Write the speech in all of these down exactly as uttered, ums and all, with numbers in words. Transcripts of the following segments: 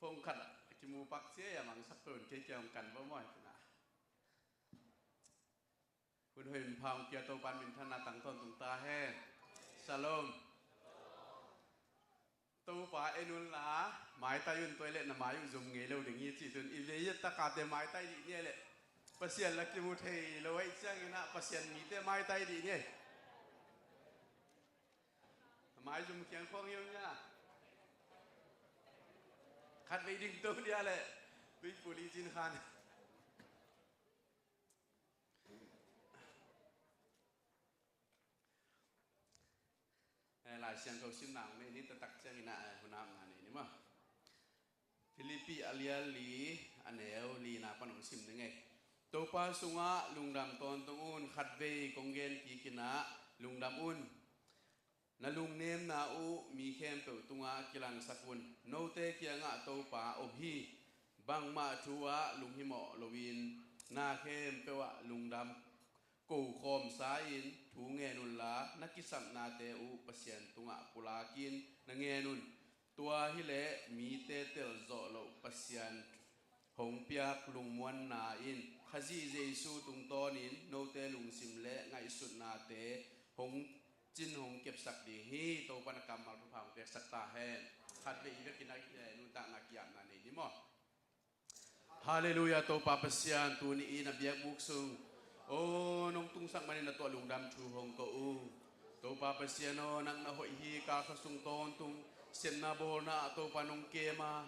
Phone khat ah kimu pak cia, a mangsak peuh un, kei kiang kan va mawi pina. Hun hoih hun pha hong pia Topa in minthanna tang tawntung ta hen. Shalom. Topa en un la, maitai un, tua leh na mai uh zum ngei lo ding hi ci tun. I vei a takate maitai dih ni leh, Pasian la kimu thei lo ahih ciangin ah Pasian mite maitai dih ni. Mai zum kiang khong hi om nia. Khat vei ding to dia leh, tui puli cin khan. Eh, Lai Siangtho simna hong nei ni, taktak ciangin ah, eh, hun apna nei ni maw. Philippi a lian li, a neu lina pan hong sim ni ngei. Topa sungah lungdam tawntung un, khatvei kong gen kik in ah lungdam un. Na lungnemna uh mi khempeuh tungah kilangsak un. Note kiangah Topa om hi. Bangmah thu ah lunghimawh loin na khempeuh ah lungdam ko khawmsa-in thu ngen unla, na kisapnate uh Pasian tungah pulakin na ngen un. Tua hileh mite telzawh loh Pasian hong piak lungmuanna in Khazih Jesu tungtawnin note lungsim le ngaihsutnate hong cin hong kepsak ding hi. Topa na kammal thupha hong peksak ta hen. Khatvei i vekin a nuntakna ki-apna nei ni maw. Halleluiah, Topa Pasian, tuni in a biakbuk sung, aw, nong tungsak manin na tawh lungdam thu hong ko ung. Topa Pasian aw, nang na hoih hi, kal khat sung tawntung sepna bawlna ah Topa nong kem a.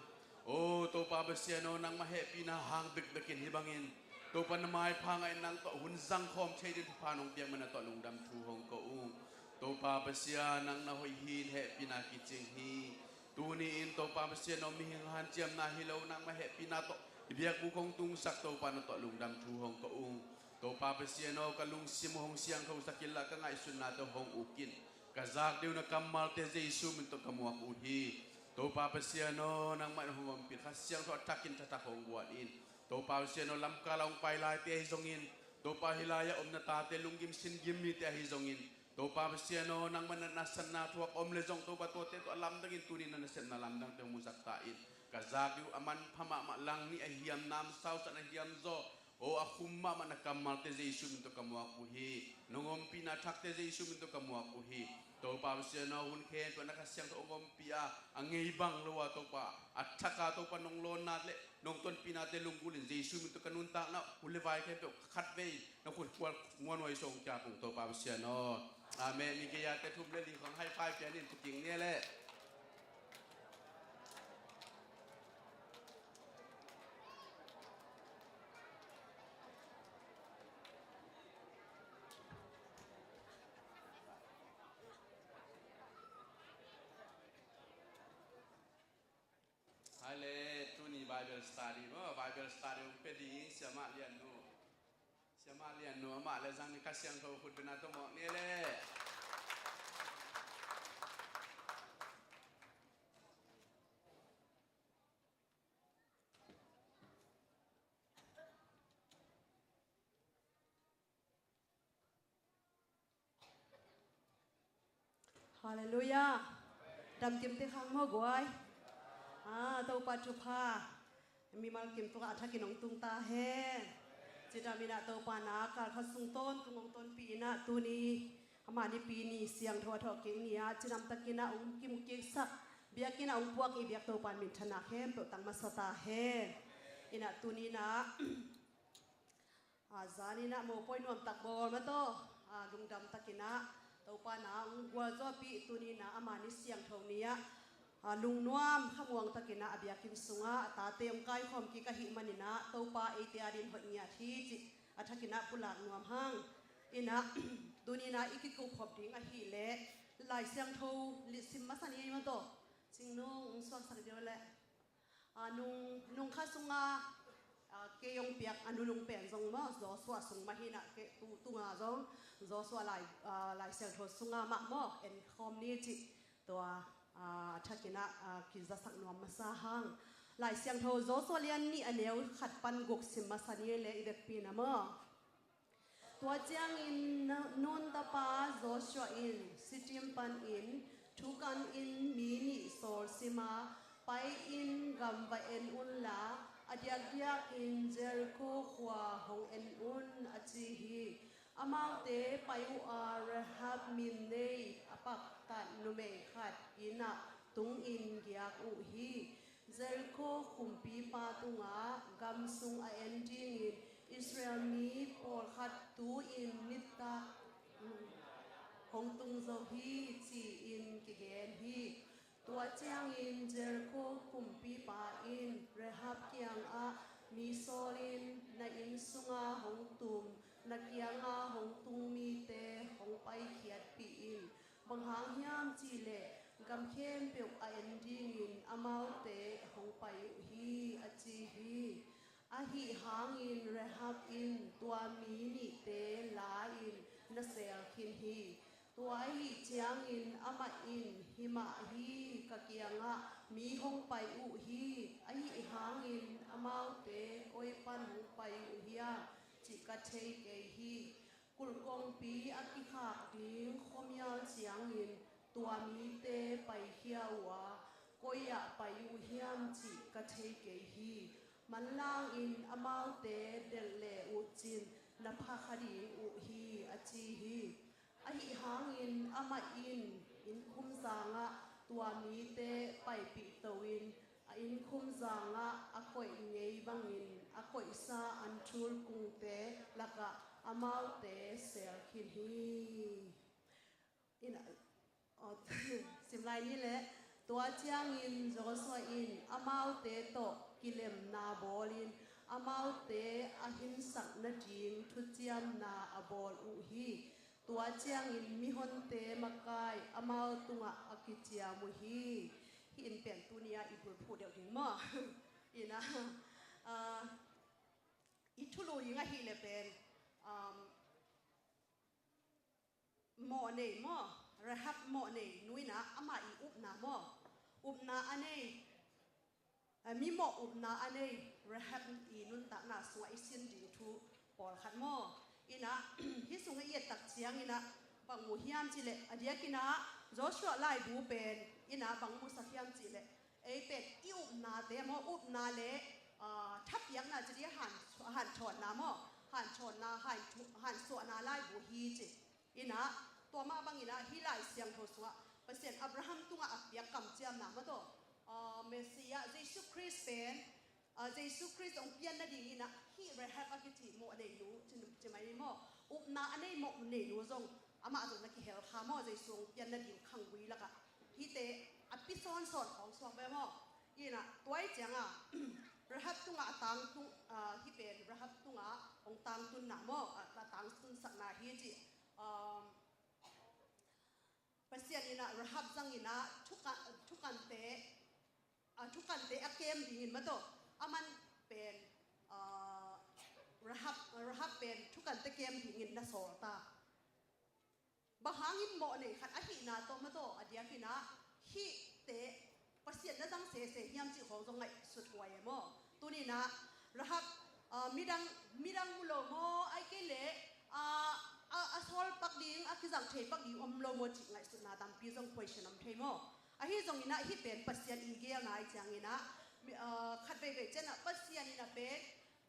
Aw, Topa Pasian aw, nangmah hehpihna hang bekbekin hih bangin Topa na maipha ngahin nang tawh hun zangkhawm thei ding thupha nong piak manin na tawh lungdam thu hong ko ung. Topa Pasian, nang na hoih hi, hehpihna kicing hi. Tuni in Topa Pasian aw, mihing hanciamna hi lo, nangmah hehpihna tawh i biakbuk hong tungsak Topa na tawh lungdam thu hong ko ung. Topa Pasian aw, ka lungsim uh hong siangthosak inla, ka ngaihsutnate uh hong uk in. Ka zak ding uh na kammalte Jesu min tawh ka muak uh hi. Topa Pasian aw, nangmah in hong ompih Kha Siangtho a thakin thathak hong guan in. Topa Pasian aw, lamkal ah hong pai laite ahi zongin, Topa hih lai-ah om na tate lunggim singim mite ahi zongin, Topa Pasian aw, nangmah na nasepna thuak om le zong Topa tuate tawh a lamdangin tuni na nasepna lamdangte hong musak ta in. Ka zak ding uh a manpha mahmah, langnih a hiam, namsau san a hiam zaw, aw, a khum mahmah na kammalte Jesu min tawh ka muak uh hi. Nong ompihna thakte Jesu min tawh ka muak uh hi. Topa Pasian aw, hun khempeuh na Kha Siangtho hong ompih a, a ngei bang lo a Topa, a thak a Topa nong lawnna le nong tonpihnate lunggulh in Jesu min tawh ka nuntakna hun le vai khempeuh khatvei na khut khual muanhuai sawng kia kung Topa Pasian aw. Amen. Mi gei-ate thum le li khong high five pian in tuking ni leh. Hale, tuni Bible study maw, Bible study hong pia ding Siamah Lian Nu. Siamah Lian Nu amah le zang ni Kha Siangtho khut bena tawh mawk ni leh. Halleluiah. Damkim te khang maw guai. Ah, Topa thupha mimal kim tungah a thakin hong tung ta hen. Cidam in ah Topa na kal khat sung tawntung hong tonpih in ah tuni amah Nipi ni siangtho a thawhkik ni-ah cidam takin ah hong kimukiksak, biakinn ah hong puak i biak Topa in minthanna khempeuh tang masa ta hen. In ah tuni in ah A, zan in ah mopawi nuamtak bawl mataw, a, lungdam takin ah Topa na hong gualzawhpih tuni in ah ama ni siangtho ni-ah, a, lungnuam khamuang takin ah a biakinn sungah a tate hong kaikhawm kik ahih manin ah Topa eite adingin hoih ngiat hi cih a thakin ah pulak nuam hang. In ah tuni in ah i kikup khop ding ahih leh Lai Siangtho sim masa ni ei mataw. Cing nung hong suaksak dih leh. A, nung, nung kha sunga, a, kei hong piak a nunung pen zong maw, Joshua sung mah hi in ah kei tu, tunga zong Joshua lai, a, Lai Siangtho sunga mah maw, en khawm ni cih tua, a, thakin ah, a, kizasak nuam masa hang. Lai Siangtho Joshua lian nih a neu khat pan guk sim masa ni leh i vekpi in ah maw. Tua ciangin Nun tapa Joshua in Shittim panin thukanin mi nih sawl sim a, Pai-in gam va en unla, a diakdiakin Jericho khua hong en un, a ci hi. Amaute pai uh a, Rahab min nei a paktat numei khat inn ah tungin giak uh hi. Jericho kumpipa tungah gam sung a en dingin Israel mi pawlkhat tu-in nitak hong tung zo hi, ci-in kigen hi. Tua ciangin Jericho kumpipa in Rahab kiangah mi sawlin, na inn sunga hong tum, na kianga hong tung mite hong paikhiatpih in. Bang hang hiam cihleh gam khempeuh a en dingin amaute hong pai uh hi, a ci hi. Ahi hangin Rahab in tua mi nihte la-in na seel khin hi. Tua ahi ciangin amah in, hi mah hi, ka kiangah mi hong pai uh hi. Ahi hangin amaute koi pan hong pai uh hiam cih ka thei kei hi. Kulh kongpi a kikhak ding khuamial ciangin tua mite paikhia uh a, koi ah pai uh hiam cih ka thei kei hi. Manlangin amaute delh leh uh cin na pha kha ding uh hi, a ci hi. Ahi hangin amah in innkhum zangah tua mite paipih to-in a innkhum zangah a koih ngei bangin a koihsa anthul kungte lakah amaute seel khin hi. Ina, aw, sim lai ni leh, tua ciangin Joshua in amaute tawh kilemna bawlin amaute a hinsak nading thuciamna a bawl uh hi. Tua ciangin mihonte makai amau tungah a kiciam uh hi. Hih in pen tuni-ah i bulphuh deuh ding maw? Ina, ah, i thulu ding ahih leh pen, um, mawhnei maw, Rahab mawhnei nu ina ama i upna maw, upna a nei, a mi mawh upna a nei Rahab i nuntakna sungah i sin ding thu pawlkhat maw. Ina, hih sungah i et tak ciang ina bang mu hiam cihleh, a diak ina Joshua laibu pen ina bang musak hiam cihleh, ei pen i upnate maw, upna le, ah, thapiakna ci dih, han, hanthotna maw, hanthotna, han, hansuahna laibu hi ci. Ina, tua mah bang ina hih Lai Siangtho sungah Pasian Abraham tungah a piak kamciamna maw tawh, ah, Messiah Jesu Khrist pen, ah, Jesu Khrist hong pian nading ina hih Rahab a kici mawhnei nu ci, ci mai ni maw, upna a nei mawhnei nu zong amah zong na kihel kha maw, Jesu hong pian nading khanggui lakah. Hihte a pi sawnsawn khawng suak ve maw. Ina, tua i cianga Rahab tungah a tangtung, ah, hih pen Rahab tungah hong tangtunna maw, a, a tangtunsakna hi ci. Um, Pasian ina Rahab zang ina thukan, thukante, ah, thukante a kem dingin maw tawh, aman pen, ah, Rahab, Rahab pen thukante kem dingin na sawl ta. Bang hangin mawhnei khat ahihna tawh maw tawh, a diak ina hihte Pasian na zang sese hiam cih khawng zong ngaihsut huai e maw. Tuni ina Rahab, ah, midang, midang mu lo maw, ahih kei leh, ah, a, a sawl pak ding, a kizang thei pak ding om lo maw cih ngaihsutna tampi zong, question om thei maw. Ahi zong ina hih pen Pasian i geelna i ciang ina, mi, ah, khat veivei ciang ina Pasian ina pen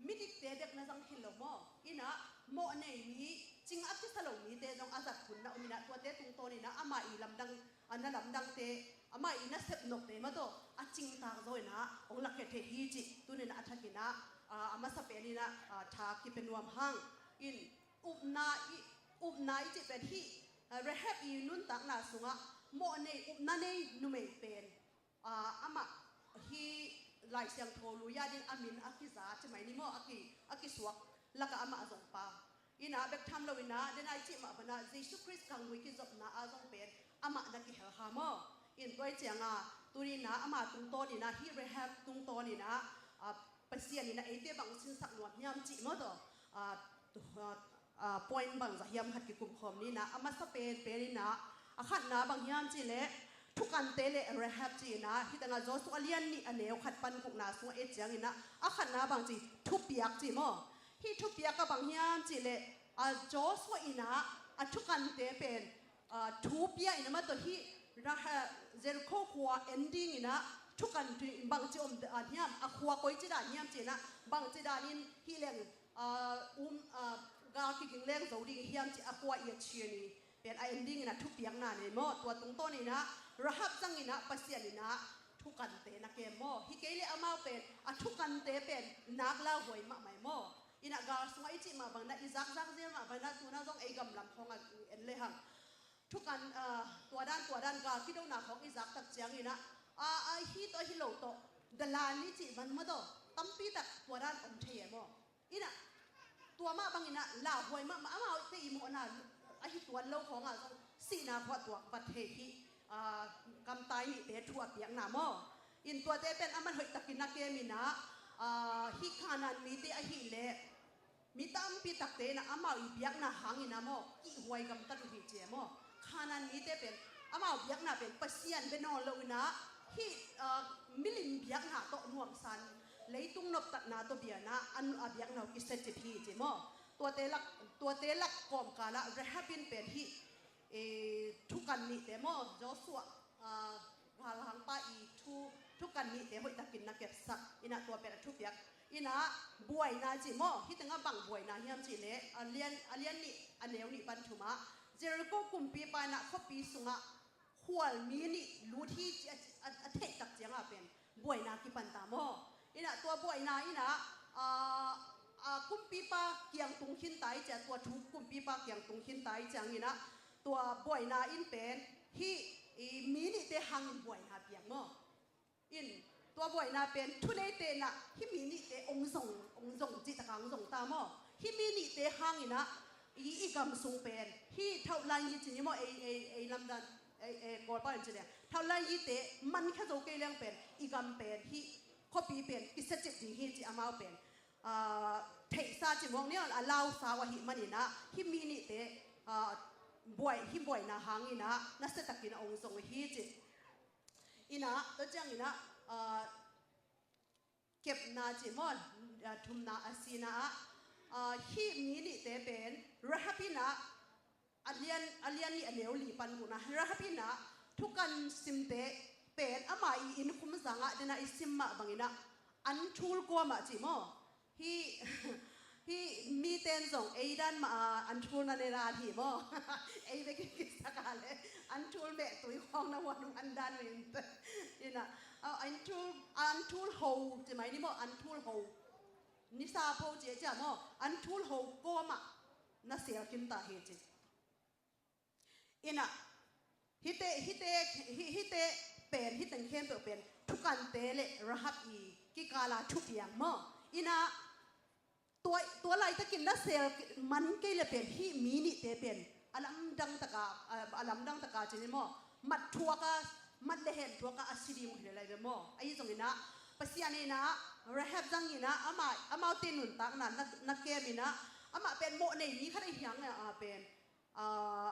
midikte bek na zang khin lo maw. Ina mawhnei mi, cing a kisa lo mite zong a zat hun na om ina, tuate tungtawn ina ama i lamdang, a na lamdangte, ama i nasep nopte maw tawh a cingtak zaw ina hong lakhia thei hi cih tuni ina a thak ina, a, a masa pen ina, a, tha kipia nuam hang. In upna i, upna i cih pen hih, a, Rahab i nuntakna sungah mawhnei upna nei numei pen, ah, amah hih Lai Siangtho lui-a ding a min a kiza ci mai ni maw, a ki, a kisuak lakah amah zong pa. Ina bek tham lo ina, den a i cih mah bana Jesu Khrist khanggui kizopna ah zong pen amah na kihel kha maw. In tua i cianga tuni ina ama tungtawn ina, hih Rahab tungtawn ina, ah, Pasian ina eite bang sinsak nuam hiam cih maw tawh, ah, tu, ah, ah, point bangzah hiam khat kikum khawm ni ina, a masa penpen ina, a khatna bang hiam cihleh thukante le Rahab ci ina, hih tengah Joshua a lian nih a neu khat pan gukna sungah et ciang ina, a khatna bang ci, thupiak ci maw. Hih thupiak a bang hiam cihleh, a Joshua ina a thukante pen, a, thu pia ina maw tawh hih Rahab, Jericho khua en ding ina Thukan bangci om dan hiam, a khua koici dan hiam ci-in ah, bangci danin hih leng, ah, um, ah, gal kiging leng zo ding hiam ci a khua i a cian i pen a en dingin ah thupiakna nei maw? Tua tungtawnin ah Rahab zangin ah Pasian in ah thukante na kem maw? Hi kei leh amau pen a thukante pen nak lauhuai mahmah maw? In ah gal sungah i cih mah bangin ah, i zakzak zel mah bangin ah, tu-in ah zong ei gamlam khawng ah en lehang thukan, ah, tua dan tua dan gal kidona khawng i zak tak ciangin ah, ah, ah, hi tawh hi lo tawh, dalan i cih man maw tawh, tampi tak tua dan om thei e maw? In ah tua mah bangin ah lauhuai mahmah, amaute i mawhna ahi tuan lo khawngah zong sihna khawng tuak vat thei hi, ah, kamtai nihte thu a piakna maw? In tuate pen aman hoihtakin na kem in ah, ah, hih Kanaan mite ahih leh mi tampi takte in ah amau i biakna hangin ah maw, kihhuai gamtat uh hi ci e maw? Kanaan mite pen amau biakna pen Pasian bia nawn lo in ah, hih, ah, milim biakna tawh nuamsa in, leitung noptatna tawh bia in ah a biakna uh kisiacip hi ci maw? Tuate lak, tuate lak kawmkal ah Rahab in pen hih, eh, thukan nihte maw, Joshua, ah, galhangpa i thu, thukan nihte hoihtakin na kepsak in ah tua pen a thupiak in ah, buaina ci maw? Hih tengah bang buaina hiam cih leh, a lian, a lian nih, a neu nih pan thum ah, Jericho kumpipa in ah khuapi sungah khualmi nih lut hi ci a, a, a theih tak ciangah pen buaina kipan ta maw? In ah tua buaina in ah, ah, ah, kumpipa kiang tung khin ta i ci a, tua thu kumpipa kiang tung khin ta i ciangin ah, tua buaina in pen hih, i, mi nihte hangin buaina piang maw? In tua buaina pen thuneite in ah hih mi nihte ong zong, ong zong cih takah ong zong ta maw? Hih mi nihte hangin ah i, i gam sung pen hih thauhlan yi ci ni maw, ei, ei, ei lamdan, ei, ei Kawlpa in ci leng thauhlan yite mankhia zo kei leng pen i gam pen, hih khuapi pen kisiacip ding hi ci amau pen, ah, theihsa ci mawk ni, a lausa uh ahih manin ah hih mi nihte, ah, buai, hih buaina hangin ah nasiatakin a ong zong uh hi ci. In ah tua ciangin ah, ah, kepna ci maw, ah, thumna a sihna ah, ah, hih mi nihte pen Rahab in ah, a lian, a lian nih a neu li pan gun ah Rahab in ah thukan simte pen ama i innkhum zangah den ah i sim mah bangin ah an thul kua mah ci maw? Hih, hih mite in zong ei dan mah, ah, an thul na ne dan hi maw? Ei bek i kisak a leh an thul mehtui khawng na huan uh an dan uh in. In ah, ah, an thul, an thul ho ci mai ni maw? An thul ho, nisa pho ci a ci a maw? An thul ho kua mah na sel khin ta hi ci. In ah hihte, hihte, hih, hihte pen, hih teng khempeuh pen thukante le Rahab i kikal a thupiang maw? In ah tua, tua laitakin na sel man kei leh pen hih mi nihte pen a lamdang taka, a, a lamdang taka ci ni maw, mat thuak a, mat le hen thuak a a si ding uh hi lel lai ve maw? Ahi zongin ah Pasian in ah Rahab zangin ah ama, amaute nuntakna na, na kem in ah, amah pen mawh nei mi khat ahi hang a pen, ah,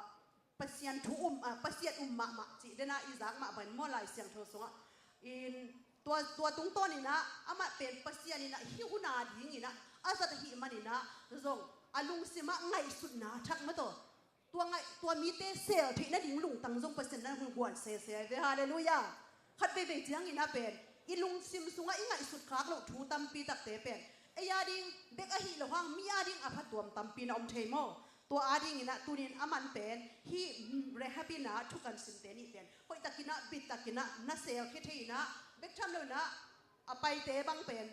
Pasian thu um, ah, Pasian um mahmah cih den ah i zak mah bangin maw, Lai Siangtho sungah. In tua, tua tungtawnin ah amah pen Pasian in ah hih hun a dingin ah a zat ahih manin ah zong a lungsim ah ngaihsutna thak maw tawh, tua ngaih, tua mite sel theih nading lungtang zong Pasian in ah hun guan sese ve. Halleluiah. Khat veivei ciangin ah pen i lungsim sungah i ngaihsut khak loh thu tampi takte pen ei a ding bek ahi lo hang mi a ding a phatuam tampi na om thei maw? Tua a dingin ah tunin aman pen hih, mm, Rahab in ah thukan simte nih pen hoihtakin ah, bittakin ah na sel khia thei in ah, bek tham lo in ah a paite bang pen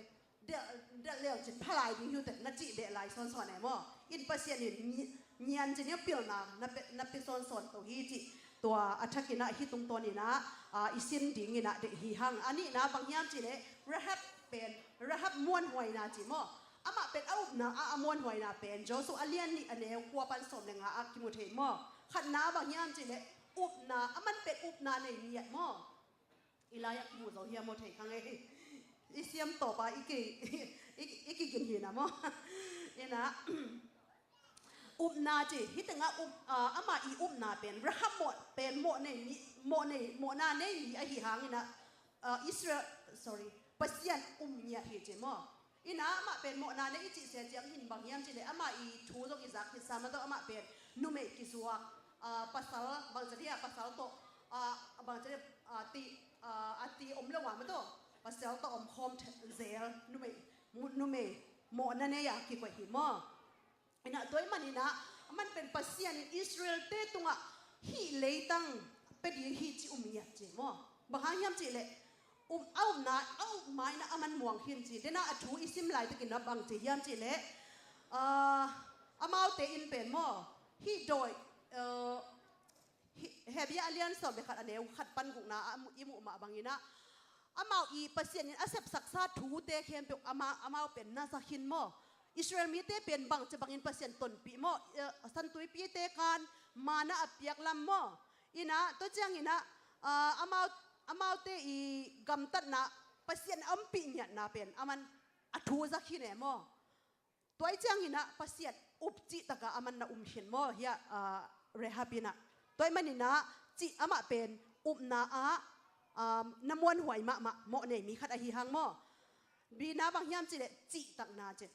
delh, delh leu cin pha lai ding hi uh teh na cih beh lai sawnsawn e maw? In Pasian in ngi-, ngian cin i pilna na pia, na pia sawnsawn to hi cih tua a thakin ah hih tungtawnin ah, ah, i sin dingin ah deih hi hang. A nihna bang hiam cih leh Rahab pen, Rahab muanhuaina ci maw? Amah pen a upna ah a muanhuaina pen Joshua a lian nih a neu kua pan sawm le nga ah kimu thei maw? Khatna bang hiam cih leh upna, aman pen upna nei ngiat maw? I lai-ah kimu zo hiam maw, thei kha ngei. I siam tawp a i ki, i, i kigin hi na maw? In ah upna ci, hih tengah up, ah, amah i upna pen Rahab mawh pen mawh nei mi, mawh nei, mawhna nei mi ahi hangin ah, ah, Israel, sorry, Pasian um ngiat hi ci maw? In ah amah pen mawhna nei i cih sia ciang hin bang hiam cih leh amah i thu zong i zak khitsa mah tawh amah pen numei kizuak, ah, pasal bangci dia, pasal tawh, ah, bangci dia, ah, ti, Ah, a ti om lo a maw taw, pasal tawh om khawm zel, numei, mu- numei mawhna nei a kikoih hi maw? Inah tua ahih maninah, aman pen Pasian in Israel-te tungah hih leitang pia ding hi ci um ngiat ci maw? Bang hang hiam cihleh, um, a upna, a upna inah aman muang khin ci. Denah a thu i sim laitakin a bang ci hiam cihleh, ah, amaute in pen maw, hih dawi, ah, Hi- Hebru a lian sawm le khat, a neu khat pan gukna ah i muh mah banginah, amau i Pasian in a sepsaksa thute khempeuh ama- amau pen na za khin maw? Israel mite pen bangci bangin Pasian tonpih maw? Eh, Santuipite kan mana a piak lam maw? Inah tua cianginah, ah, amau- amaute i gamtatna Pasian a ompih ngiatna pen aman a thu za khin e maw? Tua ahih cianginah Pasian up cihtakah aman na um khin maw? Hiah, ah, Rahab inah. Tua ahih maninah cih amah pen upna ah, um, na muanhuai mahmah mawh nei mi khat ahi hang maw? Bina bang hiam cihleh cihtakna ci.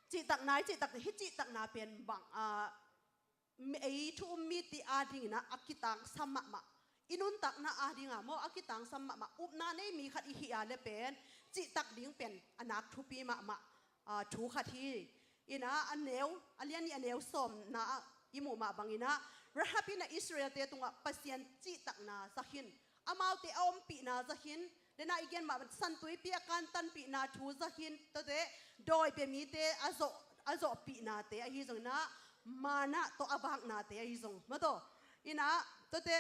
Cihtakna i cihtak, hih cihtakna pen bang, ah, mi- ei thu um mite adinginah a kitangsam mahmah. I nuntakna adinga maw a kitangsam mahmah. Upna nei mi khat i hih a le pen cihtak ding pen a nak thupi mahmah, ah, thu khat hi. Inah a neu, a lian nih a neu sawmna ah i muh mah banginah, Rahab inah Israel-te tungah Pasian cihtakna za khin, amaute a ompihna za khin, denah i gen mah Santuipi a kantanpihna thu za khin, tuate dawi bia mite a zawh, a zawhpihnate ahi zonginah, mana tawh a vaknate ahi zong maw taw. Inah tuate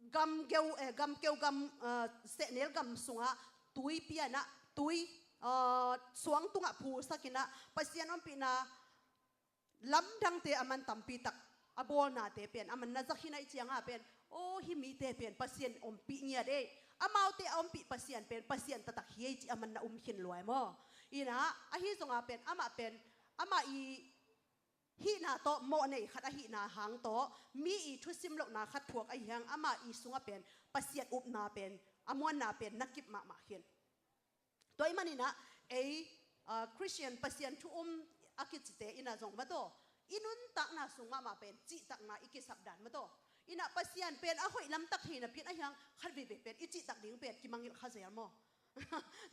gamgeu, eh, gamkeu gam, eh, sehnel gam sungah tui pia inah, tui, eh, suang tungah phulsak inah Pasian ompihna lamdangte aman tampitak a bawlnate pen aman na za khin ahih cianga pen, aw, hih mite pen Pasian ompih ngiat ei, amaute a ompih Pasian pen Pasian taktak hi ei ci aman na um khin lua e maw? Inah ahi zonga pen amah pen, amah i hihna tawh mawh nei khat ahihna hang tawh mi i thusim lohna khat thuak ahi hang, amah i sungah pen Pasian upna pen, a muanna pen na kip mahmah khin. Tua ahih maninah ei, ah, Christian Pasian thu um a kicite inah zong maw taw, i nuntakna sung mahmah pen cihtakna i kisap dan maw taw. Inah Pasian pen a hoih lamtak hi napi-in ahi hang khat veivei pen i cihtak ding pen kimangngilh kha zel maw?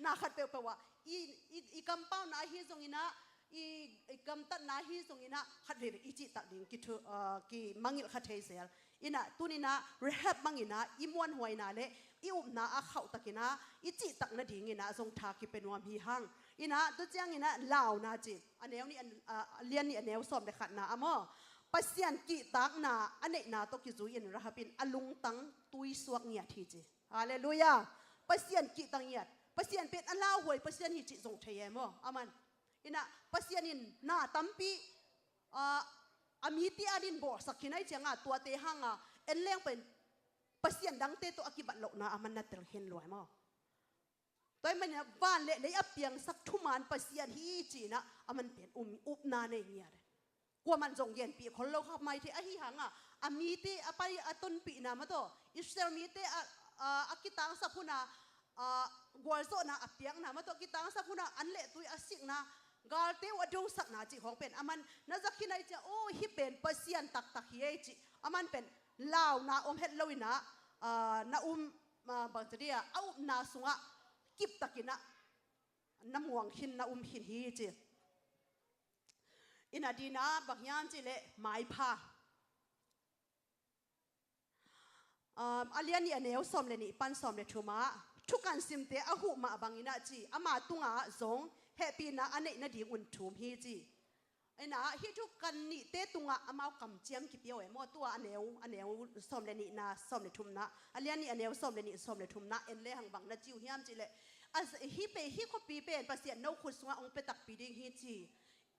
Na khat peuhpeuh ah i, i, i kampauna ahi zonginah, i, i gamtatna ahi zonginah khat veivei i cihtak ding kithu- ah, kimangngilh kha thei zel. Inah tuninah Rahab banginah i muanhuaina le i upna a khauhtakinah i cihtak nadinginah zong tha kipia nuam hi hang. Inah tua cianginah launa ci, a neu nih, a, a lian nih a neu sawm le khatna ah maw, Pasian kihtakna a neihna tawh kizui-in Rahab in a lungtang tuisuak ngiat hi ci. Halleluiah. Pasian kihtak ngiat, Pasian pen a lauhuai Pasian hi cih zong thei e maw? Aman. Inah Pasian in na tampi, ah, a mite adin bawlsak khin ahih cianga tuate hanga en leng pen Pasian dangte tawh a kibat lohna aman na tel khin lua e maw? Tua ahih maninah van le lei a piangsak thuman Pasian hi ci-inah aman pen um, upna nei ngiat e. Kuaman zong genpih khol lo kha maithei ahi hanga, a mite a pai a tonpihna maw taw, Israel mite a, a, a kitangsap huna, a, gualzawhna a piakna maw taw, a kitangsap huna an le tui a sikna, galte uh a dosakna cih khawng pen aman na za khin ahih ciang, aw, hih pen Pasian taktak hi ei cih aman pen launa om het loinah, a, na um, a, bangci dia, a upna sungah kiptakinah na muang khin, na um khin hi ci. Inah dina bang hiam cihleh maipha. Um, a lian nih a neu sawm le nih pan sawm le thumah, thukan simte a huh mah banginah ci, ama tungah zong hehpihna a neih nadingun thum hi ci. Inah hih thukan nihte tungah amau kamciam kipia uh e maw? Tua a neu, a neu sawm le nihna, sawm le thumna, a lian nih a neu sawm le nih sawm le thumna en lehang bang na ci uh hiam cihleh, a, hih pe, hih khuapi pen Pasian no khut sungah hong pia takpi ding hi ci.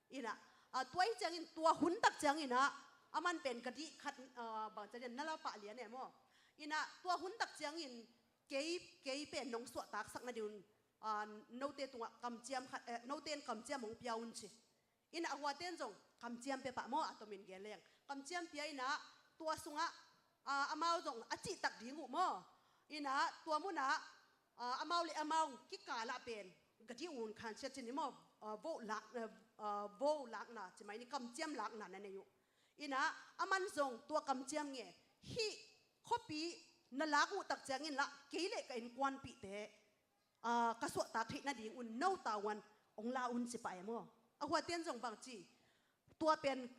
Inah, a, tua ahih ciangin, tua hun tak cianginah aman pen ka dih khat, a, bangci dia, na la pah lian e maw? Inah tua hun tak ciangin kei, kei pen nong suahtaksak nadingun, a, note tungah kamciam khat, eh, note in kamciam hong pia un ci. Inah a huate in zong kamciam pia pah maw, a tomin gen leng. Kamciam pia inah tua sungah, a, amau zong a cihtak ding uh maw? Inah tua munah, a, amau le amau kikalah pen ka dih un khan sia cin i maw, a, vo lak, a, a, vo lakna ci mai ni, kamciam lakna na nei uh. Inah aman zong tua kamciam nge hih khuapi na lak uh tak ciangin lah kei le ka innkuanpihte, aa, ka suahtak theih nadingun no tavuan hong la un ci pah e maw. A huaten zong bang ci, tua pen,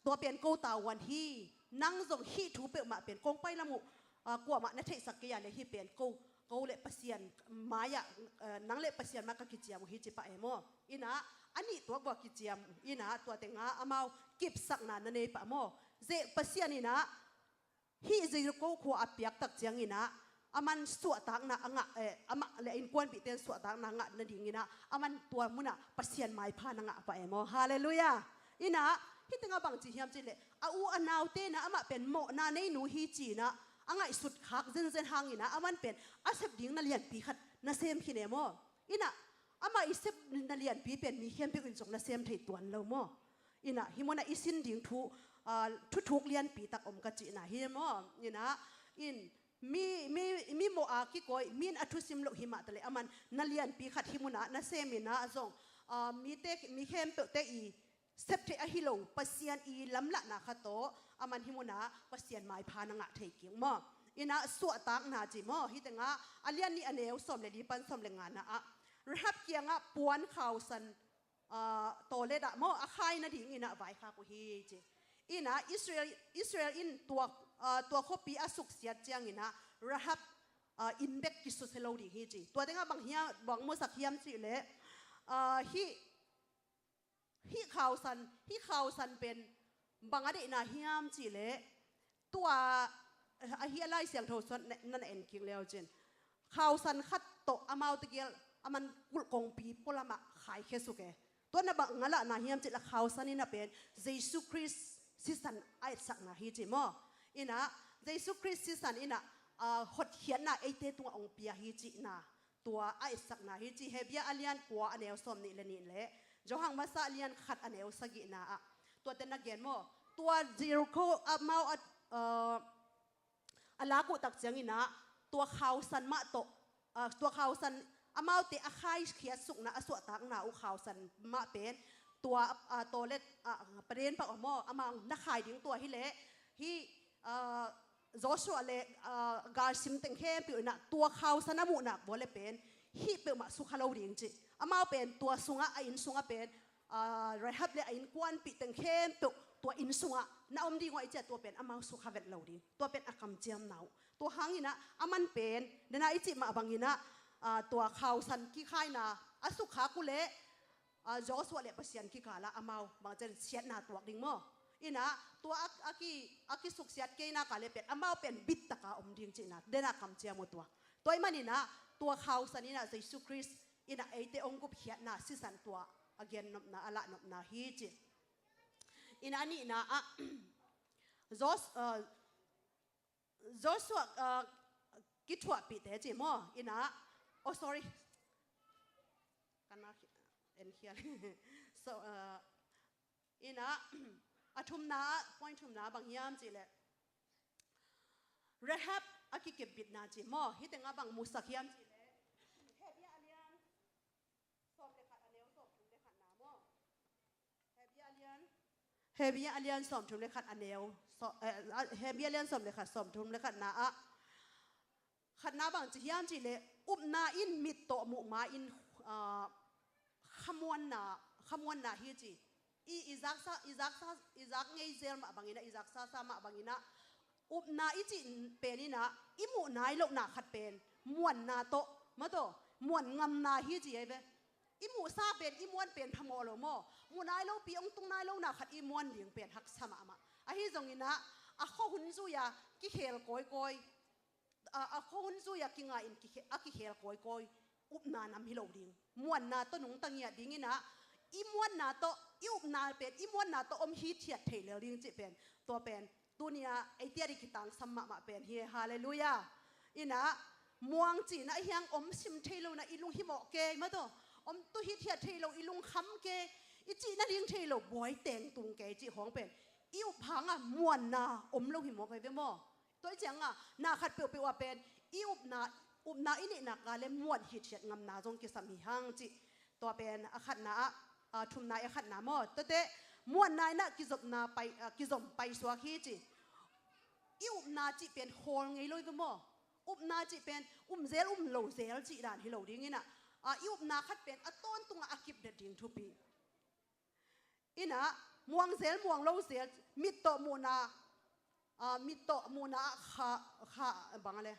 tua pen ko tavuan hi, nang zong hih thu peuhmah pen kong pai lam uh, aa, kuamah na theihsak kei a le hih pen ko, ko le Pasian mai-ah, aa, nang le Pasian mai-ah ka kiciam uh hi ci pah e maw. Inah a nih tuak bua kiciam uh inah tua tengah amau kipsakna na nei pah maw. Zeh Pasian inah hih Jericho khua a piak tak cianginah aman suahtakna a ngah, eh, amah le a innkuanpihte in suahtakna a ngah nadinginah aman tua munah Pasian maipha na ngah pah e maw. Halleluiah. Inah hih tengah bang ci hiam cih leh a u a naute inah amah pen mawhna neinu hi ci-inah a ngaihsut khak zenzen hanginah aman pen a sep ding na lianpi khat na sem khin e maw. Inah amah i sep na lianpi pen mi khempeuh in zong na sem thei tuan lo maw. Inah hih munah i sin ding thu, aa, thuthuk lianpi tak om ka cihna hi maw. Inah in mi, mi, mi mawh a kikawi, mi in a thusim loh hi mah taleh aman na lianpi khat hih munah na sem inah zong, aa, mite, mi khempeuhte i sep theih ahi lo Pasian i lamlahna khat tawh aman hih munah Pasian maipha na ngah thei kik maw. Inah suahtakna ci maw, hih tengah a lian nih a neu sawm le li pan sawm le ngana ah Rahab kiangah puan khausan, aa, tawlet ah maw a khai nadinginah vaikhak uh hi ci. Inah Israel, Israel in tua, aa, tua khuapi a suksiat cianginah Rahab, aa, inn bek kisusia lo ding hi ci. Tua tengah bang hiam, bang musak hiam cih leh, aa, hih, hih khausan, hih khausan pen bang a deihna hiam cih leh tua, a hih a Lai Siangtho suan na, na en kik leu cin khausan khat tawh amau tegel aman kulh kongpi pualamah khaikhia suk e. Tua na bang a lahna hiam cih leh khausan inah pen Jesu Khrist sisan a etsakna hi ci maw. Inah Jesu Khrist sisan inah, aa, hotkhiatna eite tungah hong pia hi cihna tua a etsakna hi ci. Hebru a lian kua a neu sawm nih le nih le Johan masa a lian khat a neu sagihna ah tuate na gen maw. Tua Jericho amau a, aa, a lak uh tak cianginah tua khausan mah tawh, aa, tua khausan amaute a khaikhiat sukna a suahtakna uh khausan mah pen tua, aa, tawlet, aa, paden pah uh maw amau na khai ding tua hi leh hih, aa, Joshua le, aa, galsim teng khempeuh inah tua khausan a muhnak bua le pen hih peuhmah sukha lo ding ci. Amau pen tua sungah a inn sungah pen, aa, Rahab le a innkuanpih teng khempeuh tua inn sungah na om ding uh a i ciah tua pen amau sukha vet lo ding. Tua pen a kamciamna uh. Tua hanginah aman pen dena i cih mah banginah, aa, tua khausan kikhaina a sukkhak uh leh, aa, Joshua le Pasian kikalah amau bangcian siatna tuak ding maw. Inah tua a, a ki, a kisuksiat kei nak a le pen amau pen bittaka om ding cihna dena kamciam uh tua. Tua i maninah tua khausan inah Jesu Khrist inah eite hong gupkhiatna sisan tua a gennopna a lahnopna hi ci. Inah a nihna ah Jos, aa, Joshua, aa, kithuahpihte ci maw. Inah, oh sorry, kana en khial. So, aa, inah a thumna ah point thumna bang hiam cih leh Rahab a kikepbitna ci maw. Hih tengah bang musak hiam cih leh Hebru a lian sawm le khat a neu sawm thum le khatna maw. Hebru a lian, Hebru a lian sawm thum le khat a neu, saw, eh, a, Hebru a lian sawm le khat sawm thum le khatna ah khatna bang ci hiam cih leh upna in mit tawh muh ma-in, aa, khamuanna, khamuanna hi ci. I, i zaksa, i zaksa, i zak ngei zel mah banginah, i zaksa sa mah banginah upna i cih pen inah i muh nai lohna khat pen muanna tawh, mataw, muan ngamna hi ci ei ve. I muhsa pen i muan pen phamawh lo maw. Muh nai lopi hong tung nai lona khat i muan ding pen haksa mahmah. Ahi zonginah a khuahun zui-a kikhel kawikawi, a, a khuahun zui-a kinga-in kikhe-, a kikhel kawikawi upna nam hi lo ding. Muanna tawh nungta ngiat dinginah i muanna tawh, i upna pen i muanna tawh om hithiat thei lel ding cih pen, tua pen tuni-a eite a ding kitangsam mahmah pen hi. Halleluiah. Inah muang cihna ahi hang om sim thei lo na i lunghimawh kei, mataw, om tu hithiat thei lo i lungkham kei, i cih nading thei lo buai tengtung kei cih khawng pen i up hangah muanna om lo hi mawk ei ve maw. Tua i ciangah na khat peuhpeuh ah pen i upna, upna i neihna ka le muan hithiat ngamna zong kisam hi hang cih. Tua pen a khatna ah, a thumna i a khatna maw. Tuate muanna inah kizopna pai, a, kizom paisuak hi ci. I upna cih pen khawl ngei lo i ve maw? Upna cih pen um zel um lo zel cih dan hi lo ding inah, a, i upna khat pen a tawntungah a kipdet ding thupi. Inah muang zel muang lo zel, mit tawh muhna, a, mit tawh muhna ah kha, kha bang a le.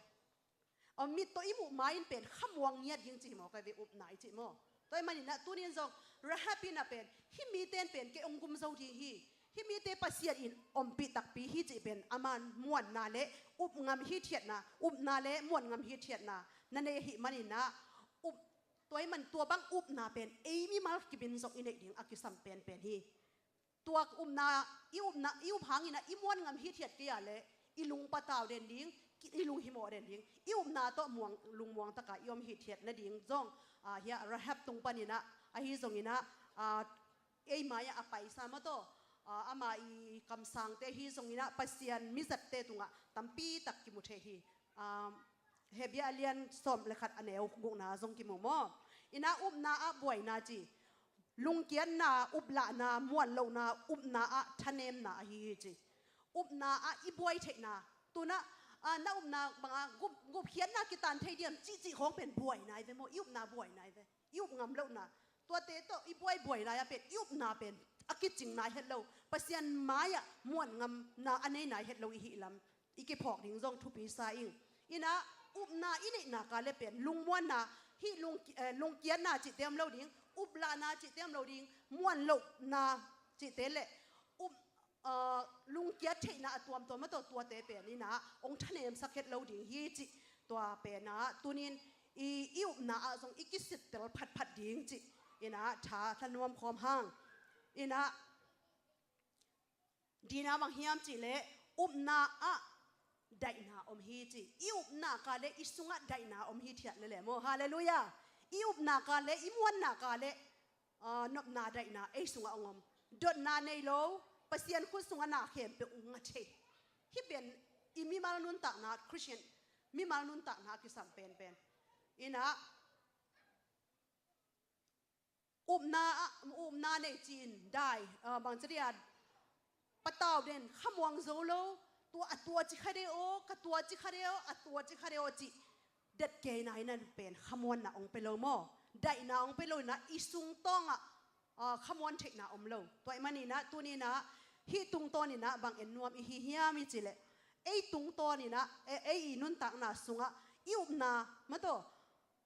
A, mit tawh i muh ma-in pen khamuang ngiat ding cih maw, ka ve upna i cih maw? Tua ahih maninah tunin zong Rahab inah pen hih mite in pen kei hong gum zo ding hi. Hih mite Pasian in ompih takpi hi cih pen aman muanna le upngam hithiatna, upna le muanngam hithiatna na nei ahih maninah, up, tua ahih man tua bang upna pen ei mimal kimin zong i neih ding a kisam penpen hi. Tua upna, i upna, i up hanginah i muanngam hithiat kei a le i lung patau den ding, i lung himawh den ding, i upna tawh muang, lungmuang taka i om hithiat nading zong, a, hiah Rahab tung paninah, ahi zonginah, a, ei mai-ah a paisa maw taw, a, ama i kamsangte ahi zonginah Pasian mizatte tungah tampi tak kimu thei hi. A, Hebrew a lian sawm le khat a neu gukna zong kimu maw? Inah upna ah buaina ci, lungkiatna, uplahna, muanlohna, upna ah thanemna ahi hi ci. Upna ah i buai theihna, tunah, a, na upna bangah gup, gupkhiatna kitan thei diam cihcih khawng pen buaina i ve maw? I upna buaina i ve. I up ngam lohna, tuate tawh i buaibuai lai-ah pen i upna pen a kicing nai het lo, Pasian mai-ah muanngamna a nei nai het lo i hih lam i kiphawk ding zong thupi sa ing. Inah upna i neihna ka le pen lungmuanna, hih lung, eh, lungkiatna cihte om lo ding, uplahna cihte om lo ding, muanlohna cihte le up, a, lungkiat theihna a tuamtuam a tawh tuate pen inah hong thanemsak het lo ding hi cih tua penah tunin i, i upna ah zong i kisittel phatphat ding cih inah tha thanuam khawm hang. Inah dina bang hiam cihleh upna ah daihna om hi ci. I upna ka le i sungah daihna om hithiat lele maw? Halleluiah. I upna ka le i muanna ka le, a, nopna daihna ei sungah hong om. Dotna nei lo, Pasian khut sungah na khempeuh nga thei. Hih pen i mimal nuntakna, Christian mimal nuntakna a kisam penpen. Inah upna ah, upna nei ci-in dai, a, bangci dia patau den, khamuang zo lo, tua a tua ci kha de aw, ka tua ci kha de aw, a tua ci kha de aw cih det kei nai na pen khamuanna hong pia lo maw? Daihna hong pia lo inah i sungtawngah, a, khamuan theihna om lo. Tua ahih maninah tuninah hih tungtawninah bang en nuam i hi hiam i cihleh, ei tungtawninah, e, ei i nuntakna sungah i upna maw taw,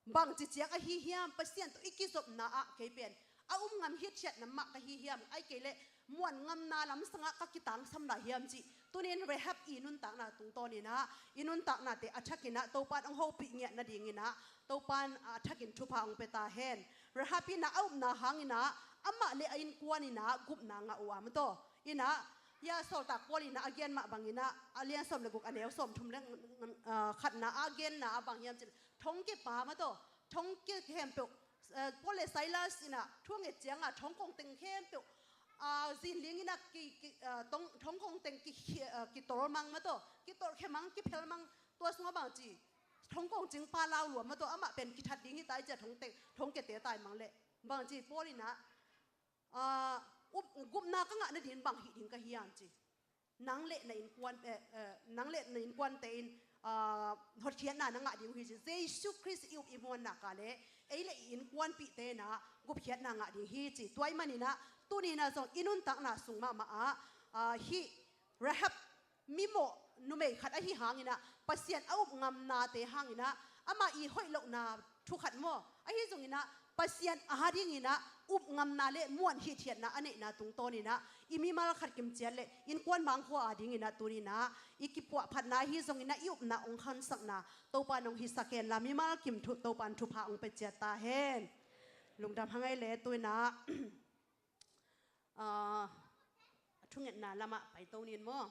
bangci ciang ahi hiam, Pasian tawh i kizopna ah kei pen a um ngam hithiatna mah ka hi hiam, ahih kei leh muanngamna lamsangah ka kitangsam lai hiam cih tunin Rahab i nuntakna tungtawninah i nuntaknate a thakinah Topan hong hopih ngiat nadinginah Topan a thakin thupha hong pia ta hen. Rahab inah a upna hanginah amah le a innkuaninah gupna ngah uh a maw taw. Inah, ya, sawltak Paul inah a gen mah banginah a lian sawm le guk a neu sawm thum le, a, khatna a genna ah bang hiam cih thongkiapa maw taw, thongkia khempeuh, eh, Paul le Silas inah thu a nget ciangah thongkong teng khempeuh, ah, zinling inah ki, ki, ah, tong, thongkong teng ki, ki, ah, kitolmang maw taw, kitolkhemang, kiphelmang, tua sungah bangci thongkong cingpa lau lua maw taw, amah pen kithat ding hi tai cia thongteng, thongkiate taimang leh bangci Paul inah, ah, up, gupna ka ngah nadin bang hih ding ka hiam ci. Nang le na innkuan, eh, eh, nang le na innkuante in, ah, hotkhiatna na ngah ding uh hi ci. Jesu Khrist i up i muanna ka le ei le i innkuanpihte inah gupkhiatna ngah ding hi ci. Tua ahih maninah tuninah zong i nuntakna sung mahmah ah, ah, hih Rahab mimawh numei khat ahi hanginah Pasian a upngamnate hanginah amah i hoih lohna thu khat maw? Ahi zonginah Pasian a dinginah upngamna le muan hithiatna a neihna tungtawninah i mimal khat kimciat le innkuan mangkhua a dinginah tuninah i kipuahphatna ahi zonginah i upna hong khansakna Topan hong hisak henla mimal kim thu, Topan thupha hong pia ciat ta hen. Lungdam hang ei le tuinah, ah, thungetna lamah paito nin maw?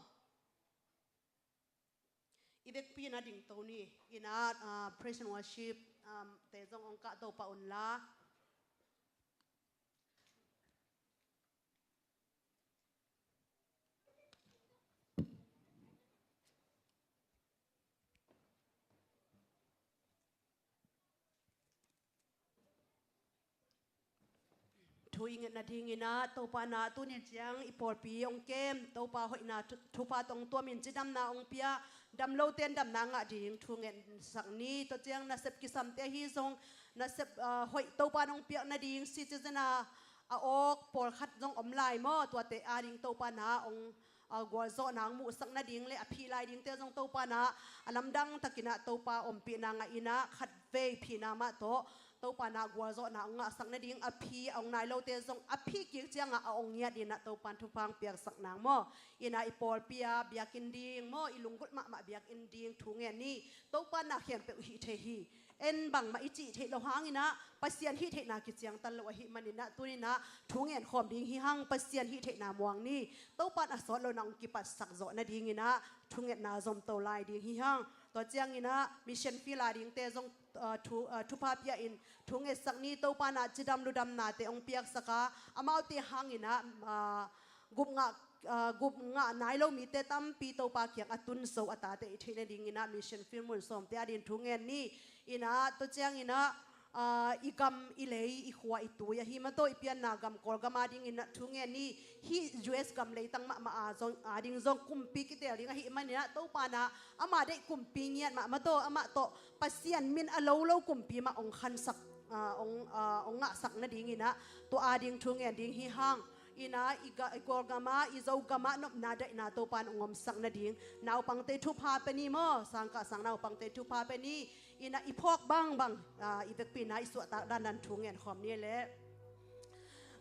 I vekpi inah dingto ni. Inah, ah, praise and worship, um, te zong hong kahto pah unla. Thu i nget nadingin ah Topa na tunin ciang i pawlpi hong kem, Topa hoihna thu- thupha tawh hong tuamin cidamna hong pia, dam lote in damna ngah ding thu ngetsak ni. Tua ciang nasep kisamte ahi zong nasep ah, hoih Topa in hong piak nading citizen a a awk pawlkhat zong om lai maw? Tuate ading Topa na hong ah, gualzawhna hong muhsak nading le a phi lai dingte zong Topa na a lamdang takin ah Topa ompihna ngah in ah khatvei phina mah tawh Topa na gualzawhna hong ngahsak nading, a phi a hong nai lote zong a phi kik ciangah a hong ngiat in ah Topa in thupha hong piaksak nang maw? In ah i pawlpi a biakinn ding maw, i lunggulh mahmah biakinn ding thu ngen ni. Topa na khempeuh hih thei hi. En bangmah i cih theih loh hangin ah Pasian hih theihna kiciangtan lo ahih manin ah tunin ah thu ngen khawm ding hi hang. Pasian hih theihna muang ni. Topa in a sawt lo na hong kipatsak zawh nadingin ah thu ngetna zomto lai ding hi hang. Tua ciangin ah mission field a dingte zong ah, thu ah, thupha pia in thu ngetsak ni. Topa na cidam ludamnate hong piaksak a, amaute hangin ah ah, gupngah ah, gupngah nai lo mite tampi Topa kiang a tunso a tate i theih nadingin ah mission field mun sawmte ading thu ngen ni. In ah tua ciangin ah ah, i gam i lei i khua i tui ahi mataw i pianna gam Kawlgam adingin ah thu ngen ni. Hih U S gam leitang mahmah a zong ading zong kumpi kitel ding ahih manin ah Topa na ama deih kumpi ngiat mah mataw, amah tawh Pasian min a lo lo kumpi mah hong khansak ah, hong ah, hong ngahsak nadingin ah tua ading thu ngen ding hi hang. In ah i ga- i Kawlgam ah i Zogam ah nopna daihna Topa in hong omsak nading naupangte thupha pia ni maw? Sangkah sang naupangte thupha pia ni. In ah i phawk bangbang ah, i vekpi na i suahtak dandan thu ngen khawm ni leh.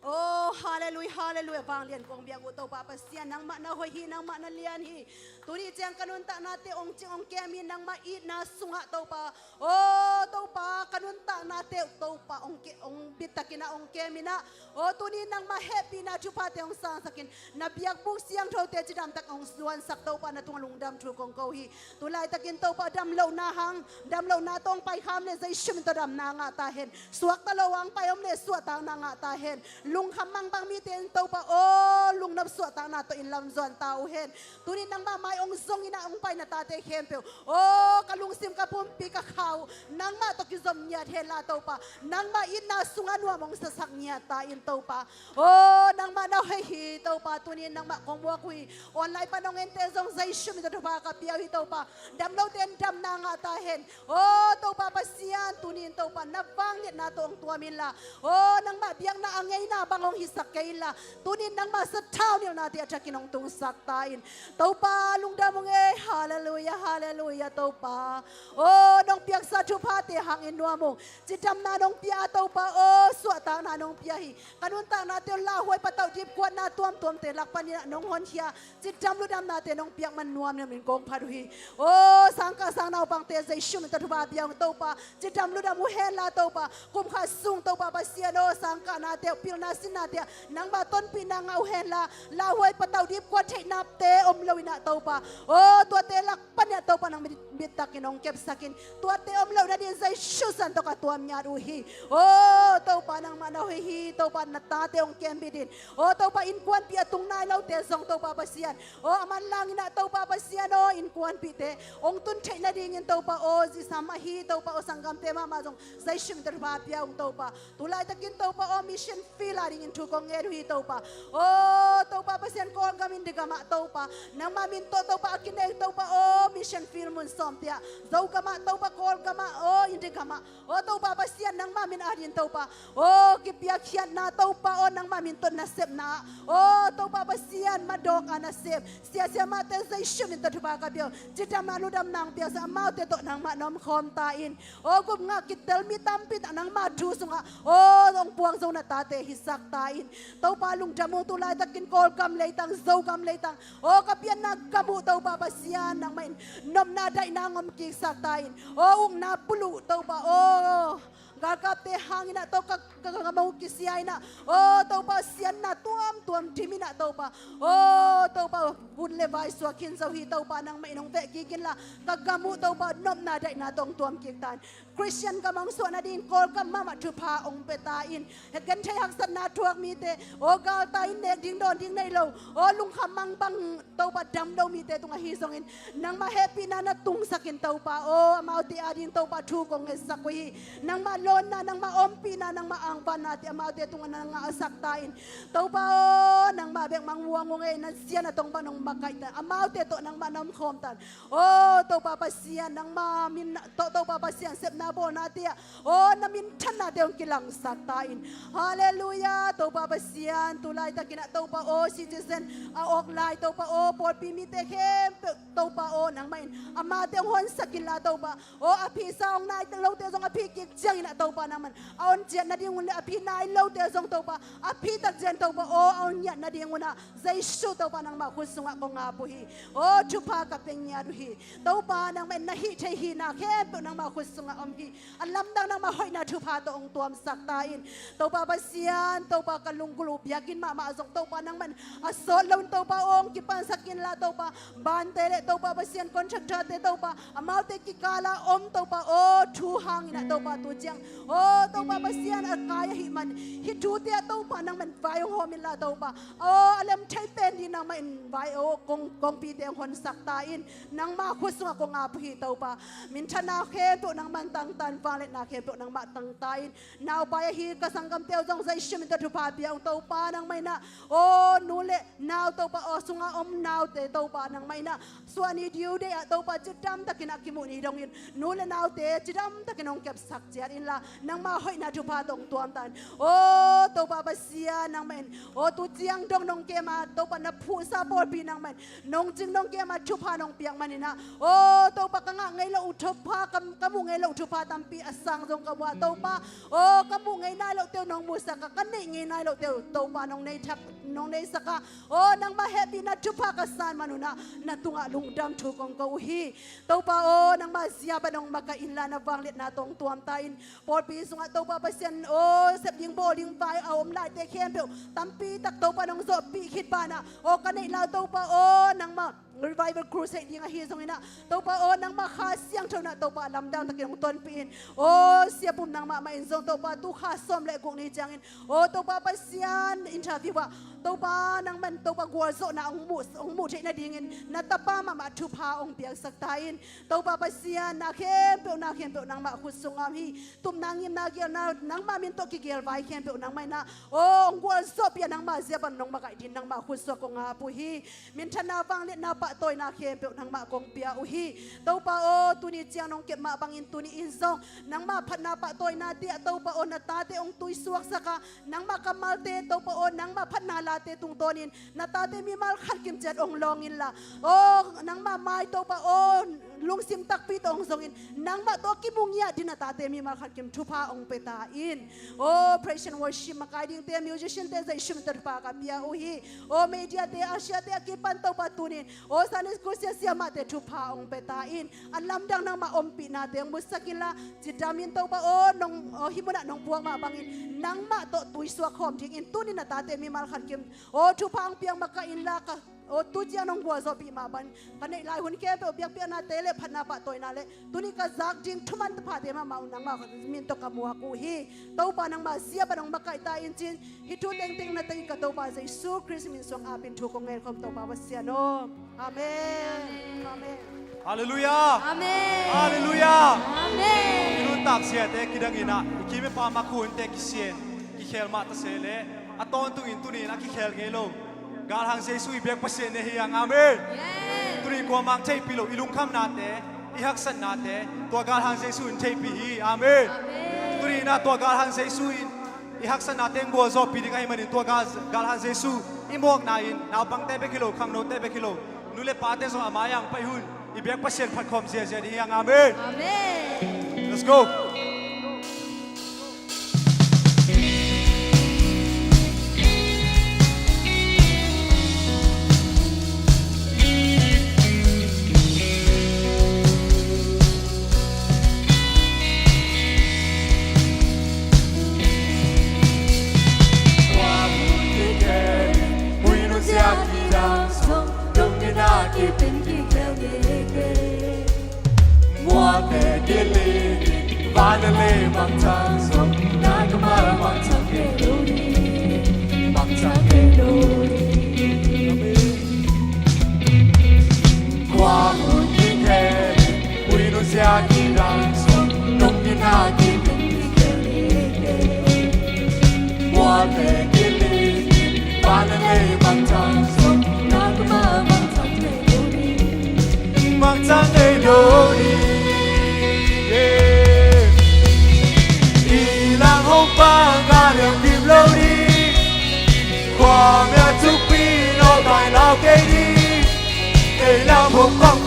Oh, halleluia, halleluia. Vanglian kong biak uh Topa Pasian, nangmah na hoih hi, nangmah na lian hi. Tuni ciang ka nuntaknate hong cing hong kem hi, nangmah itna sungah Topa. Oh Topa, ka nuntaknate uh Topa hong ke- hong bittakin ah hong kem in ah. Oh tuni nangmah hehpihna thuphate hong sangsakin, na biakbuk siangthote cidamtak hong zuansak Topa na tungah lungdam thu kong ko hi. Tulaitakin Topa damlohna hang, damlohna tawh hong paikham le Jesu min tawh damna ngah ta hen. Suakta lo hong pai om le suahtakna ngah ta hen. Lungkham mangbang mite in Topa aw lungnop suahtakna tawh in lam zuan ta uh hen. Tunin nangmah mai hong zongin ah hong pai na tate khempeuh aw ka lungsim ka pumpi ka kha uh nangmah tawh kizom ngiat hen la Topa. Nangmah itna sungah nuam hong sasak ngiat ta in Topa. Aw nangmah na hoih hi Topa, tunin nangmah kong muak uh hi. Online pan hong ente zong Jesu min tawh thupha ka pia uh hi Topa. Damlote in damna ngah ta hen. Aw Topa Pasian, tunin Topa na vangliatna tawh hong tuam inla, aw nangmah biakna a ngeina bang hong hisak kei inla, tunin nangmah sathau nilhnate a thakin hong tungsak ta in. Topa lungdam ung ei. Halleluia, halleluia Topa. Aw nong piaksa thuphate hangin nuam ung. Cidamna nong pia a Topa aw, suahtakna nong pia hi. Ka nuntaknate uh lauhuai patauh dipkuatna tuamtuamte lak panin ah nong honkhia, cidam ludamnate nong piak man nuam nuamin kong phat uh hi. Aw sangkah sang naupangte Jesu min tawh thupha pia ung Topa. Cidam ludam uh hen la Topa. Kum khat sung Topa Pasian aw sangkahnate uh pilna sinnate ah nangmah tonpihna ngah uh hen la, lauhuai patauh dipkuat theihnate om lo in ah Topa. Aw tuate lak panin ah Topa nang mit- mittakin hong kepsakin. Tuate om loh nadin Jesu san tawh ka tuam ngiat uh hi. Aw Topa nangmah na hoih hi. Topa na tate hong kembit in. Aw Topa innkuanpih a tung nai lote zong Topa Pasian, aw a manlangin ah Topa Pasian aw innkuanpihte hong tun theih nadingin Topa aw zisam ahi Topa aw sanggamte mahmah zong Jesu min tawh thupha pia ung Topa. Tulaitakin Topa aw mission field a dingin thu kong ngen uh hi Topa. Aw Topa Pasian, Kawlgam India gam ah Topa nangmah min tawh Topa a kinei Topa aw mission field mun sawmte ah, Zogam ah Topa, Kawlgam ah aw India gam ah, aw Topa Pasian nangmah min adin Topa aw kipiakkhiatna Topa aw nangmah min tawh nasepna ah, aw Topa Pasian madawk a nasep siasia mahte Jesu min tawh thupha ka pia uh. Cidamna ludamna hong piaksa amaute tawh nangmah na omkhawm ta in. Aw gupngah kitel mi tampi tak nangmah thu sungah aw hong puang zo na tate hisak ta in. Topa lungdam ung. Tulaitakin Kawlgam leitang, Zogam leitang, aw ka pianna gam uh Topa Pasian nangmah in nopna daihna hong om kiksak ta in. Aw ukna buluh Topa aw galkapte hangin ah Topa ka, ka, ka gam uh kisia in ah, aw Topa siatna tuamtuam dim in ah Topa, aw Topa vun le vai suak khin zo hi Topa, nangmah in hong veh kik inla ka gam uh Topa nopna daihna tawh hong tuam kik ta in. Khristian gam hong suah nadingin Kawlgam mahmah thupha hong pia ta in. Genthei haksatna thuak mite, aw galtai in nek ding dawn ding nei lo, aw lungkham mangbang Topa dam lo mite tungah ahi zongin nangmah hehpihna na tungsakin Topa aw amaute ading Topa thu kong ngetsak uh hi. Nangmah Awnna nangmah, ompihna nangmah, angvanna te amaute tungah na ngahsak ta in. Topa aw, nangmah bek mangmuang uh ngei, na zia na tong bang nong makaih ta in. Amaute tawh nangmah na omkhawm ta in. Aw Topa Pasian, nangmah min tawh Topa Pasian sepna bawlna te ah, aw na minthanna te hong kilangsak ta in. Halleluiah. Topa Pasian, tu laitakin ah Topa aw, citizen a awk lai Topa aw, pawlpi mite khempeuh Topa aw, nangmah in amate hong honsak inla Topa aw, a phisa hong nai lote zong a phi kik ciangin ah Topa nangmah in a hong ciat nading un le a phi nai lote zong Topa a phi tak ciang Topa aw, a hong ngiat nading un ah Jesu Topa nangmah khut sungah kong ap uh hi. Aw thupha ka pia ngiat uh hi. Topa nangmah in na hih theih hihna khempeuh nangmah khut sungah om hi. A lamdang nangmah hoihna thupha tawh hong tuamsak ta in. Topa Pasian, Topa ka lunggulh uh biakinn mahmah zong Topa nangmah in a sawt lo in Topa aw hong kipansak inla Topa, bante le Topa Pasian contractor te Topa, amaute kikal ah om Topa aw thu hangin ah Topa tu ciang aw Topa Pasian a kai ahih man hih thute ah Topa nangmah in vai hong hawm inla Topa aw a lem thei pen ding nangmah in vai aw kong, kongpite hong honsak ta in. Nangmah khut sungah kong ap uh hi Topa. Minthanna khempeuh nangmah in tang ta in, vangliatna khempeuh nangmah tang ta in. Naupai ahi ka sanggamte uh zong Jesu min tawh thupha pia ung Topa nangmah in ah. Aw nu le nau Topa aw sungah om naute Topa nangmah in ah. Suahni due date ah Topa cidam takin ah kimuh ni dongin nu le naute cidam takin hong kepsak ciat inla nangmah hoihna thupha tawh hong tuam ta in. Aw Topa Pasian nangmah in aw tu ciang dong nong kem a Topa na phuhsa pawlpi nangmah in nong cing nong kem a thupha nong piak manin ah aw Topa ka ngah ngei loh uh thupha, ka, ka muh ngei loh uh thupha tampi a sang zong ka muh a Topa aw ka muh ngei nai lohte uh nong muhsak a, ka neih ngei nai lohte uh Topa nong nei thak, nong neisak a, aw nangmah hehpihna thupha ka san man un ah na tungah lungdam thu kong ko uh hi. Topa aw nangmah zia bang nong makaih inla na vangliatna tawh hong tuam ta in. Pawlpi sungah Topa Pasian aw sep ding bawl ding vai a om laite khempeuh tampi tak Topa nong zawhpih khit banah aw ka neih lai Topa aw nangmah Revival Crusade ding ahi zongin ah Topa aw nangmah Kha Siangtho in ah Topa lamdang takin hong tonpih in. Aw Sia Pum nangmah mah in zong Topa tu kha sawm le guk ni ciangin aw Topa Pasian interview ah Topa nangmah in Topa gualzawhna hong muh, hong muh theih nadingin na tapa mahmah thupha hong piaksak ta in. Topa Pasian na khempeuh, na khempeuh nangmah khut sungah om hi. Tupna ngimna gelna nangmah min tawh kigel vai khempeuh nangmah in ah aw hong gualzawhpih a nangmah zia bang nong makaih ding nangmah khut sungah kong ap uh hi. Minthanna vangliatna pahtawina khempeuh nangmah kong pia uh hi. Topa aw tuni ciang nong kep mah bangin tuni in zong nangmah phatna pahtawina te ah Topa aw na tate hong tuisuaksak a, nangmah kammalte Topa aw nangmah phatna late tungtawnin na tate mimal khat kim ciat hong lawng inla aw nangmah mai Topa aw lungsim takpi tawh hong zongin nangmah tawh kimu ngiat ding na tate mimal khat kim thupha hong pia ta in. Aw praise and worship makai dingte, musician te Jesu min tawh thupha ka pia uh hi. Aw media te, usher te a kipan Topa tunin aw Sunday school sia siamahte thupha hong pia ta in. A lamdang nangmah ompihnate hong musak inla cidamin Topa aw nong aw hih munah nong puak mah bangin nangmah tawh tuisuak khawm dingin tunin na tate mimal khat kim aw thupha hong piak makaih inla ka aw tu ciang nong gualzawhpih mah bangin ka neih lai hun khempeuh biakpiaknate le phatna pahtawina le tuni ka zak ding thuman taphate mahmah uh nangmah min tawh ka muak uh hi. Topa nangmah zia bang nong makaih ta in cin hih thu tengteng na teng ka Topa Jesu Khrist min suang apin thu kong ngen khawm Topa Pasian aw. Amen. Amen. Halleluiah. Amen. Halleluiah. Amen. I nuntak siate kidangin ah i kim i pam a khunte kisian kikhel mah ta se leh a tawntungin tunin a kikhel ngei lo galhang Jesu i biak Pasian ne hi ang. Amen. Amen. Tunin kuamah theihpih lo i lungkhamnate i haksatnate tua galhang Jesu in theihpih hi. Amen. Amen. Tunin ah tua galhang Jesu in i haksatnate hong gualzawhpih ding ahih manin tua gal, galhang Jesu i muakna in naupangte bek hi lo, khangnote bek hi lo, nu le pate zong a mai-ah hong pai un. I biak Pasian phatkhawm ziazia ding hi ang. Amen. Amen. Let's go. Amen.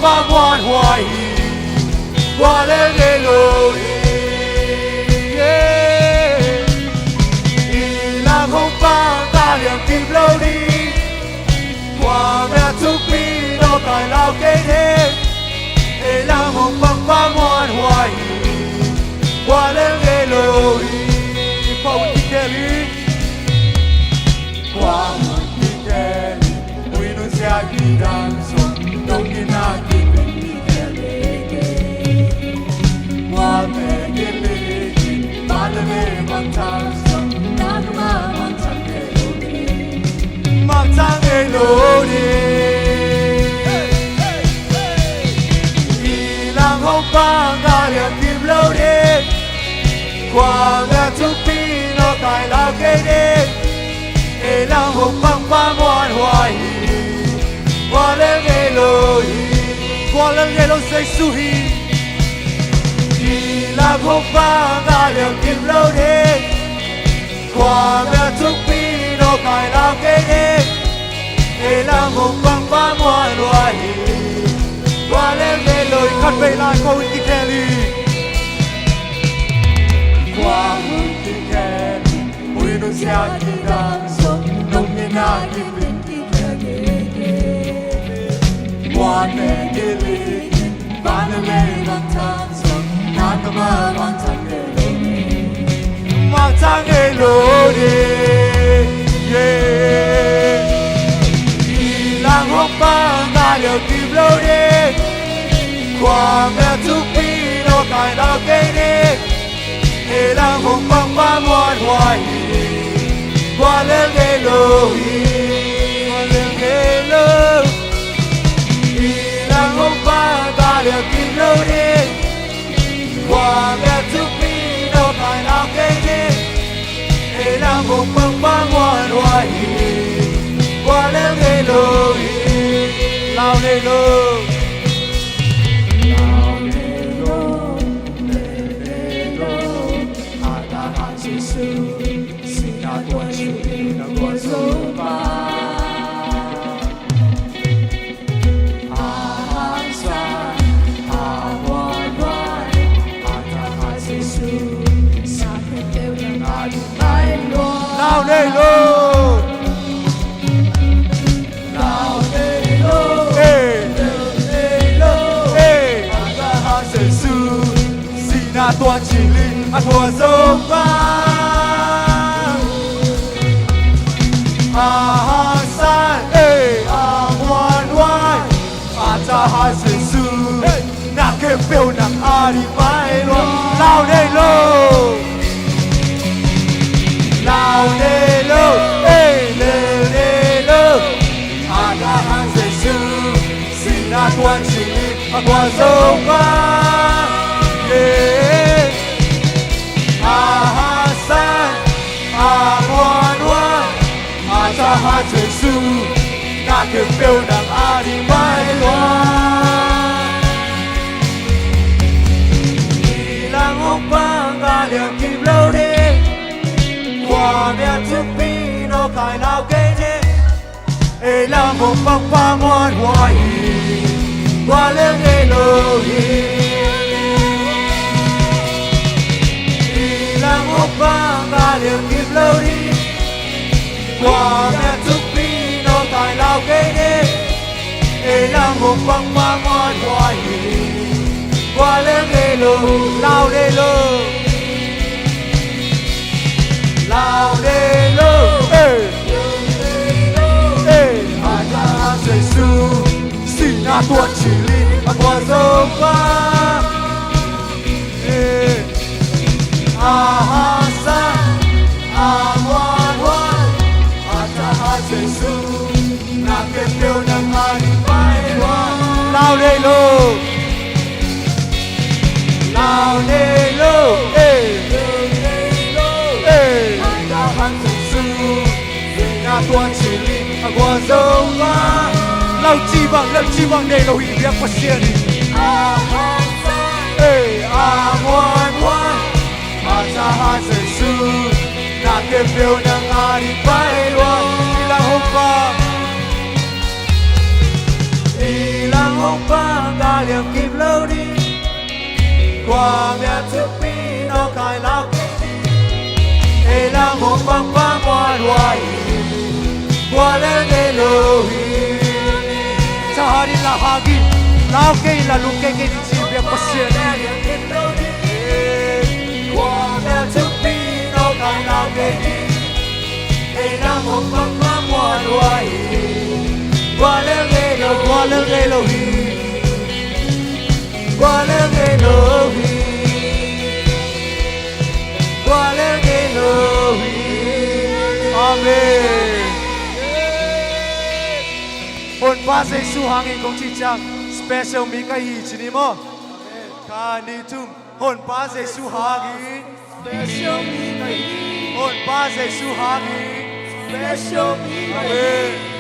Pa muan huai hi, kua lel ngei lo hi. I lang hong pang a liam kim lo ding. Kua mia thukpi no kai lau kei ne. I lang hong pang pa muan huai hi, kua lel ngei lo hi. Pa un ki kel hi. Kua mun ki kel hi. Ui nun sia ki dang song, dong ki na ki pin ki kel hi. Kua me ki li ki, pa le me mang tang song, na ka ma mang tang ke lo ni. Mang tang ke lo ni. I lang hong pang a liam kim lo ni. Kua mia thukpi no kai lau kei ni. I lang hong pang pa muan huai hi, kua lel ngei lo hi. Kua lel ngei lo Jesu hi. I lang hong pang a liam kim lo ni. Kua mia thukpi no kai lau kei ni. I lang hong pang pa muan huai hi, kua lel ngei lo hi. Khat vei lai ko in ki kel hi. Kua mun ki kel hi. Ui nun sia ki dang song, dong ki na ki pin ki kel hi. Kua me ki li ki, pa le me mang tang song, na ka ma mang tang ke lo ni. Mang tang ke lo ni. Yeah. I lang hong pang a liam kim lo ni. Kua mia thukpi no kai lau kei ni. I lang hong pang pa muan huai hi, kua lel ngei lo hi. Kua lel ngei lo. I lang hong pang a liam kim lo ni. Kua mia thukpi no kai lau kei ni. I lang hong pang pa muan huai hi, kua lel ngei lo hi. Lau nei lo. Lau nei lo. Lau nei lo. Lau nei lo. Ei. Ei. A ta ha Jesu. Sihna tuan cil in a tua Zopa. A hangsan, ei, a muanhuai. A ta ha Jesu. Ei. Na khempeuh nang a ding mai lua. Lau nei lo. Lau nei lo, ei, lel nei lo. A ta ha Jesu, sihna tuan cil in a tua Zopa. Yeah. A hangsan, a muanhuai. A ta ha Jesu, na khempeuh nang a ding mai lua. I lang hong pang a liam kim lo ding. Kua mia thukpi no kai lau kei ding. I lang hong pang pa muanhuai hi, kua lel nei lo hi. I lang hong pang a liam kim lo ding. Kua mia thukpi no kai lau kei ding. I lang hong pang pa muanhuai hi, kua lel nei lo. Lau nei lo. Lau nei lo. Ei. Ei. A ta ha Jesu, sihna tuan cil in a tua Zopa. Ei. A hangsan, a muanhuai. A ta ha Jesu, na khempeuh nang a ding mai lua. Lau nei lo. Lau nei lo, ei. Ei. A ta ha Jesu, sihna tuan cil in a tua Zopa. Lau ci bang, lau ci bang nei lo hi biak Pasian in. A hangsan, ei, a muanhuai. A ta ha Jesu, na khempeuh nang a ding mai lua. I lang hong pang. I lang hong pang Liam kim lo ding. Kua mia thupi nawk kai lau kei ding. Ei lam hong pang pang muan huai hi. Kua lel ngei lo hi. Sa ha ding la ha ding. Lau kei la lung kei kei ding ci biak Pasian hi. Kua mia thupi nawk kai lau kei ding. Ei lam hong pang pang muan huai hi. Kua lel ngei lo, kua lel ngei lo hi. Kua lel ngei lo hi. Kua lel ngei lo hi. Amen. Honpa Jesu hangin kong ci ciang special mi ka hi ci ni maw? Khat, nih, thum. Honpa Jesu hangin special mi ka hi. Honpa Jesu hangin special mi ka hi. Amen.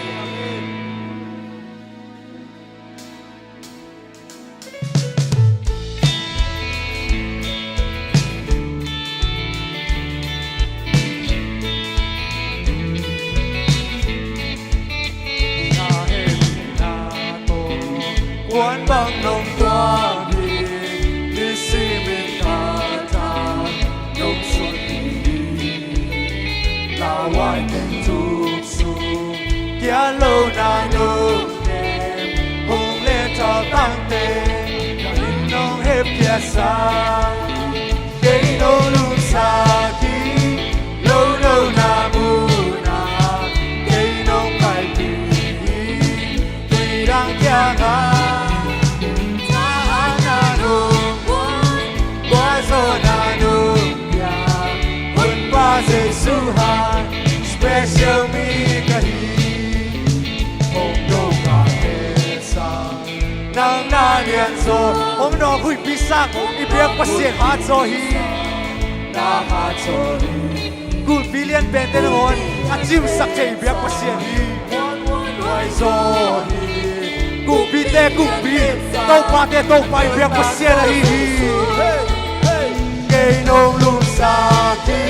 Kuan bang nong kuan hi, ni simin ka ta nong sun hi. Lauhuai teng tuk sung kian lo na nong kem, hong len thau tang teng ka in nong hep kia sa. Kei nong lungsa ki lo lo na mu na, kei nong pai pi hi. Tui dang kiang a, tahan na nong kuan, kua zaw na nong pia. Honpa Jesu hang special mi ka hi. Hong do ka te sa. Nang na lian zaw, hong nawk huihpi sak, i biak Pasian hat zaw hi. Na hat zaw hi. Gulpi lian pente nangawn a cimsak thei i biak Pasian hi. Huai zaw hi. Gulpite gulpi, Topate Topa i biak Pasian ahi hi. Kei nong lungsa ki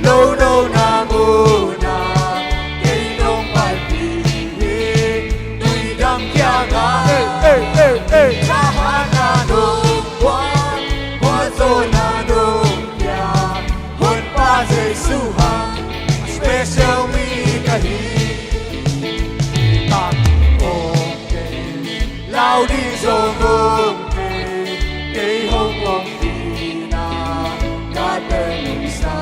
lo lo na mu na, kei nong pai pi hi. Tui dang kiang a, ei, ei, ei, ei. Tahan na nong kuan, kua zaw na nong pia. Honpa Jesu hang special mi ka hi. Tam ong kei, lau ding zong ong kei, kei hong ong pi na, ka teng sa.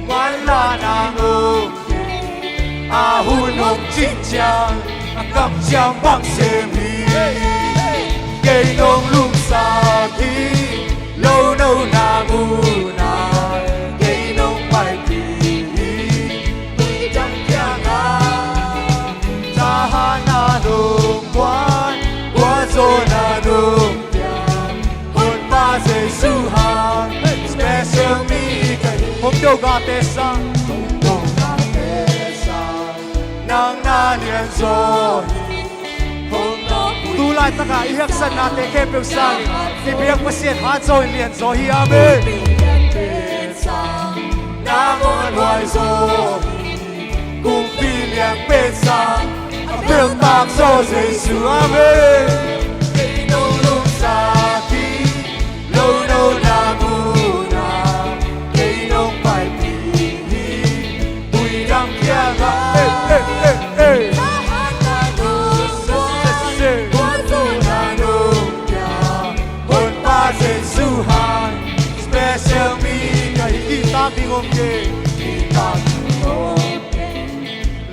Manla nang ong kei, a hun hong cin ciang, a kam ciang bang sem hi. Kei nong lungsa ki lo lo na mu na, kei nong pai pi hi. Tui dang kiang a, tahan na nong kuan, kua zaw na nong pia. Honpa Jesu hang special mi ka hi. Hong do ka te sa, hong do ka te sa. Nang na lian zaw hi. Hong do tu laitak a i haksatnate khempeuh sangin i biak Pasian hat zaw in lian zaw hi. Amen. Nang hong huai zaw hi. Kumpi liang pen sang a peltak zaw Jesu. Amen. Kei nong lungsa ki lo lo na mu na, kei nong pai pi hi. Tui dang kiang a, ei, ei, ei, ei. Tahan na nong kuan, kua zaw na nong pia. Honpa Jesu hang special mi ka hi. Kitak ding om kei. Kitak ding om kei.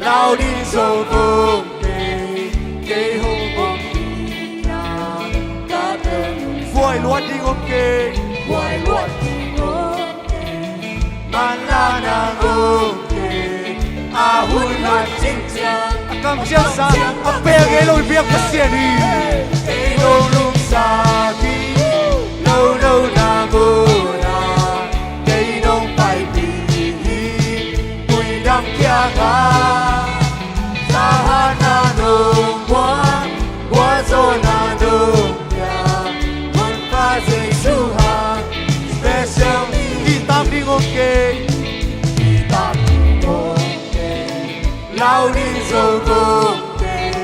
Lau ding zong om kei. Kei hong om pi na, ka teng. Buai luat ding om kei. Buai luat ding om kei. Manla nang om kei. A hun hong cin ciang, a kam ciang sa, a pel ngei lo i biak Pasian hi. Kei nong lungsa ki lo lo na mu na, kei nong pai pi hi. Tui dang kiang a, tahan na nong kuan, kua zaw na nong pia. Honpa Jesu hang special mi. Kitak ding om kei. Kitak ding om kei. Lau ding zong om kei.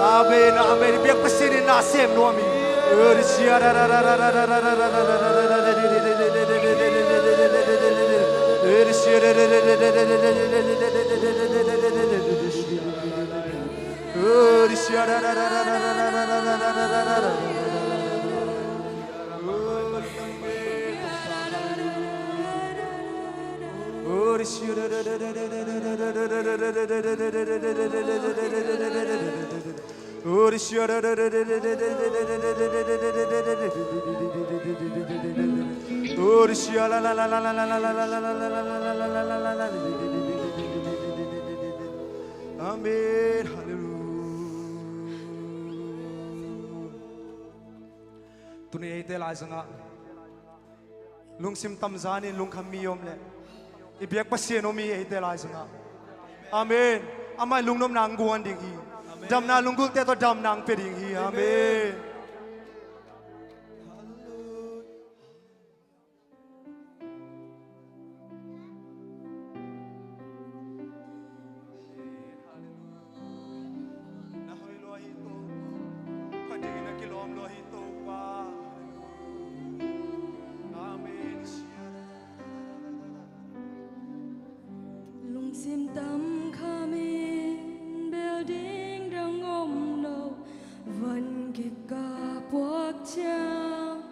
Amen, amen. Biak Pasian in na sem nuam hi. Amen. Halleluia. Tuni eite laizangah lungsim tamzanin lungkham mi om leh i biak Pasian om hi eite laizangah. Amen. Amah in lungnopna hong guan ding hi. Damna lunggulhte tawh damna hong pia ding hi. Amen. Na hoih lua hi Topa. Pha dingin a kilawm lua hi Topa. Amen. Lungsim tam khamin bel ding dang om lo, van kikah puak ciang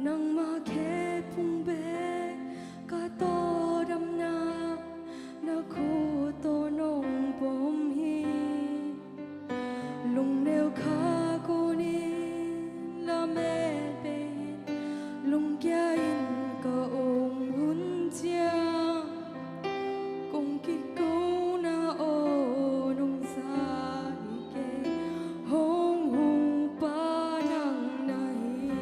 nangmah khephung bek ka tawldamna, na khut tawh nong pom hi. Lungneu kha kunin lamet bei in, lungkia in ka om hun ciang, kong kikona aw nong za hi kei, hong hong Pa nang na hi.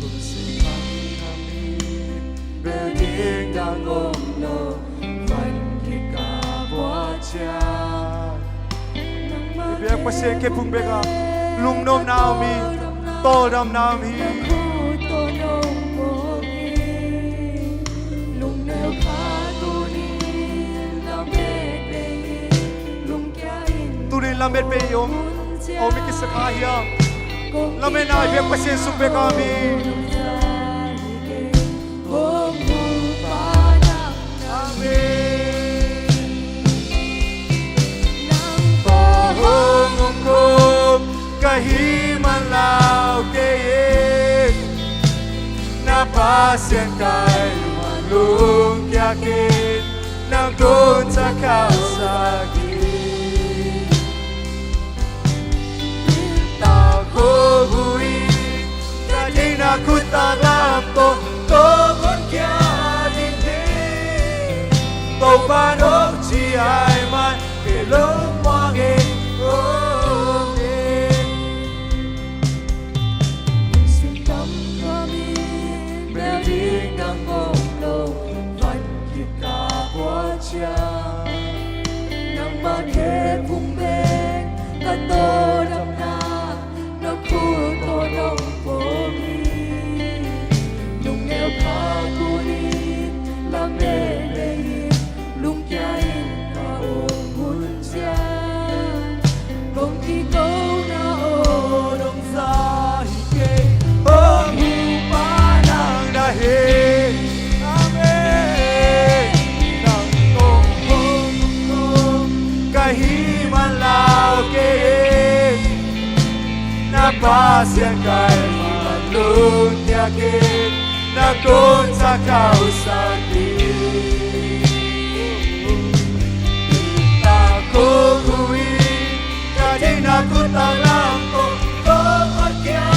Lungsim tam khamin bel ding dang om lo, van kikah puak ciang. I biak Pasian khephung bekah lungnopna om hi, tawldamna om hi. Tuni lamet bei om, om i kisa kha hiam? Lametna i biak Pasian sung bek a om hi. Amen. Nang tawh hong omkhawm ka hih man lau kei in, na Pasian ka hih man lungkia kei in, nang tung ciang khauhsak in. Limtak hong huh in, ka ding na khut tawh lam tawh, tawh hong kia ding hi. Topa'n hong ci ahih man, kei lungmuang ing, aw ing. Lungsim tam khamin bel ding dang om lo, van kikah puak ciang. Nangmah khephung bek ka tawldamna, na khut tawh nong pom hi. Lungneu kha kunin lamet bei in, lungkia in ka om hun ciang, kong kikona aw nong za hi kei, hong huh Pa nang na hi. Amen. Nang tawh hong omkhawm ka hih man lau kei in, na Pasian ka hih man lungkia kei in, nang tung ciang khauhsak in. Limtak hong huh in, ka ding na khut tawh lam tawh, tawh hong kia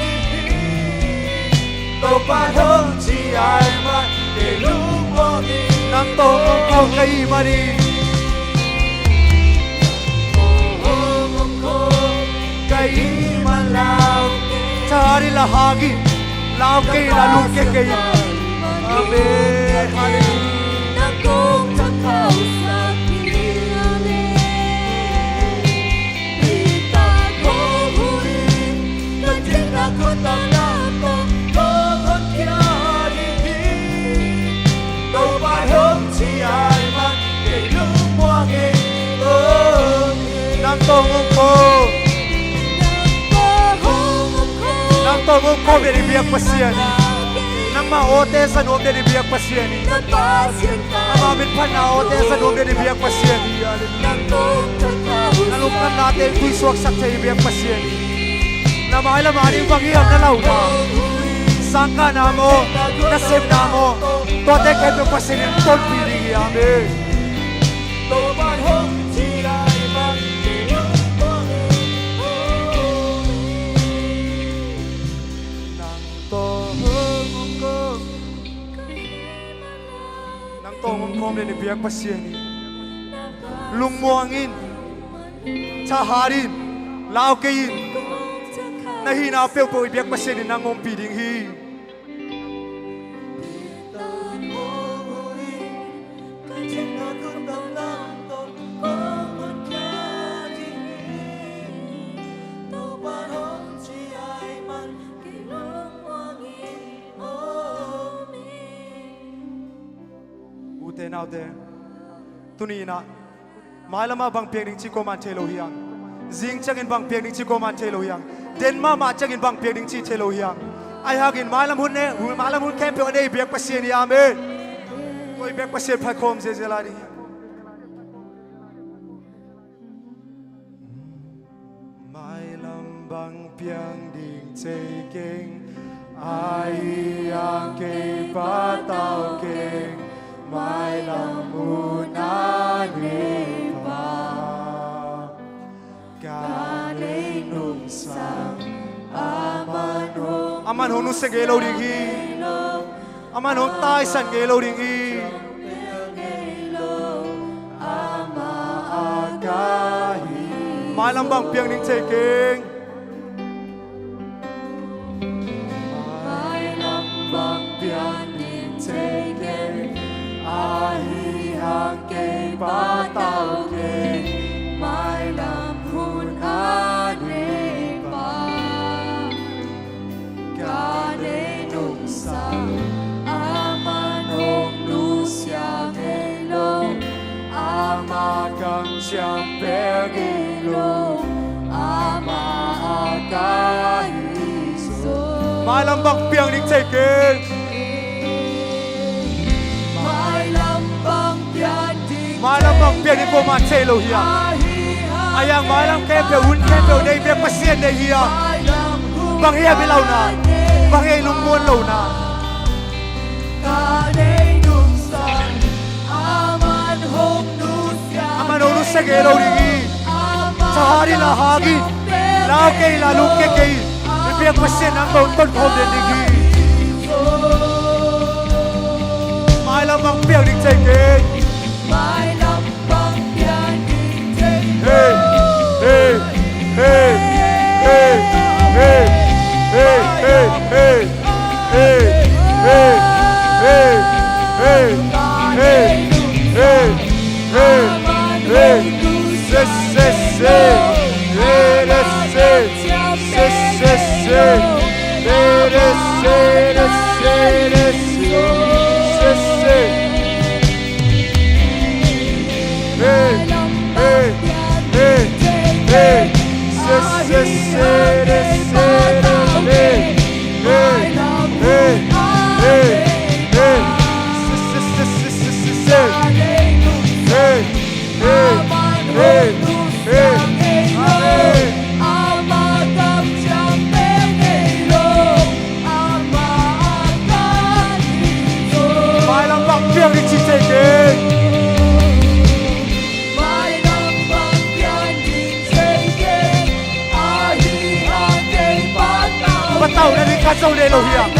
ding hi. Topa'n hong ci ahih man, kei lungmuang ing. Nang tawh hong omkhawm ka hih man hi. Ka hih man lau kei in. Tha hat in la hang in, lau kei in, la lungkia kei in. Amen. Halleluiah. Nang tawh hong omkhawm. Nang tawh hong omkhawm den i biak Pasian hi. Nangmah awte zat nuam den i biak Pasian hi. Nangmah minphatna awte zat nuam den i biak Pasian hi. Na lungkhamnate tuisuaksak thei i biak Pasian hi. Na mailam a ding bang hiam na lauhna, sangkahna maw, nasemna maw, tuate khempeuh Pasian in tonpih ding hi. Amen. Nang tawh hong omkhawm. Nang tawh hong omkhawm den i biak Pasian hi. Lungmuang in, tha hat in, lau kei in. Na hihna peuhpeuh i biak Pasian in nang ompih ding hi. Naute, tuni-in ah mailam ah bang piang ding cih kuaman thei lo hi hang. Zing ciangin bang piang ding cih kuaman thei lo hi hang. Den mahmah ciangin bang piang ding cih thei lo hi hang. Ahi hangin mailam hun ne, mailam hun khempeuh a nei biak Pasian hi. Amen. Tua i biak Pasian phat khawm ziahziah lai ding hi. Mailam bang piang ding thei keng, ahi hang kei patau keng, mailam hun a nei pa. Ka nei nungsang, aman hong, aman hong nusia ngei lo ding hi. Aman hong taisan ngei lo ding hi. Mailam bang piang ding thei keng. Mailam bang piang ding thei keng. Ahi hang kei patau keng. Mailam hun a nei pa. Ka nei nungsang, aman hong nusia ngei lo, ama kamciam bel ngei lo, ama a ka hi zaw. Mailam bang piang ding thei keng. Mailam bang piang ding, mailam bang piang ding kuaman thei lo hi hang. Ahi hang mailam khempeuh, hun khempeuh nei biak Pasian deih hi hang. Bang hiam i launa? Bang hiam i lungmuan lohna? Ka nei nungsang, aman hong nusia, aman hong nusia ngei lo ding hi. Thahat in la hang in, lau kei la, lungkia kei in. I biak Pasian nang bawng ton khawm den ding hi. Mailam bang piang ding thei keng. Mailam bang piang ding thei keng. Hey, hey, hey, hey, hey, hey, hey, hey. Hey, hey, hey, hey, hey, hey, hey, hey. Se, se, se. Hey, se, se, se, se. Hey, se, se, se, se, se. Se, se. Hey, hey, hey, hey. Se, se, se, se, se, se. Hey, hey, hey, hey. Se, se, se, se, se, se, se. Hey, hey, hey, hey, hey. Mailam bang piang ding ci thei keng. Patau nading khat zong nei lo hiam?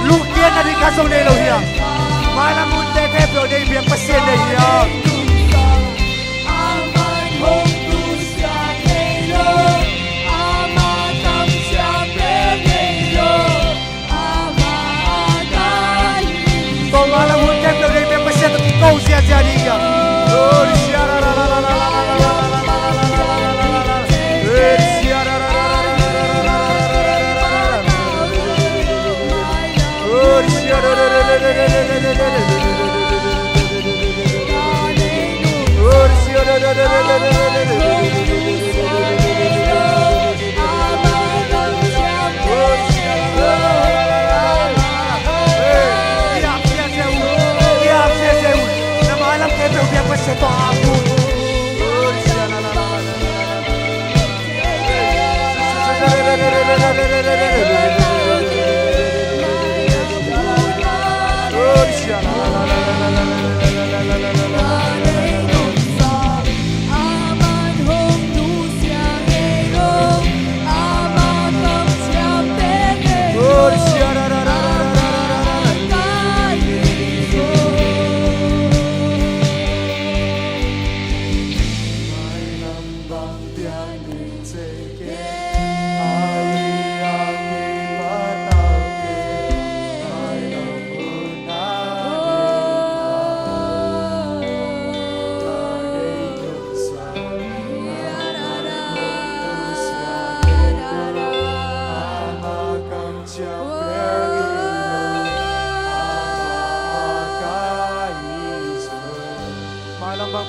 Lungkiat nading khat zong nei lo hiam? Mailam hunte khempeuh nei biak Pasian nei hiam? Tua mailam hun khempeuh nei biak Pasian tawh kiko ziahziah ding hiam?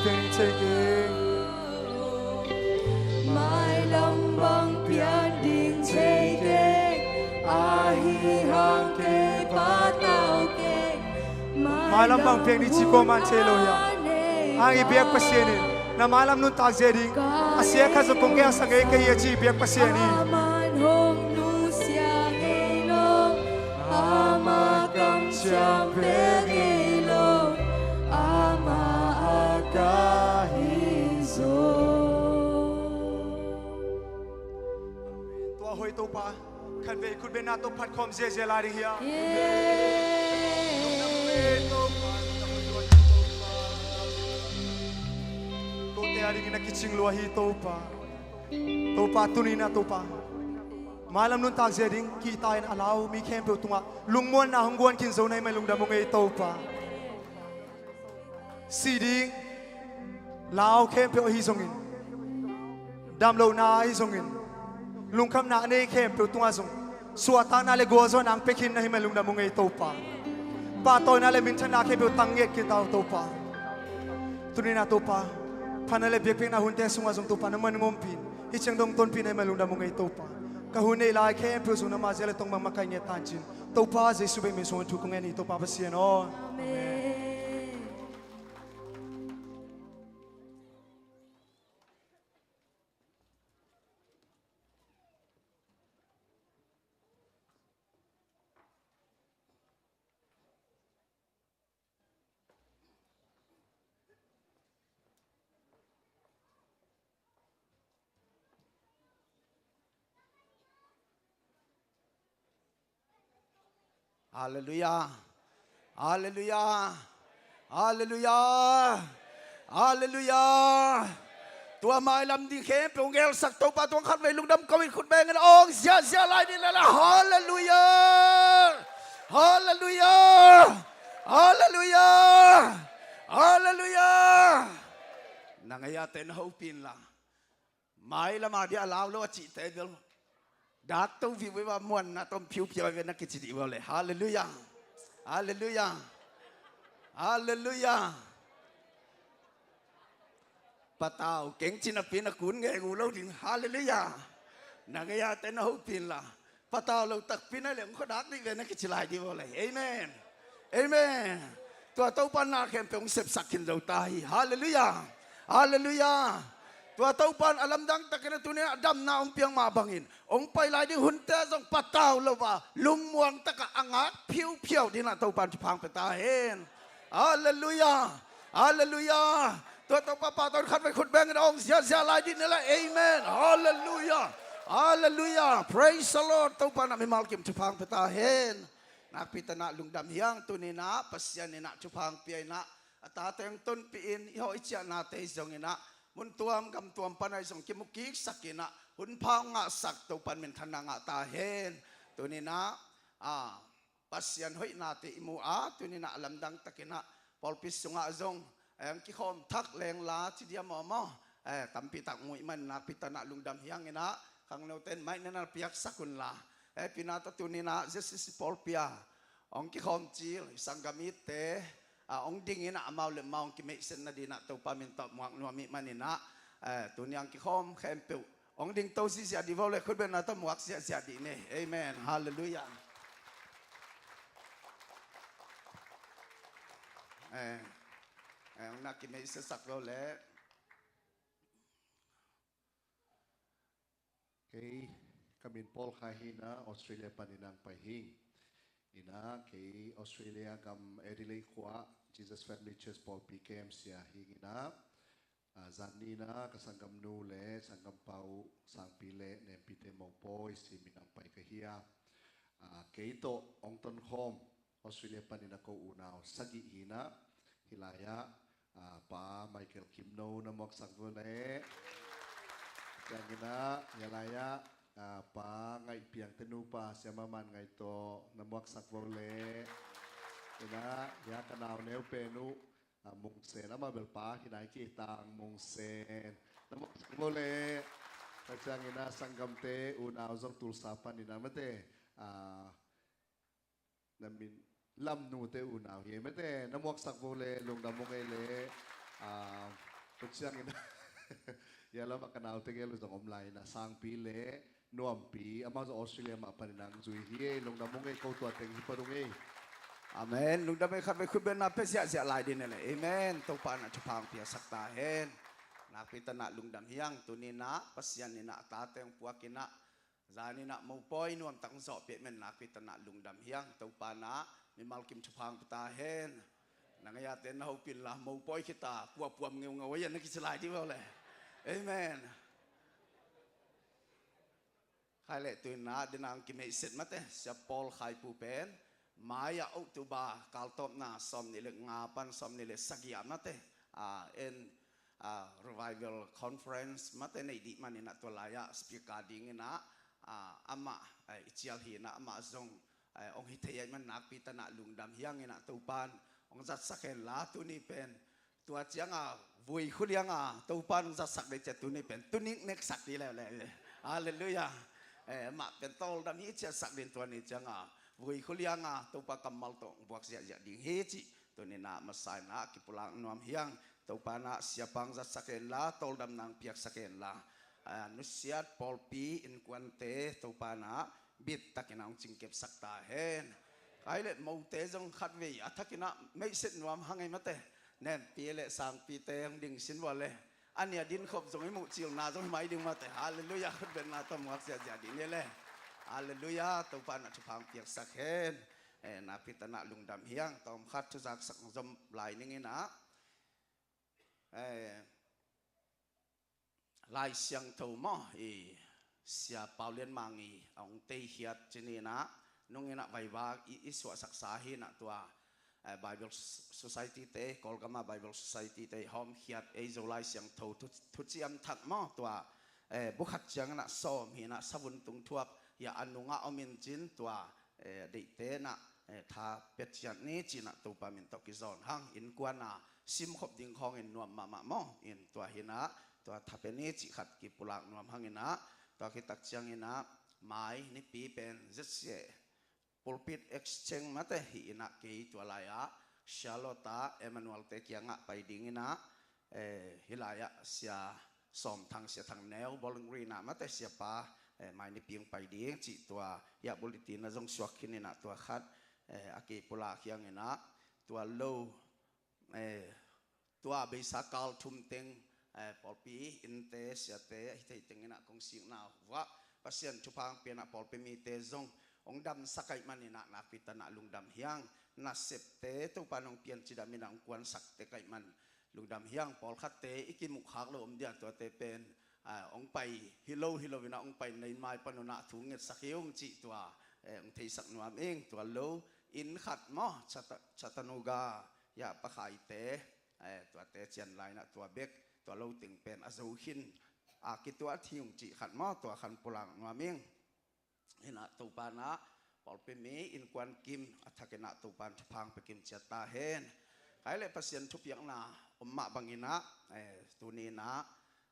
Thei keng. Mailam bang pian ding thei keng. Ahi hang kei patau keng. Mailam bang pian ding ci kua man thei lo hiam? Hang i biak Pasian in na mailam nuntak zia ding a sia khat zong kong gelsak ngei ka hi a ci i biak Pasian hi. Aman hong nusia ngei lo. Ama kamciam pia ngei lo. Ama a ka hi zo. Tua hoih Topa, khatvei khutbetna tawh phat khawm ziazia lai ding hiam? Kote a dingin a kicing lua hi Topa. Topa, tuni-in ah Topa, mailam nuntak zia ding kihta-in a lau mi khempeuh tungah lungmuanna hong guan khin zo na hih man lungdam ung ei Topa. Si ding lau khempeuh ahi zongin, damlohna ahi zongin, lungkhamna a nei khempeuh tungah zong suahtakna le gualzawhna hong pia khin na hih man lungdam ung ei Topa. Pahtawina le minthanna khempeuh tang ngiat khin ta uh Topa. Tuni-in ah Topa, phatna le biakpiakna hunte sungah zong Topa na man ngawmpih in hih ciang dong tonpih na hih man lungdam ung ei Topa. Ka hun neih lai khempeuh zong nangma zia le tong bang makaih ngiat tancin Topa Jesu bek min sungah thu kong ngen hi Topa Pasian aw. Amen. Halleluia. Halleluia. Halleluia. Halleluia. Tua mailam ding khempeuh hong gelsak Topa tungah khatvei lungdam ko-in khut bengin a awng ziahziah lai ding leh la. Halleluia. Halleluia. Halleluia. Halleluia. Na ngeia te na hopih inla. Mailam a dia a lau lo a cihte bel dak to vivui va muanna tom phiuphiau ve na kici dih vua le. Halleluia. Halleluia. Halleluia. Patau keng ci napi na kun ngei uh lo ding. Halleluia. Na ngeia te na hopih inla. Patau lo takpi na le hong khuadak dih ve na kici lai dih vua le. Amen. Amen. Tua Topa in na khempeuh hong sepsak khin zo ta hi. Halleluia. Halleluia. Tua Topa in a lamdang takin a tuni-in a damna hong piak mah bangin hong pai lai ding hunte zong patau lo a lungmuang takah a ngak phiuphiau dingin ah Topa in thupha hong pia ta hen. Halleluia. Halleluia. Tua Topa pahtawi khatvei khut bengin a awng ziahziah lai dih ni la. Amen. Halleluia. Halleluia. Praise the Lord. Topa in ah mimal kim thupha hong pia ta hen. Nakpi takin ah lungdam hi hang. Tuni-in ah Pasian in ah thupha hong pia in ah a tate hong tonpih in i hawh i ciahnate hi zongin ah mun tuam gam tuam pan ahi zong kimu kiksak in ah hunpha hong ngahsak Topa in minthanna ngah ta hen. Tuni-in ah, ah, Pasian hoihnate i mu a, tuni-in ah a lamdang takin ah pawlpi sungah zong, eh, hong kikhawm thak leng la ci diam aw maw? Eh, tampi tak mu ih man nakpi takin ah lungdam hi hang in ah khangnote in mic na na piaksak un la. Eh, pina tawh tuni-in ah Z C C pawlpi ah hong kikhawm cil i sanggam itte, ah, hong ding in ah amau le amau hong kimeihsetna dingin ah Topa min tawh muak nuam ih man in ah, eh, tuni-in hong kikhawm khempeuh hong ding to ziahziah dih vua le khutbetna tawh muak ziahziah dih ni. Amen. Halleluia. Eh, eh, hong na kimeihsetsak vua le. Kei ka min Paul Khai hi in ah Australia panin ah hong pai hi ing. In ah kei Australia gam Adelaide khua-ah Jesus Family Church pawlpi K M C ah hi ing in ah, ah, zan ni-in ah ka sanggamnu le sanggampa uh Sangpi le Nempite mopawi simin ah hong pai ka hi a, ah, kei tawh hong tonkhawm Australia panin a ko unau sagih hi in ah, hih lai-ah, ah, Pa Michael Kimno na muaksak vua le. Ciangin ah, hih lai-ah, ah, Pa Ngaih Piangte nupa Siama Man Ngaih tawh na muaksak vua le. In ah, hih ka nau neu pen uh, ah, Mung Sen, amah bel pa hi nai kei tang, Mung Sen na muaksak vua le. Tua ciangin ah sanggamte unau zong Tulsa panin ah mate, ah, na min Lamnute unau hi ei mate, na muaksak vua le, lungdam ung ei le. Ah, Tua ciangin, ia lamah ka naute gel uh zong om lai-in ah, Sangpi le Nuampi, amau zong Australia mah panin ang zui hi ei, lungdam ung ei, ko tua teng hi pan ung ei. Amen. Lungdam ei, khatvei khutbetna pia ziahziah lai ding hi leh. Amen. Topa in ah thupha hong piaksak ta hen. Nakpi takin ah lungdam hi hang, tuni-in ah Pasian in ah a tate hong puakin ah, zan in ah mopawi nuamtak hong zawhpih ahih manin nakpi takin ah lungdam hi hang. Topa in ah mimal kim thupha hong pia ta hen. Na ngaihte na hopih inla, mopawi khit a puapuam ngeungeu a, ia na kici lai ding uh leh. Amen. Khai leh tu-in ah, den ang kimeihset mate, Sia Paul Khaipu pen mai-ah October kaltawpna sawmnih le nga pan sawmnih le sagih ah mate, a, en, a, Revival Conference mate nei ding manin ah, tua lai-ah speaker dingin ah, a, amah, eh, i cial hi-in ah, amah zong, eh, hong hi thei ahih manin nakpi takin ah lungdam hi hang in ah, Topa in hong zatsak hen la, tuni pen tua ciang a vui khualiang a Topa in hong zatsak ding ciang, tuni pen tuni neksak ding leh leh. Halleluiah. Eh, amah pen tawldam hi ciatsak ding, tua ni ciang a vui khualiang a Topa kammal tawh hong buak ziahziah ding hi cih tuni-in ah masa-in ah kipulak nuam hi hang. Topa in ah siapa hong zatsak hen la, tawldamna hong piaksak hen la, a, nusiat pawlpi innkuante Topa in ah bittakin ah hong cingkepsak ta hen. Khai leh mote zong khatvei a thakin ah meihset nuam hang ei mate. Nempi le Sangpite hong ding sin uh leh, a nih a din khop zong i muh cilna zong hi mai ding mate. Halleluiah. Khutbetna tawh muak ziahziah ding hi leh. Halleluiah. Topa in ah thupha hong piaksak hen. Eh, nakpi takin ah lungdam hi hang. Tawmkhat thuzaksak zom lai ning in ah, eh, Lai Siangtho maw, i Sia Pau Lian Mang i a hong teikhiat ci-in ah, nung in ah vaivak i, i suahsaksa hi-in ah, tua, eh, Bible Society te, Kawlgam a Bible Society te hawmkhiat, ei Zolai Siangtho thu, thuciam thak maw, tua, eh, bu khat ciangin ah sawm hi-in ah, savun tung thuap, ia a nungah om in cin, tua, eh, a deihte in ah, eh, tha pia ciat ni ci-in ah Topa min tawh kizawn hang. Innkuan a simkhop ding khawngin nuam mahmah maw, in tua hi-in ah tua tha pia ni cih khat kipulak nuam hang in ah, tua khit tak ciangin ah mai nipi pen Z C A Pulpit Exchange mate hi-in ah, kei tua lai-ah Charlotte ah Emmanuel te kiangah pai dingin ah, eh, hih lai-ah Sia Sawm Thang, Sia Thang Neu, Bowling Green ah mate siapa, eh, mai nipi hong pai ding cih tua, ia bulletin ah zong suak khin in ah, tua khat, eh, a kipulak hi hang in ah, tua lo, eh, tua beisa kal thum teng, eh, pawlpi innte, siate, a hi thei tengin ah kong sikna uh ah Pasian thupha hong pia in ah, pawlpi mite zong hong damsak ahih manin ah nakpi takin ah lungdam hi hang. Nasepte Topa in hong pian cidam in ah hong kuansak tek ahih man lungdam hi hang. Pawlkhatte i kimuhkhak lo om dia, tuate pen, ah, hong pai hi lo hi lo in ah, hong pai na inn mai pan un ah thu ngetsak hi ung cih tua, eh, hong theisak nuam ing. Tua lo inn khat maw, Chata-, Chattanooga, ia Pakhaite, eh, tuate cian lai in ah tua bek, tua lo teng pen a zo khin a kituat hi ung cih khat maw, tua khan pulak nuam ing. In ah Topa in ah pawlpi mi innkuan kim a thakin ah Topa in thupha hong pia kim ciat ta hen. Khai leh Pasian thupiakna om mah bangin ah, eh, tuni-in ah,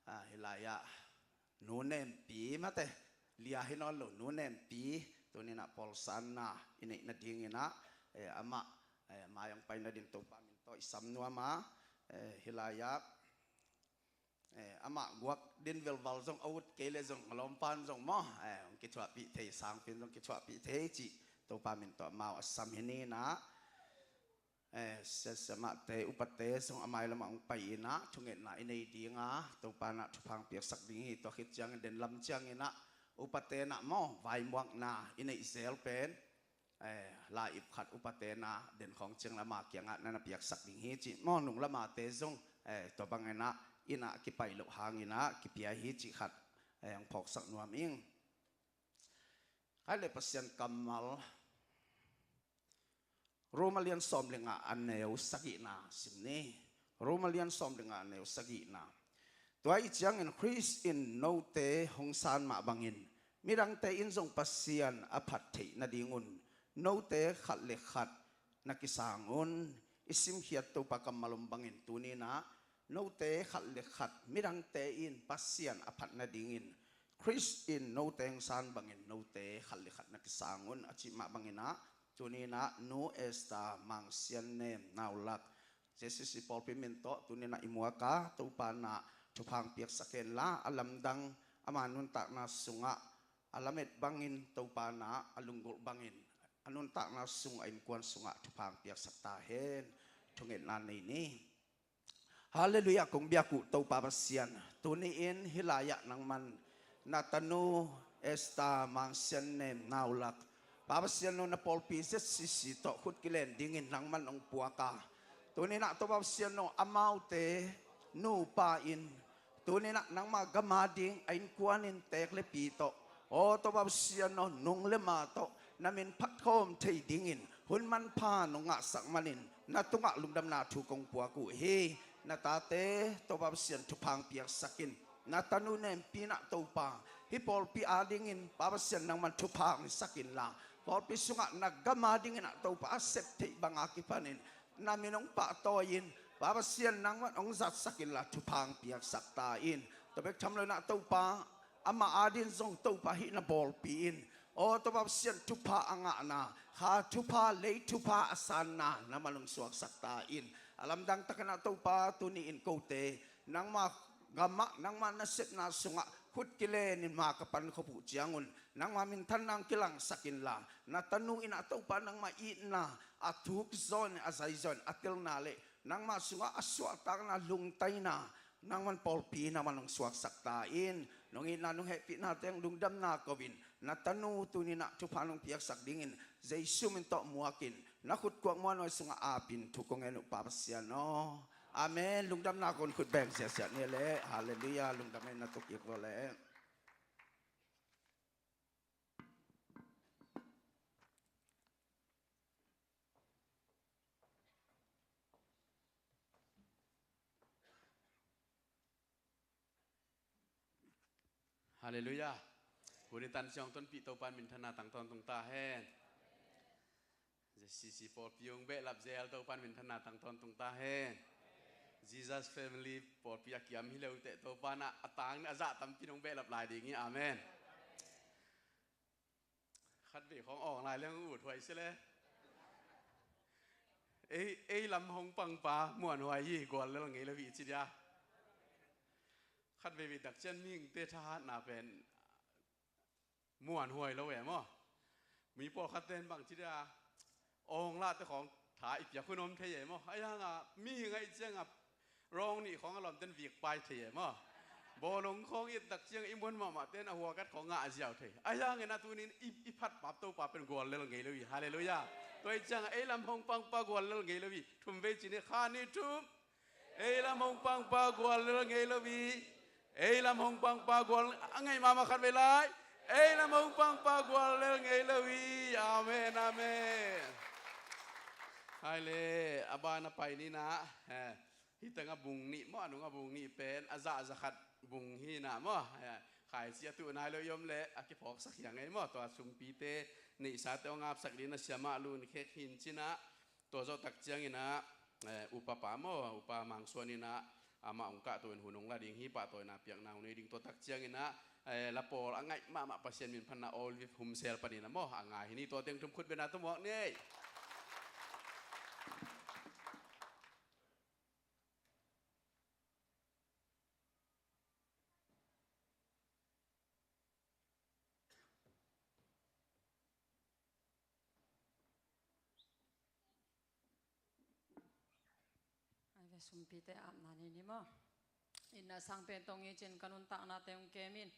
ah, hih lai-ah Nu Nempi mate, lia hi nawn lo, Nu Nempi, tuni-in ah pawlsanna i neih nadingin ah, eh, amah, eh, mai hong pai nading Topa min tawh i sam nuam a, eh, hih lai-ah, eh, amah guak din velval zong a ut kei leh zong a lawmpan zong maw, eh, hong kithuahpih thei, Sangpi in zong kithuahpih thei cih Topa min tawh amau a sam hi ni in ah, eh, sia, siamahte, upate zong a mailam ah hong pai in ah thungetna i nei ding a, Topa in ah thupha hong piaksak ding hi. Tua khit ciangin den lam ciangin ah upate in ah maw, vaimuakna i neih zel pen, eh, la-ip khat upate in ah den khawng ciang lama kiangah na na piaksak ding hi cih maw, nung lamate zong, eh, tua bangin ah inn ah kipai loh hangin ah kipia hi cih khat, eh, hong phawksak nuam ing. Khai leh Pasian kammal Roma lian sawm le nga a neu sagihna sim ni. Roma lian sawm le nga a neu sagihna. Tua ahih ciangin Khrist in note hong san mah bangin midangte in zong Pasian a phat theih nadingun note khat le khat na kisang un. I simkhiat Topa kammal om bangin tuni-in ah note khat le khat midangte in Pasian a phat nadingin Khrist in note hong san bangin note khat le khat na kisang un a cih mah bangin ah, tuni-in ah Nu Esther Mang Sian Nem, Naulak, J C C pawlpi min tawh tuni-in ah i muak a, Topa in ah thupha hong piaksak hen la, a lamdang ama nuntakna sungah a lamet bangin Topa in ah a lunggulh bangin a nuntakna sung, a innkuan sungah thupha hong piaksak ta hen. Thungetna nei ni. Halleluiah, kong biak uh Topa Pasian. Tuni-in hih lai-ah nangman na tanu Esther Mang Sian Nem Naulak, Pa Pasian aw, na pawlpi Z C C tawh khut kilen dingin nangman hong puak a, tuni-in ah Topa Pasian aw, amaute nupa in, tuni-in ah nangma gam a ding a innkuan in teek le pi tawh, aw Topa Pasian aw, nung le ma tawh na min phat khawm thei dingin hun manpha nong ngahsak manin na tungah lungdamna thu kong puak uh hi. Na tate Topa Pasian thupha hong piaksak in. Na tanu Nempi in ah Topa, hih pawlpi a dingin Pa Pasian nangman thupha hong sak inla, pawlpi sungah na gam a dingin ah Topa a sep theih bang a kipanin na min hong pahtawi in, Pa Pasian nangman hong zatsak inla thupha hong piaksak ta in. Tua bek tham loin ah Topa, amah a dingin zong Topa hih na pawlpi in, aw Topa Pasian, thupha a ngahna, kha thupha, lei thupha a sanna nangman hong suaksak ta in. A lamdang takin ah Topa, tuni-in kote nangma gamah, nangma nasepna sungah khut kilenin ma ka pankhop uh ciangun nangma minthanna hong kilangsak inla, na tanu in ah Topa, nangma itna a thuk zawin, a zai zawin, a telna le nangma sungah a suahtakna, lungtaina nangman pawlpi nangman hong suaksak ta in. Nong itna, nong hehpihnate hong lungdamna ko-in, na tanu tuni-in ah thupha nong piaksak dingin Jesu min tawh muakin, na khut kuak muanhuai sungah apin thu kong ngen uh Pa Pasian aw. Amen. Lungdamna ko-in khut beng siasia ni leh. Halleluiah. Lungdam ei, na tuk kik vua leh. Halleluiah. Hun i tan siang tonpih Topa in minthanna tang tawntung ta hen. Z C C pawlpi hong behlap zel Topa in minthanna tang tawntung ta hen. Jesus Family pawlpi a kiam hi lo teh Topa in ah a tang a zah tampi in hong behlap lai ding hi. Amen. Khatvei khawng awng lai leng ut huai se le. Ei, ei lam hong pangpa muanhuai hi, guallel ngei lo hi ci dia. Khatvei vei tak ciang mihingte thahatna pen muanhuai lo e maw. Mi pawlkhatte in bang ci dia, awng lahte khawng tha i piak hun om thei e maw. Ahi hanga mihing ahih cianga rawng nih khawng a lawmten vik pai thei e maw. Bawlung khawng it tak cianga i muan mahmahte in a huakat khawng ngah ziau thei. Ahi hangin a tunin i, i phat pap Topa pen guallel ngei lo hi. Halleluiah. Tua ahih cianga ei lam hong pangpa guallel ngei lo hi. Thum vei ci ni. Khat, nih, thum. Ei lam hong pangpa guallel ngei lo hi. Ei lam hong pangpa gual, a ngei mahmah khatvei lai. Ei lam hong pangpa guallel ngei lo hi. Amen, amen. Hai le, a ban a pai ni na. Eh, hih teng a bung nih maw, a nung a bung nih pen a zah za khat bung hi na maw. Eh, khaici a tuh nai lo i om leh a kiphawksak hi a ngei maw. Tua sumpite, neihsate hong apsak ding na siamah Lun Khek Hin ci na. Tua zawh tak ciangin ah, eh, upa pa maw, upa Mang Suan in ah, amah hong kahto in hun hong la ding hi, pahtawina piakna hong nei ding. Tua tak ciangin ah, eh, la pawl a ngaih mahmah Pasian min phatna Olive Home Cell panin ah maw, a ngai hi ni. Tua teng thum khut bengin ah tawh muak ni. Ai ve, sumpite apna nei ni maw. Itna sang pen tawh ngicin ka nuntaknate hong kem in.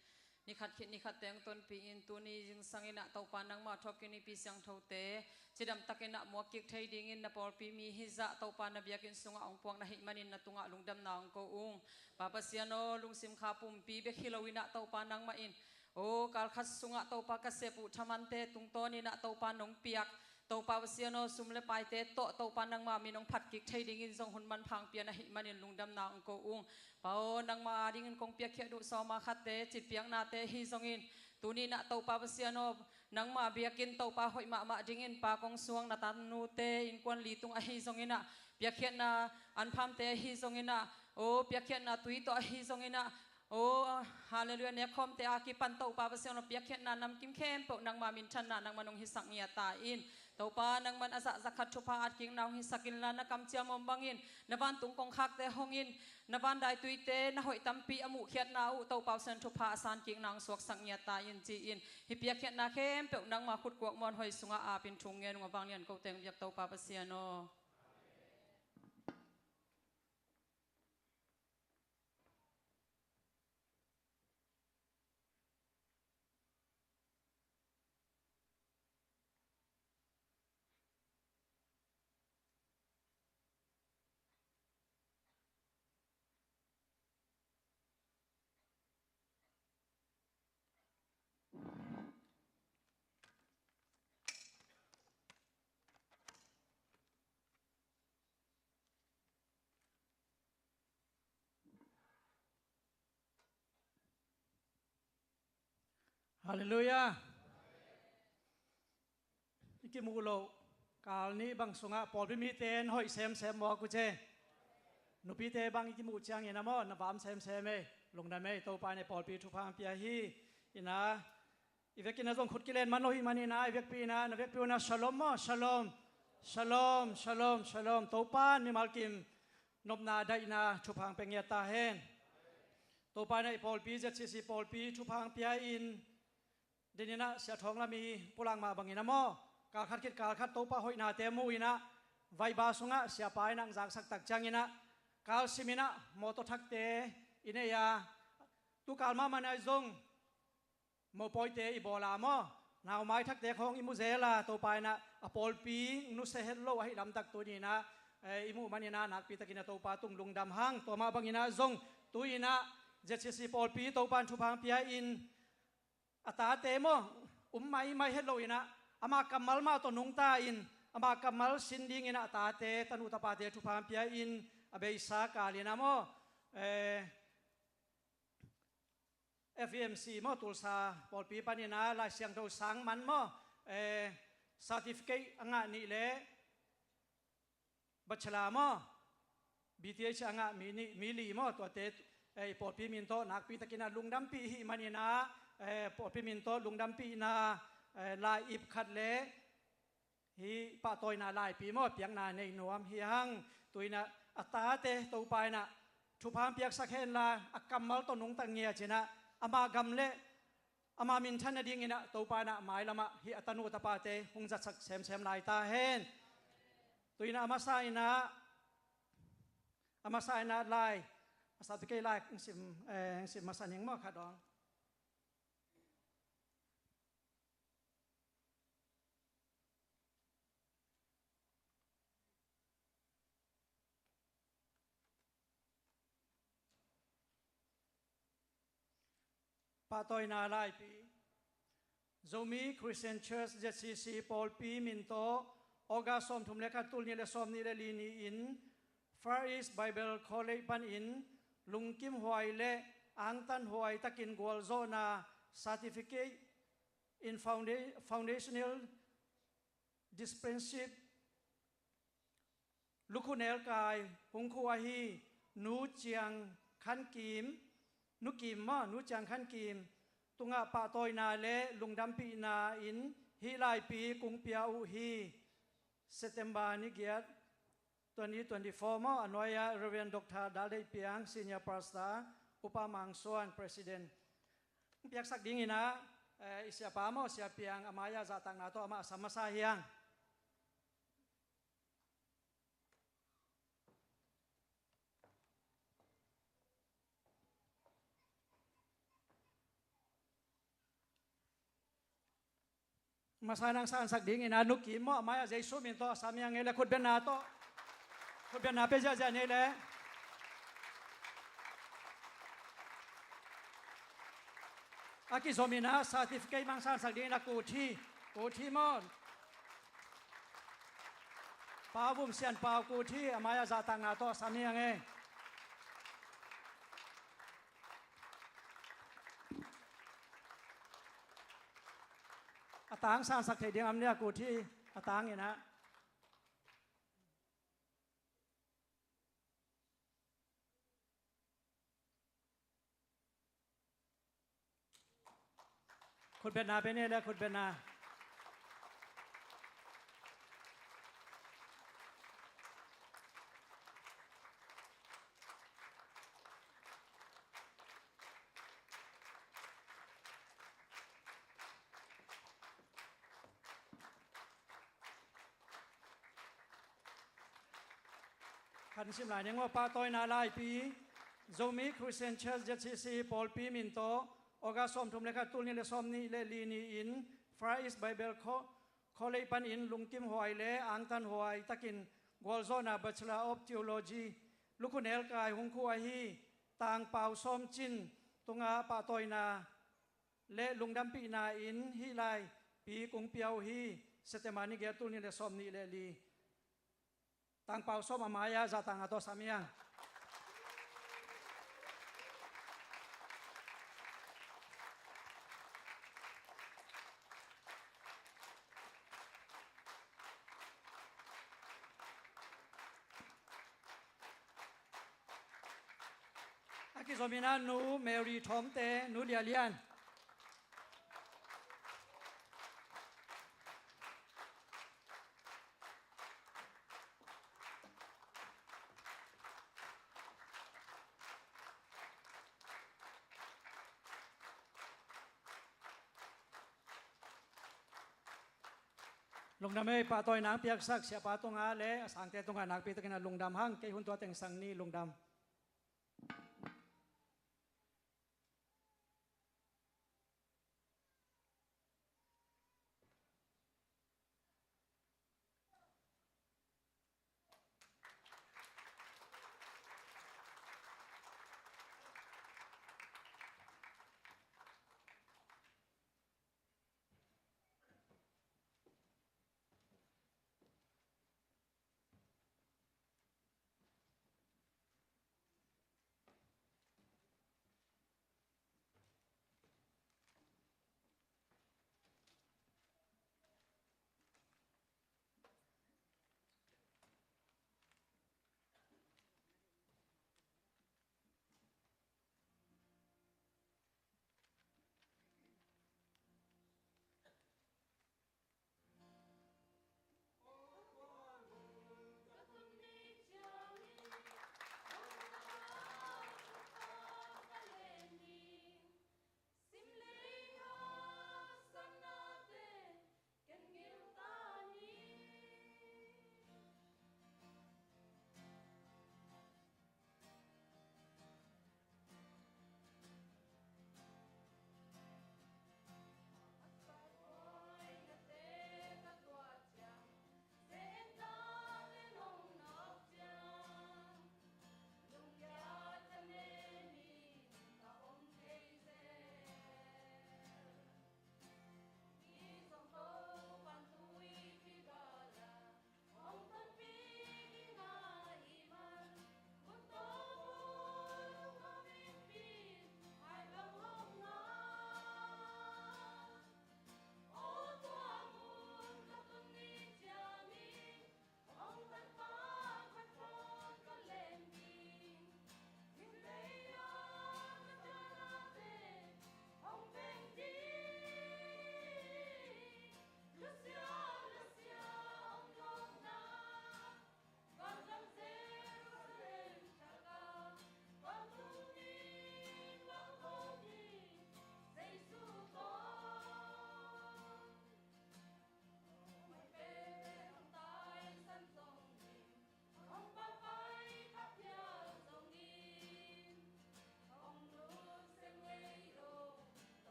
Ni khat khit ni khat teng tonpih in, tuni zingsang in ah Topa nangmah thawkin mipi siangthote cidam takin ah muak kik thei dingin na pawlpi mi hizah Topa na biakinn sungah hong puak na hih manin na tungah lungdamna hong ko ung. Pa Pasian aw, lungsim kha pumpi bek hi lo in ah Topa nangmah in, aw, kal khat sungah Topa ka sep uh thamante tungtawn in ah Topa nong piak, Topa Pasian aw, sum le paite tawh Topa nangmah min hong phat kik thei dingin zong hun manpha hong pia na hih manin lungdamna hong ko ung. Pa aw, nangmah a dingin kong piakkhiat uh sawma khatte citpiaknate ahi zongin, tuni in ah Topa Pasian aw, nangmah biakinn Topa hoih mahmah dingin Pa Kong Suang na tanute innkuan li tung ahi zongin ah, piakkhiatna anphamte ahi zongin ah, aw, piakkhiatna tui tawh ahi zongin ah, aw, halleluiah, nekkhawmte a kipan Topa Pasian aw, piakkhiatna namkim khempeuh nangmah minthanna nangmah nong hisak ngiat ta in. Topa, nangman a zahzah khat thupha atkikna hong hisak inla, na kamciam om bangin na vantung kongkhakte hongin, na vandaituite na hoih tampi a muhkhiatna uh Topa Pasian, thupha a sankikna hong suaksak ngiat ta in ci-in, hih piakkhiatna khempeuh nangma khutkuak muanhuai sungah apin thu ngen ung a, vanglian ko teng biak Topa Pasian aw. Halleluiah. I kimuh loh kal nih bang sungah pawlpi mite in hoih semsem maw, a kuce? Nupite bang i kimuh ciangin a maw, na vam semsem ei. Lungdam ei, Topa in ei pawlpi thupha hong pia hi. Ina, i vekin a zong khut kilen man lo hi manin a, i vekpi ina, na vekpi una shalom maw, shalom. Shalom, shalom, shalom. Topa in mimal kim nopna daihna thupha hong pia ngiat ta hen. Topa in ei pawlpi, Z C C pawlpi thupha hong pia in, deninah Sia Thawng Lam i pulak mah bangin a maw, kal khat khit kal khat Topa hoihnate mu inah, vaiba sungah siapa inah hong zaksak tak cianginah, kal siminah mawtaw thakte i nei a, tu kal mahmah nai zong mawpawite i bawl a maw, naumai thakte khawng i mu zel a, Topa inah a pawlpi nusia het lo ahih lamtak tuninah, eh, i muh maninah nakpitakin a Topa tung lungdam hang. Tua mah banginah zong tuinah Z C C pawlpi Topa in thupha hong pia in, a tate maw, um maimai het lo inah, ama kammal mah tawh nungta in, ama kammal sin dinginah a tate, tanu tapate thupha hong pia in, a beisa kal inah maw, eh, F E M C maw, Tulsa pawlpi paninah Lai Siangtho sang man maw, eh, certificate a ngah nih le bachelor maw, B Th a ngah mi nih, mi li maw, tuate, eh, i pawlpi min tawh nakpitakinah lungdampih i hih maninah, eh, pawlpi min tawh lungdampihna, eh, lai-ip khat le hih pahtawina laipi maw, piakna nei nuam hi hang. Tuinah a tate Topa inah thupha hong piaksak henla, a kammal tawh nungta ngiat inah, ama gam le ama minthan nadinginah Topa inah mailamah hih a tanu tapate hong zatsak semsem lai ta hen. Tuinah a masa inah, a masa inah lai, a sa tu kei lai hong sim, eh, hong sim masa ning maw khat dong. Pahtawina laipi. Zomi Christian Church, Z C C pawlpi min tawh August sawmthum le khat, tul nih le sawmnih le li ni-in Far East Bible College panin lungkimhuai le angtanhuai takin gualzawhna certificate in founda-, foundational discipleship lukhu nelkai hong khu ahi Nu Ciang Khan Kim, Nu Kim maw, Nu Ciang Khan Kim tungah pahtawina le lungdampihna in hih laipi kong pia uh hi. September ni giat, twenty twenty-four maw, a nuai-ah Reverend Doctor Dal Deih Piang, Senior Pastor, Upa Mang Suan, President. Piaksak dinginah, eh, i siapa maw, Sia Piang, a mai-ah zahtakna tawh amah a sam masa hi hang. Masa nang sansak dingin a Nu Kim maw, a mai-ah Jesu min tawh a sam hi hang ei le, khutbetna tawh. Khutbetna pia ziahziah ni ei le. A kizom inah certificate mang sansak dingin a Ku Thi, Ku Thi maw, Pa Vum Sian Pau, Ku Thi, a mai-ah zahtakna tawh a sam hi hang ei. A tang sansak thei ding om nia, Ku Thi, a tang inah. Khutbetna pia ni ei le, khutbetna. Khan sim lai ning aw. Pahtawina laipi, Zomi Christian Church Z C C pawlpi min tawh, August sawmthum le khat, tul nih le sawmnih le li ni-in Far East Bible Co-, College panin lungkimhuai le angtanhuai takin gualzawhna Bachelor of Theology, lukhunelkai hong khuh ahi Tangpau Sawm Cin tungah pahtawina le lungdampihna in hih laipi kong pia uh hi. September ni giat, tul nih le sawmnih le li. Tangpau Sawm a mai-ah zahtahna tawh sam hi hang. A kizom in ah Nu Mary Thawmte, Nu Lia Lian. Lungdam ei. Pahtawina hong piaksak siapa tungah le a sangte tungah nakpi takin a lungdam hang. Kei hun tua teng sang ni. Lungdam.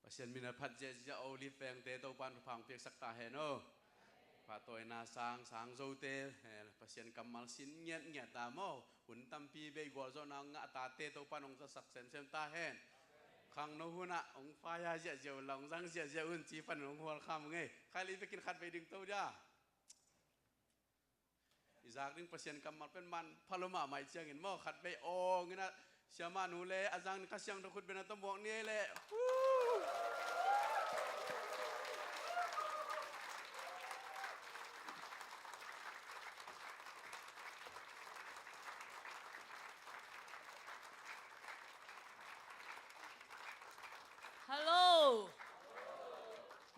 Pasian min a phat ziahziah Olive vengte Topan thupha hong piaksak ta hen aw. Pahtawina sang, sang zote, eh, Pasian kammal sin ngiatngiat ta maw. Hun tampi bei gualzawhna hong ngah tate Topan hong zasak semsem ta hen. Khangno hunah hong faya ziahziah un la hong zang ziahziah un ci panin hong hualkham ngei. Khaili bekin khat bei ding to dia. I zak ding Pasian kammal pen manpha lo mahmah i ciangin maw khat bei awng inah siamah nu le a zang ding Kha Siangtho khut bena tawh muak ni ei leh. Hello.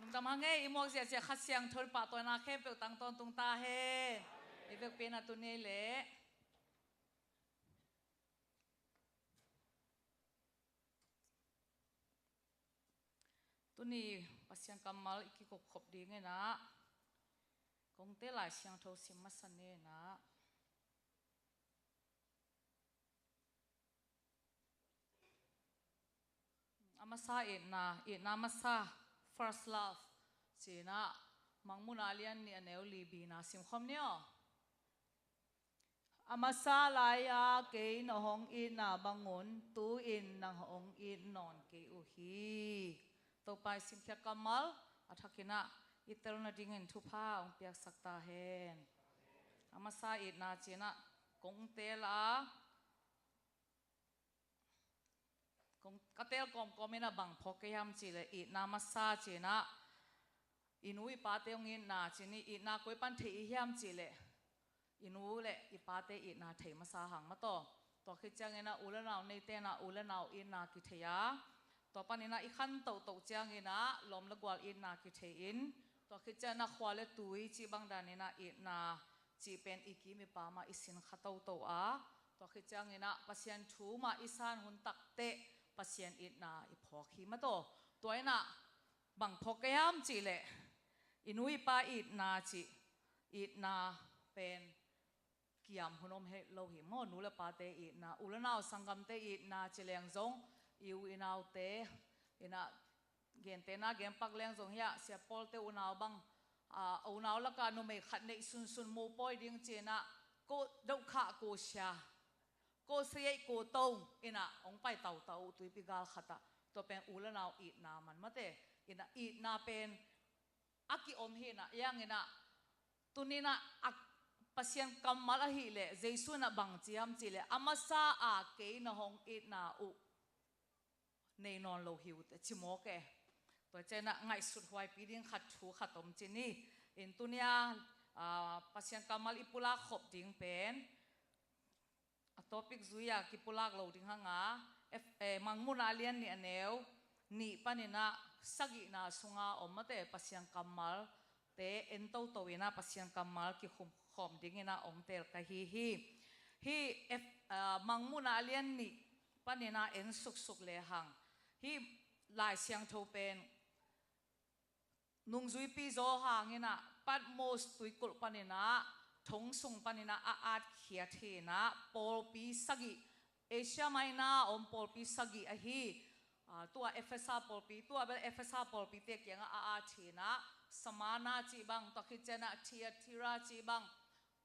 Lungdam hang ei, i muak ziahziah Kha Siangtho pahtawina khempeuh tang tawntung ta hen. I vekpi inah tuni leh tuni Pasian kammal i kikupkhop ding inah kongte Lai Siangtho sim masa ni inah a masa itna, itna masa, first love, ci inah Mangmuhna lian nih a neu li bina simkhawm ni aw. A masa lai-a kei na hong itna bangun tu-in nang hong it nawn kei uh hi. Topa i simkhiat kammal a thak inah i tel nadingin thupha hong piaksak ta hen. A masa itna ci inah kong tel a kong, ka tel kawmkawm inah bang phawk kei hiam cihleh itna masa ci inah i nu i pate hong itna ci ni. Itna koi pan thei i hiam cihleh i nu le i pate itna thei masa hang mataw. Tua khit ciang inah u le nau neite inah u le nau itna kithei a, tua pan inah i khan tohtoh ciang inah lawm le gual itna kithei in, tua khit ciang inah khua le tui cih bang dan inah itna cih pen i kim i pam ah i sin kha toto a, tua khit ciang inah Pasian thu mah i san hun takteh Pasian itna i phawk hi mataw. Tua inah bang phawk kei hiam cihleh i nu i pa itna cih, itna pen kiam hun om het lo hi maw. Nu le pate itna, u le nau sanggamte itna ci leng zong i u i naute inah gente na genpak leng zong hiah Sia Pawlte unau bang, a, unau lakah numei khat neih sunsun mu pawi ding ci inah ko dohkhah ko sia, ko sayeih ko tong inah hong pai tautau uh tuipi gal khatah. Tua pen u le nau itna man mate inah itna pen a kiom hi inah, iang inah tuni inah a Pasian kammal ahih leh Jesu inah bang ci hiam cihleh a masa a kei na hong itna uh nei nawn lo hi uh teh ci mawk e. Tua ciang inah ngaihsut huaipi ding khat thu khat om ci ni. In tuni a, a, Pasian kammal i pulak khop ding pen a topic zui-a kipulak lo ding hang a, F-, eh, Mangmuhna lian nih a neu nih pan inah sagihna sunga om mate Pasian kammal te en toto inah Pasian kammal kikhum khawm ding inah hong tel ka hi hi. Hih F-, ah, Mangmuhna lian nih pan inah en suksuk lehang hih Lai Siangtho pen nungzuipi zaw hang inah Patmos tuikulh pan inah thong sung pan inah a atkhiat hi inah pawlpi sagih, Asia Minor a om pawlpi sagih ahi. Ah, tua Efesa pawlpi, tua bel Efesa pawlpite kiangah a at hi inah Smyrna cih bang, tua khit ciang inah Thyatira cih bang,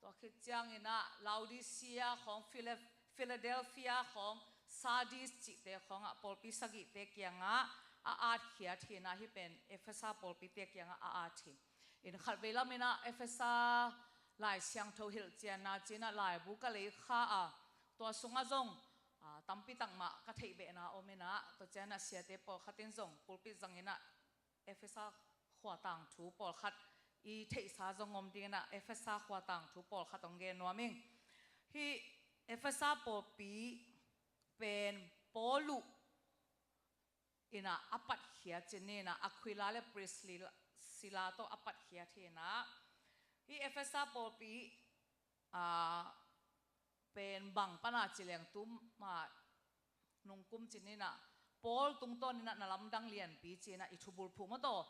tua khit ciang inah Laodicea khawng, Phila-, Philadelphia khawng, Sardis cihte khawngah pawlpi sagihte kiangah a atkhiat hi inah hih pen Efesa pawlpite kiangah a at hi. In khatvei lam inah Efesa Lai Siangtho hilhcianna ci inah laibu ka lei kha a, tua sungah zong, ah, tampi tak mah ka theih behna om inah, tua ciang inah siate pawlkhat in zong pulpit zang inah Efesa khua tangthu pawlkhat i theihsa zong om ding inah Efesa khua tangthu pawlkhat hong gen nuam ing. Hih Efesa pawlpi pen Paul uh inah a patkhiat ci ni inah Aquila le Priscilla tawh a patkhiat hi inah hih Efesa pawlpi, ah, pen bang pana ci leng tu mah nungkum ci ni inah Paul tungtawn inah na lamdang lianpi ci inah i thubulphuh mawtaw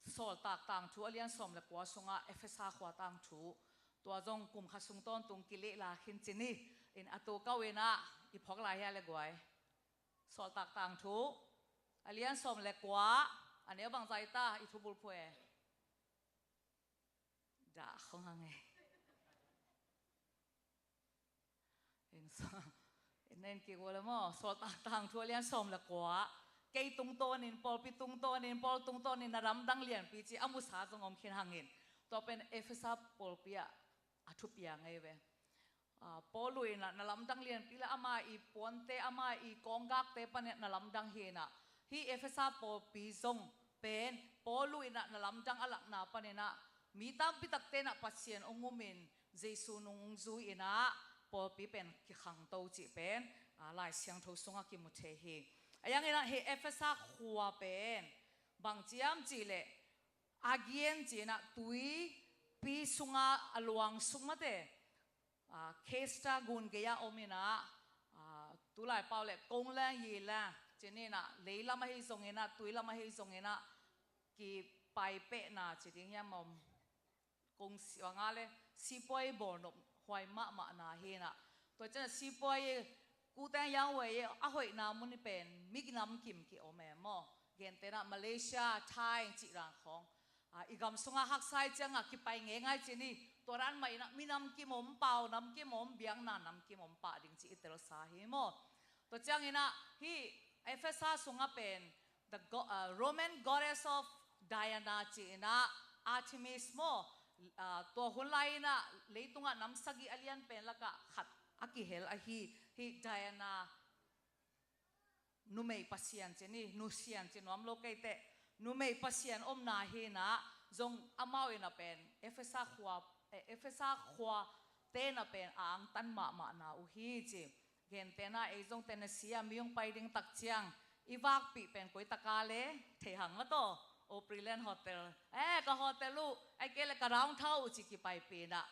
Sawltak tangthu a lian sawm le kua sungah Efesa khua tangthu, tua zong kum khat sung tawntung kilehla khin ci ni. In a tu kau inah i phawk lai hia le guai. Sawltak tangthu A lian sawm le kua, a neu bang zai ta, i thubul phuai. Dah khong hang e. Eng sa, en nen ki wala mo, Sawltak Tangthu a lian sawm le kua. Kei tungtawnin, pawlpi tungtawnin, pawl tungtawnin, na lamdang lianpi ci, a musa zong om khin hangin. Tua pen Efesa pawlpi ah, a thupi a ngei ve. Ah, Paulu in ah na lamdang lianpi le ama i puante, ama i kawnggakte panin na lamdang hi in ah. Hih Efesa pawlpi zong pen Paulu in ah na lamdang a lakna panin ah mi tampi takte in ah Pasian hong um in Jesu nung hong zui in ah pawlpi pen kikhangto cih pen, ah, Lai Siangtho sungah kimu thei hi. A yang in ah hih Efesa khua pen bang ci hiam cih leh a gen ci in ah tuipi sungah a luang sung mate, ah, Khesta gun gei-ah om in ah, ah, tulai pau le kong le yi le, ci ni in ah leilam ahi zong in ah, tuilam ahi zong in ah, kipai pehna ci ding hiam om. Kong si, a nga le, sipuai bawlnop huai mahmahna hi in ah. Tua ciang sipuai, kuteng yang wei, a hoihna mun i pen, mi namkim ki om e maw. Gentehna, Malaysia, Thai, cih dan khong. Ah, i gam sungah haksa i ciangah kipai ngeingai ci ni, tua dan mah in ah mi namkim om, pau namkim om, biakna namkim om pah ding ci i telsa hi maw. Tua ciangin ah hih Efesa sungah pen the go-, ah, Roman goddess of Diana ci in ah Artemis maw, ah, tua hun lai in ah leitungah nam sagih a lian pen lakah khat a kihel ahi, hih Diana numei pasian ci ni, nusian ci nuam lo kei teh. Numei pasian omna hi in ah, zong amau in ah pen, Efesa khua, eh, Efesa khuate in ah pen a angtan mahmahna uh hi ci. Gentehna ei zong Tennessee ah mi hong pai ding tak ciang, i vakpih pen koi taka le, thei hang maw taw, Opryland Hotel. Eh, ka hotel uh, ahih kei leh ka downtown uh ci kipaipih in ah.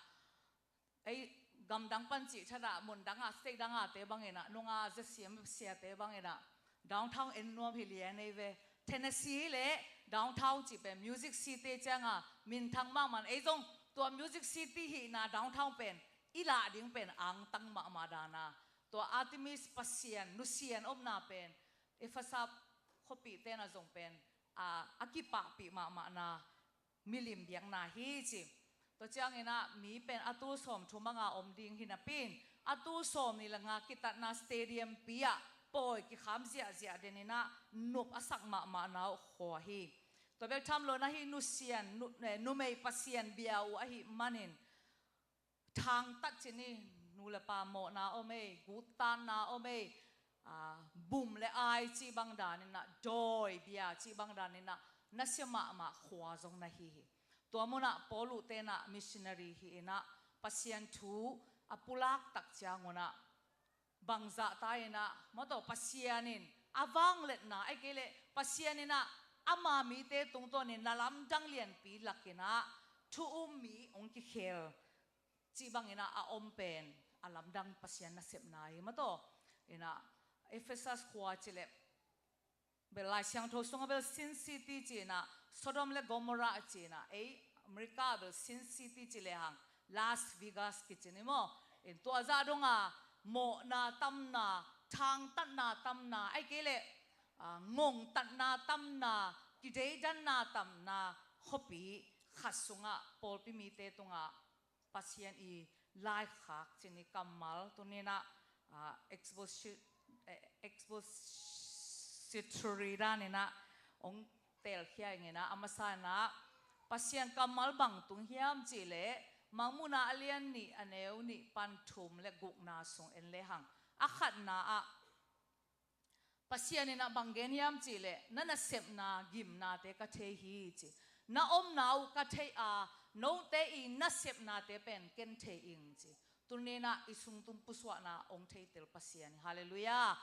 Ei, gamdang pan cih thadah, mundang ah, state dang ah te bang in ah, nunga zia siam siate bang in ah, downtown en nuam hi lian ei ve. Tennessee le downtown cih pen music city cianga minthang mahmah in, ei zong tua music city hihna downtown pen i lah ding pen angtang mahmah dan a, tua Artemis pasian nusian omna pen Efesa khuapihte in ah zong pen a, a kipahpih mahmahna milim biakna hi ci. Tua ciangin ah mi pen a tul sawmthum a nga om ding hi napi in, a tul sawmnih le nga kitatna stadium pi ah pawi kikham ziahziah den in ah nop a sak mahmahna uh khua hi. Tua bek tham lo in ah hih nusian, nu-, eh, numei pasian bia uh ahih manin, thangtat ci ni, nu le pa mawhna om ei, guttanna om ei, ah, bum le ai cih bang dan in ah, dawi bia cih bang dan in ah, nasia mahmah khua zong na hi hi. Tua mun ah Paulu te in ah missionary hi in ah, Pasian thu a pulak tak ciangun ah, bangzah ta in ah, maw taw, Pasian in a vangliatna, ahih kei leh Pasian in ah ama mite tungtawnin na lamdang lianpi lak in ah, thu um mi hong kikhel cih bang in ah a om pen a lamdang Pasian nasepna hi maw taw. In ah Efesa khua ci leh, bel Lai Siangtho sungah bel Sin City ci in ah, Sodom le Gomorrah ci in ah, ei America bel Sin City ci lehang Las Vegas kici ni maw. In tua zah donga mawhna tamna, thangtatna tamna, ahih kei leh, ah, ngongtatna tamna, kideidanna tamna khuapi khat sungah pawlpi mite tungah Pasian i laikhak ci ni kammal tuni in ah, ah, exposi-, eh, expository dan in ah hong telkhia ing in ah, a masa in ah Pasian kammal bang tung hiam cih leh, Mangmuhna a lian nih, a neu nih pan thum le gukna sung en lehang, a khatna ah Pasian in ah bang gen hiam cih leh, na nasepna gimnate ka thei hi ci. Na omna uh ka thei a, note i nasepnate pen ken thei ing ci. Tuni in ah i sungtum pusuahna hong theitel Pasian hi. Halleluiah.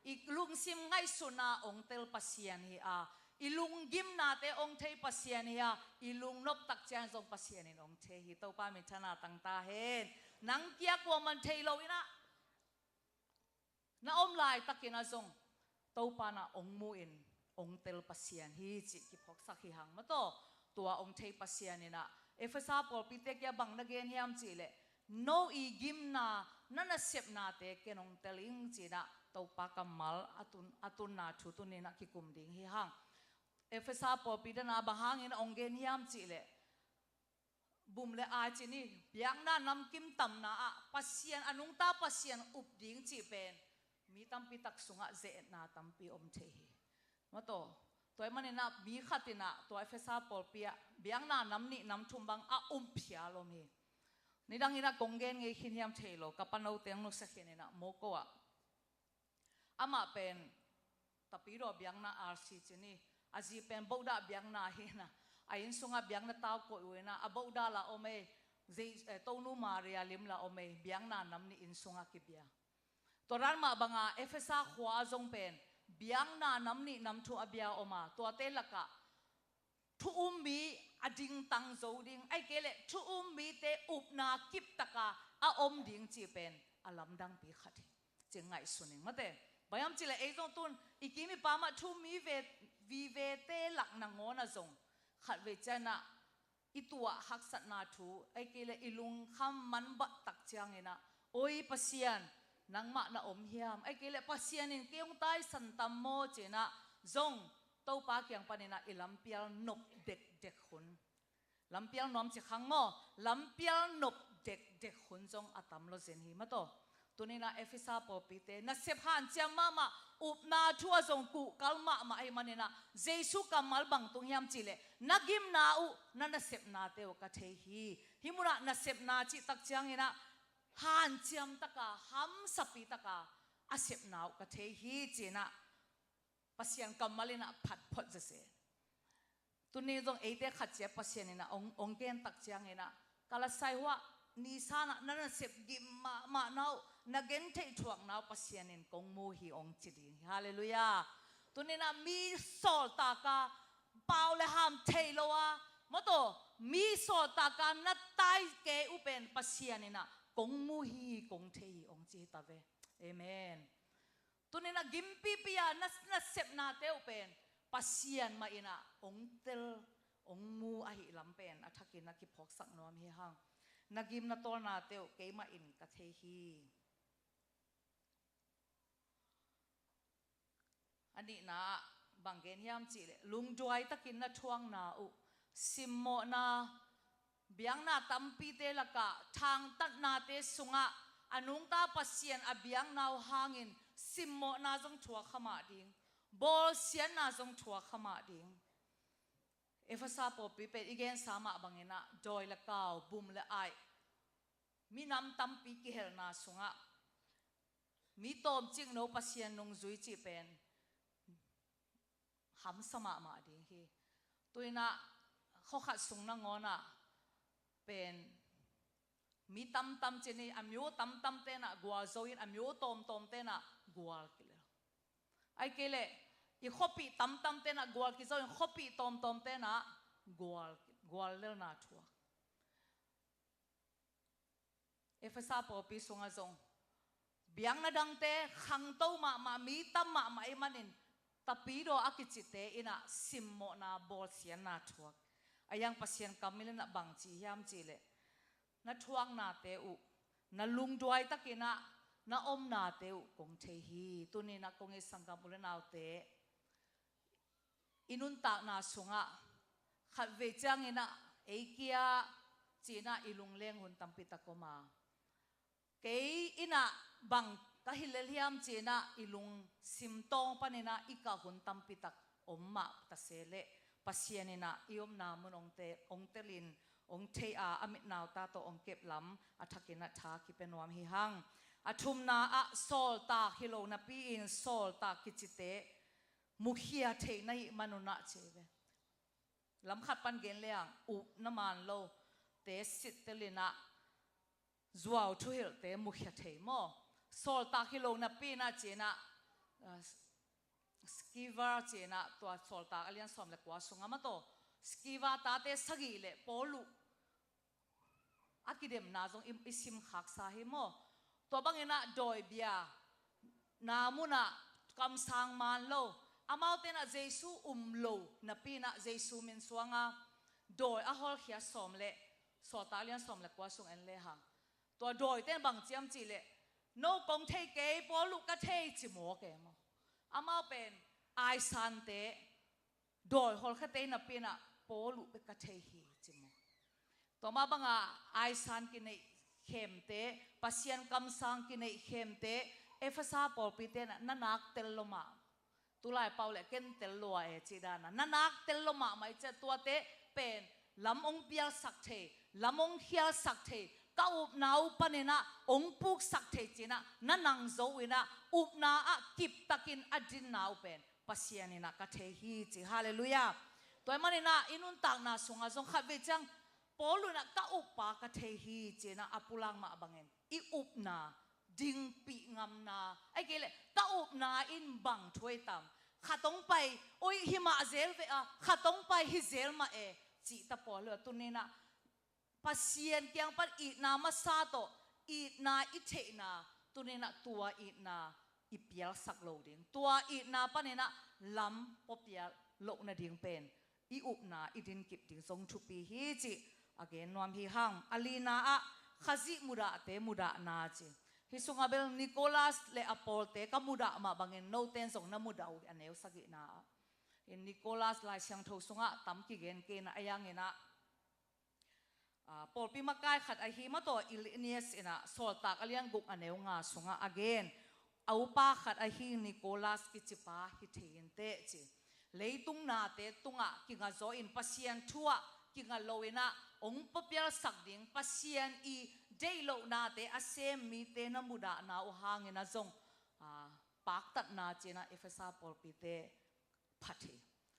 I lungsim ngaihsutna hong tel Pasian hi a, i lunggimnate hong thei Pasian hi a, i lungnop tak ciang zong Pasian in hong thei hi. Topa minthanna tang ta hen. Nang kia kuaman thei lo in ah, na om laitakin ah zong Topa in ah hong mu in hong tel Pasian hi cih kiphawksak hi hang maw taw. Tua hong thei Pasian in ah Efesa pawlpite kiang bang na gen hiam cih leh, no i gimna, na nasepnate ken hong tel ing ci in ah Topa kammal a tun, a tunna thu tuni-in ah kikum ding hi hang. Efesa pawlpi dana bang hangin a hong gen hiam cih leh, bum le ai ci-in hi, biakna namkim tamna ah Pasian, a nungta Pasian up ding cih pen mi tampi tak sungah ze-etna tampi om thei hi. Mataw, tua ahih manin ah mi khat in ah tua Efesa pawlpi ah biakna nam nih nam thum bang a um phial om hi. Nidang in ah kong gen ngei khin hiam thei lo, ka panote hong nusia khin in ah, Moko ah amah pen Tapidaw biakna R C ci-in hi, a zi pen Bogdah biakna hi in ah, a inn sungah biakna tau koih uh in ah, a Bogdah lah om ei, zei, eh, Tonu Maria lim lah om ei, biakna nam nih inn sungah kibia. Tua dan mah banga Efesa khua ah zong pen biakna nam nih nam thum a bia om a, tuate lakah thu um mi a dingtang zo ding, ahih kei leh thu um mite upna kip taka a om ding cih pen a lamdangpi khat hi. Ci ngaihsun ing mate. Bang hiam cih leh ei zong tu-in i kim i pam ah thu um mi ve, vivete lak nangawn ah zong khatvei ciang ah i tuah haksatna thu, ahih kei leh i lungkham man bah tak ciangin ah, oi Pasian, nangmah na om hiam? Ahih kei leh Pasian in kei hong taisan tam maw? Ci-in ah zong Topa kiang panin ah i lampial nop dekdek hun. Lampial nuam ci khang maw, lampial nop dekdek hun zong a tam lawzen hi mataw. Tuni-in ah Efesa pawlpite nasep hanciam mahmah, upna thu ah zong kuhkal mahmah ahih manin ah, Jesu kammal bang tung hiam cih leh, na gimna uh, na nasepnate uh ka thei hi. Hih munah nasepna cih tak ciangin ah hanciam taka, hamsapi taka a sepna uh ka thei hi, ci-in ah Pasian kammal in ah phat phot zezen. Tuni zong eite khat ciat Pasian in ah hong, hong gen tak ciangin ah, ka lasai huah, nisan ah na nasep gim mahmahna uh, na gentheih thuakna uh Pasian in kong mu hi, hong ci ding hi. Halleluiah. Tuni-in ah mi sawltak a, pau le ham thei lo a, mataw, mi sawltak a na tai kei uh pen Pasian in ah kong mu hi, kong thei hi, hong ci hi ta ve. Amen. Tuni-in ah gimpipi a na, nasepnate uh pen Pasian mah in ah hong tel, hong mu ahih lam pen a thakin a kiphawksak nuam hi hang. Na gim na tawlnate uh keimah in ka thei hi. A nihna ah bang gen hiam cih leh, lungduai takin na thuakna uh, simmawhna, biakna tampite lakah thangtatnate sungah a nungta Pasian a biakna uh hangin simmawhna zong thuak kha mah ding, bawlsiatna zong thuak kha mah ding. Efesa pawlpi pen i gensa mah bangin ah dawi le kau, bum le aih, minam tampi kihelna sungah mi tawmcikno Pasian nungzui cih pen hamsa mahmah ding hi. Tu-in ah khuakhat sung nangawn ah pen mi tamtam ci-in hi, a myo tamtamte'n ah gualzo in, a myo tawmtawmte'n ah gual kilel. Ahih kei leh i khuapih tamtamte'n ah gual kizo in, khuapih tawmtawmte'n ah gual, guallelna thuak. Efesa pawlpi sungah zong biakna dangte khangto mahmah, mi tam mahmah ahih manin, Tapidaw a kicite in ah simmawhna, bawlsiatna thuak. A yang Pasian kammal in ah bang ci hiam cih leh, na thuaknate uh, na lungduai takin ah na omnate uh kong thei hi. Tuni-in ah kong it sanggam u le naute, i nuntakna sungah khatvei ciangin ah ei kia ci-in ah i lungleng hun tampi tak om a, kei in ah bang ka hi lel hiam ci-in ah i lungsim tawng panin ah i kah hun tampi tak om mah ta se leh, Pasian in ah i omna mun hong te, hong telin, hong thei a, a mitnauta tawh hong kep lam a thakin ah tha kipia nuam hi hang. A thumna ah, sawltak hi lo napi-in sawltak kicite mukhia thei na hih man un ah, ci ve. Lam khat pan gen leng, upna man lote sittelin ah zuau thuhilhte mukhia thei maw. Sawltak hi lo napi-in ah ci-in ah, ah, Sceva ci-in ah, tua Sawltak a lian sawm le kua sungah mataw, Sceva tate sagih le Paul uh a kidemna zong i, i simkhaksa hi maw. Tua bangin ah dawi bia na mun ah kamsang man lo, amaute'n ah Jesu um lo napi-in ah Jesu min suang a dawi a hawlkhia sawm le, Sawltak lian sawm le kua sung en lehang, tua dawite'n bang ci hiam cih leh, No kong thei kei, Paul uh ka thei ci maw kei maw. Amau pen aisante, dawi hawlkhiate napi-in ah Paul uh bek ka thei hi ci maw. Tua mah banga aisan kineih khemte, Pasian kamsang kineih khemte, Efesa pawlpite in ah na nak tel lo mah. Tulai pau le ken tel lua e cih dan a, na nak tel lo mahmah i cih a, tuate pen lam hong pialsak thei, lam hong khialsak thei, ka upna uh panin ah hong puksak thei ci-in ah na nang zo in ah, upna ah kiptakin a dinna uh pen Pasian in ah ka thei hi ci. Halleluiah. Tua ahih manin ah i nuntakna sungah zong khatvei ciang Paul in ah ka uppa ka thei hi ci-in ah a pulak mah bangin i upna dingpih ngamna, ahih kei leh ka upna in bang thu ahi tam, khat hong pai, oi, hi mah zel ve a, khat hong pai, hi zel mah e, cih ta Paul uh a, tuni-in ah Pasian kiang pan itna masa tawh itna i theihna, tuni-in ah tua itna i pialsak lo ding, tua itna panin ah lam pua pial loh nading pen i upna i dinkip ding zong thupi hi cih a gen nuam hi hang. A lina ah Khazih mudahte mudahna ci. Hih sungah bel Nicholas le a pawlte ka mudah mah bangin note in zong na mudah uh hi, a neu sagihna ah. In Nicholas Lai Siangtho sungah tam kigen kei in ah, a yang in ah, ah, pawlpi makai khat ahi mah tawh Irenaeus in ah Sawltak a lian guk a neu nga sungah a gen, a upa khat ahi Nicholas kicipa hi thei inteh ci. Leitung nate tungah kinga zaw in Pasian thu ah kinga lo in ah hong pua pialsak ding Pasian i deih loh nate a sem mite na mudahna uh hangin ah zong, ah, paktatna ci-in ah Efesa pawlpite phat hi.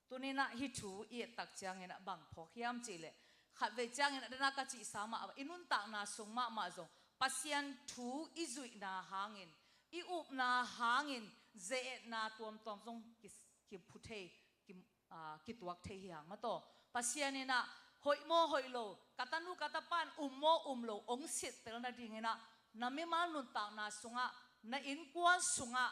Tuni-in ah hih thu i et tak ciangin ah bang phawk hiam cih leh, khatvei ciangin a dana ka cihsa mah, i nuntakna sung mahmah zong Pasian thu i zuihna hangin, i upna hangin ze-etna tuamtuam zong ki, kiphu thei, ki, ah, kituak thei hi hang mah tawh. Pasian in ah hoih maw hoih lo, ka tanu ka tapa in um maw um lo, hong sittel nadingin ah na mimal nuntakna sungah, na innkuan sungah,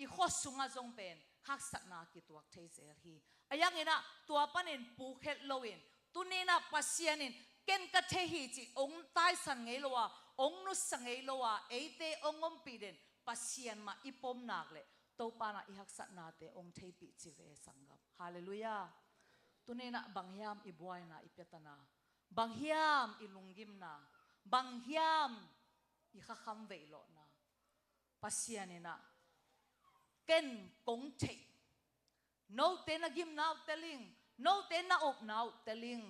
i khua sungah zong pen haksatna kituak thei zel hi. A yang in ah tua panin pukhelh loin, tuni-in ah Pasian in ken ka thei hi cih hong taisan ngei lo a, hong nusia ngei lo a, eite hong ompih den Pasian mah i pom nak leh Topa in ah i haksatnate hong theipih ci ve sanggam. Halleluiah. Tuni-in ah bang hiam i buaina, i piatana, bang hiam i lunggimna, bang hiam i khakham veilawhna? Pasian in ah ken kong thei, note na gimna uh tel ing, note na upna uh tel ing.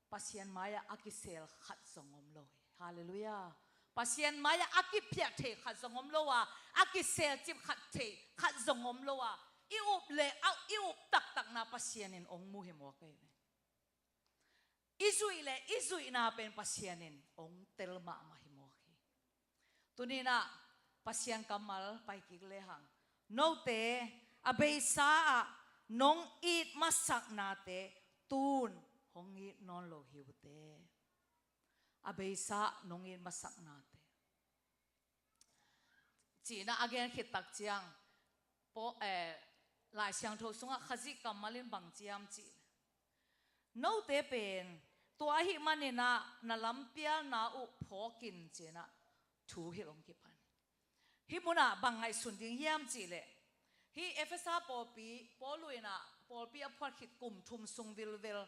Pasian mai-ah a kisel khat zong om lo hi. Halleluiah. Pasian mai-ah a kiphiat thei khat zong om lo a, a kiselcip khat thei khat zong om lo a, i up le a, i up taktakna Pasian in hong mu hi mawk hi ve. I zuih le i zuihna pen Pasian in hong tel mahmah hi mawk hi. Tuni-in ah Pasian kammal pai kik lehang, note a beisa ah nong it masaknate tun hong it nawn lo hi uh teh. A beisa ah nong it masaknate ci-in ah a gen khit tak ciang, Paul, eh, Lai Siangtho sungah Khazih kammal in bang ci hiam cih leh, note pen tua ahih manin ah na lampialna uh phawk in ci-in ah thu hilh hong kipan. Hih munah bang ngaihsun ding hiam cih leh, hih Efesa pawlpi, Paul uh in ah pawlpi a phuat khit kum thum sung vilvel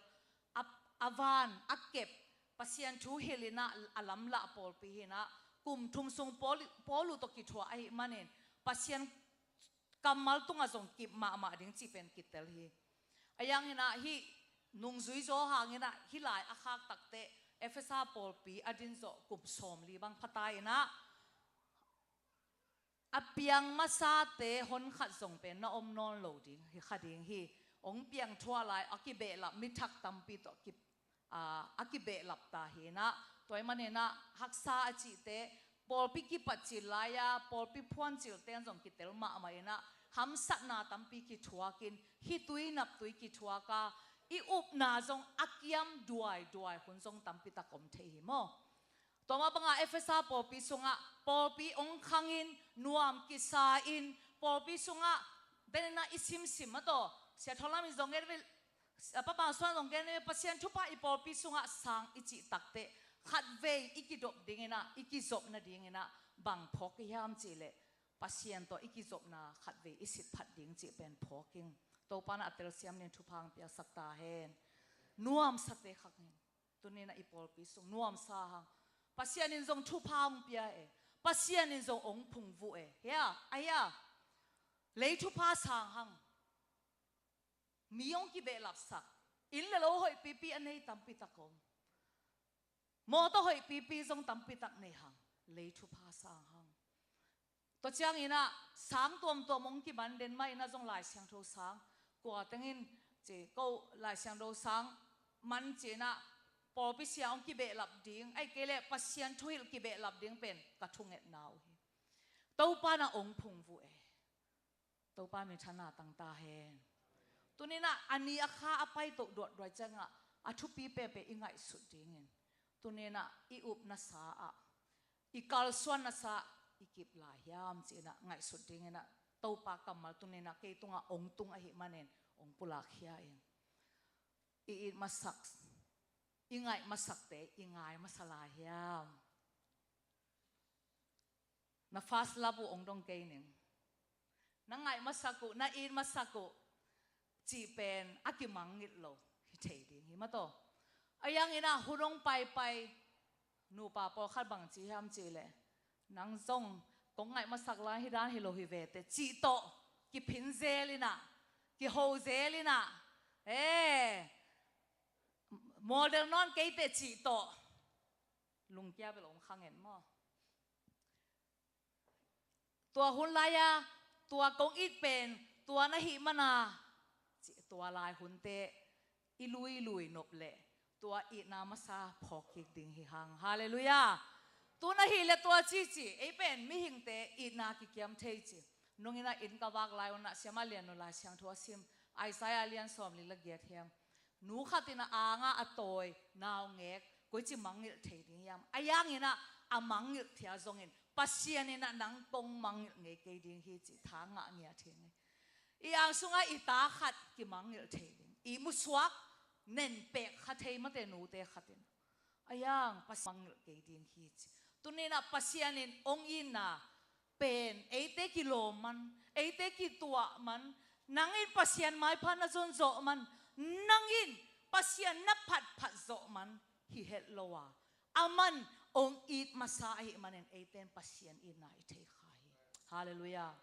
a, a van a kep, Pasian thu hilh in ah a lamlah pawlpi hi-in ah, kum thum sung Paul, Paul uh tawh kithuah ahih manin Pasian kammal tungah zong kip mahmah ding cih pen kitel hi. A yang in ah hih nungzui zaw hangin ah hih lai a khak tak teh Efesa pawlpi a din zawh kum sawmli bang pha ta in ah, a piang masate hon khat zong pen na om nawn lo ding hi, kha ding hi. Hong piang thuah lai a kibehlap mi thak tampi tawh ki, aa, a kibehlap ta hi-in ah, tua ahih manin ah haksa a cihte, pawlpi kipat cil lai-a pawlpi phuan cilte in zong kitel mahmah in ah, hamsatna tampi kithuak in, khitui naptui kithuak a, i upna zong a kiam duaiduai hun zong tampi tak om thei hi maw. Tua mah bangah Efesa pawlpi sungah pawlpi hong khangin, nuam kisa-in, pawlpi sungah, den in ah i simsim mah tawh, Sia Thawlam in zong gen ve, Sia Pa Pang Suan zong gen ve, Pasian thupha i pawlpi sungah sang i cih tak teh, khatvei i kidop ding in ah, i kizop nading in ah, bang phawk i hiam cih leh Pasian tawh i kizopna khatvei i sit phat ding cih pen phawk ing. Topa na a telsiam nin thupha hong piaksak ta hen. Nuamsate khak in. Tuni na i pawlpi sung nuamsa hang. Pasian in zong thupha hong pia e. Pasian in zong hong phungvuh e. Hia, a hia. Lei thupha sang hang. Mi hong kibehlapsak. Inn le lo hoihpipi a nei tampi tak om. Mawtaw hoihpipi zong tampi tak nei hang. Lei thupha sang hang. Tua ciangin ah sang tuamtuam hong kiman den mah in ah zong Lai Siangtho sang kua tengin ci ko Lai Siangtho sang man ci in ah pawlpi sia hong kibehlap ding, ahih kei leh Pasian thuhilh kibehlap ding pen ka thungetna uh hi. Topa na hong phungvuh e. Topa minthanna tang ta hen. Tuni in ah a ni a kha a paito duatduai ciangah a thupi peuhpeuh i ngaihsut dingin. Tuni in ah i upna sa ah, i kalsuanna sa ah i kip lai hiam ci in ah ngaihsut dingin ah Topa kammal tuni in ah kei tungah hong tung ahih manin hong pulak khia ing. I it masak, i ngaih masakte i ngai masa lai hiam? Na first love uh hong dong kei ning. Na ngaih masak uh, na it masak uh cih pen a kimangngilh lo hi thei ding hi mataw. A hiangin ah hun hong paipai nupa pawlkhat bang ci hiam cih leh, nang zong kong ngaih masak lai hi dan hi lo hi ve teh cih tawh kiphin zel in ah, kiho zel in ah, eh, mawldel nawn kei teh cih tawh lungkia bel om kha ngen maw? Tua hun lai-a tua kong it pen tua na hih mana, ci, tua lai hunte i luilui nop leh tua itna masa phawk kik ding hi hang. Halleluiah. Tu na hih leh tua cici ei pen mihingte itna kikiam thei ci. Nungin ah inn ka vak lai un ah siama lian nu Lai Siangtho a sim, Isaiah lian sawmli le giat hiam. Nu khat in a angah a tawi naungek koici mangngilh thei ding hiam? A hiangin ah a mangngilh thia zongin Pasian in ah nang kong mangngilh ngei kei ding hi ci tha ngah ngiat hi ngei. I ang sungah i ta khat kimangngilh thei ding, i musuak nen pek kha thei mate nute khat in a hiang Pasian mangngilh kei ding hi ci. Tuni in ah Pasian in hong itna pen eite kilawm man, eite kituah man, nang in Pasian maipha na zon zawh man, nang in Pasian na phatphat zawh man hi het lo a, aman hong it masa ahih manin eite in Pasian itna i thei kha hi. Halleluiah.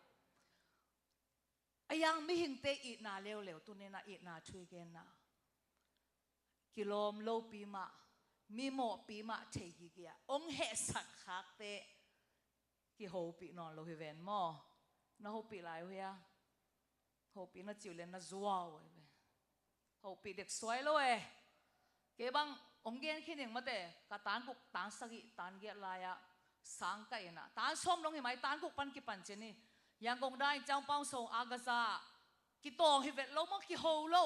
A hiang mihingte itna leuleu tuni in ah itna thu i genna kilawm lopi mah, mimawhpi mah thei gige a hong hehsak khakte kihopih nawn lo hi ven maw? Na hopih lai uh hia? Hopih na cih uh le na zuau uh hi ve. Hopih dek suai lo e. Kei bang hong gen khin ing mate, ka tankuk tan sagih tan giat lai-ah sang ka in ah tan sawm dong hi mai, tankuk pan kipan cin hi. Yangon dai in ciang pawng song a gaza kitawng hi vet lo maw, kiho lo.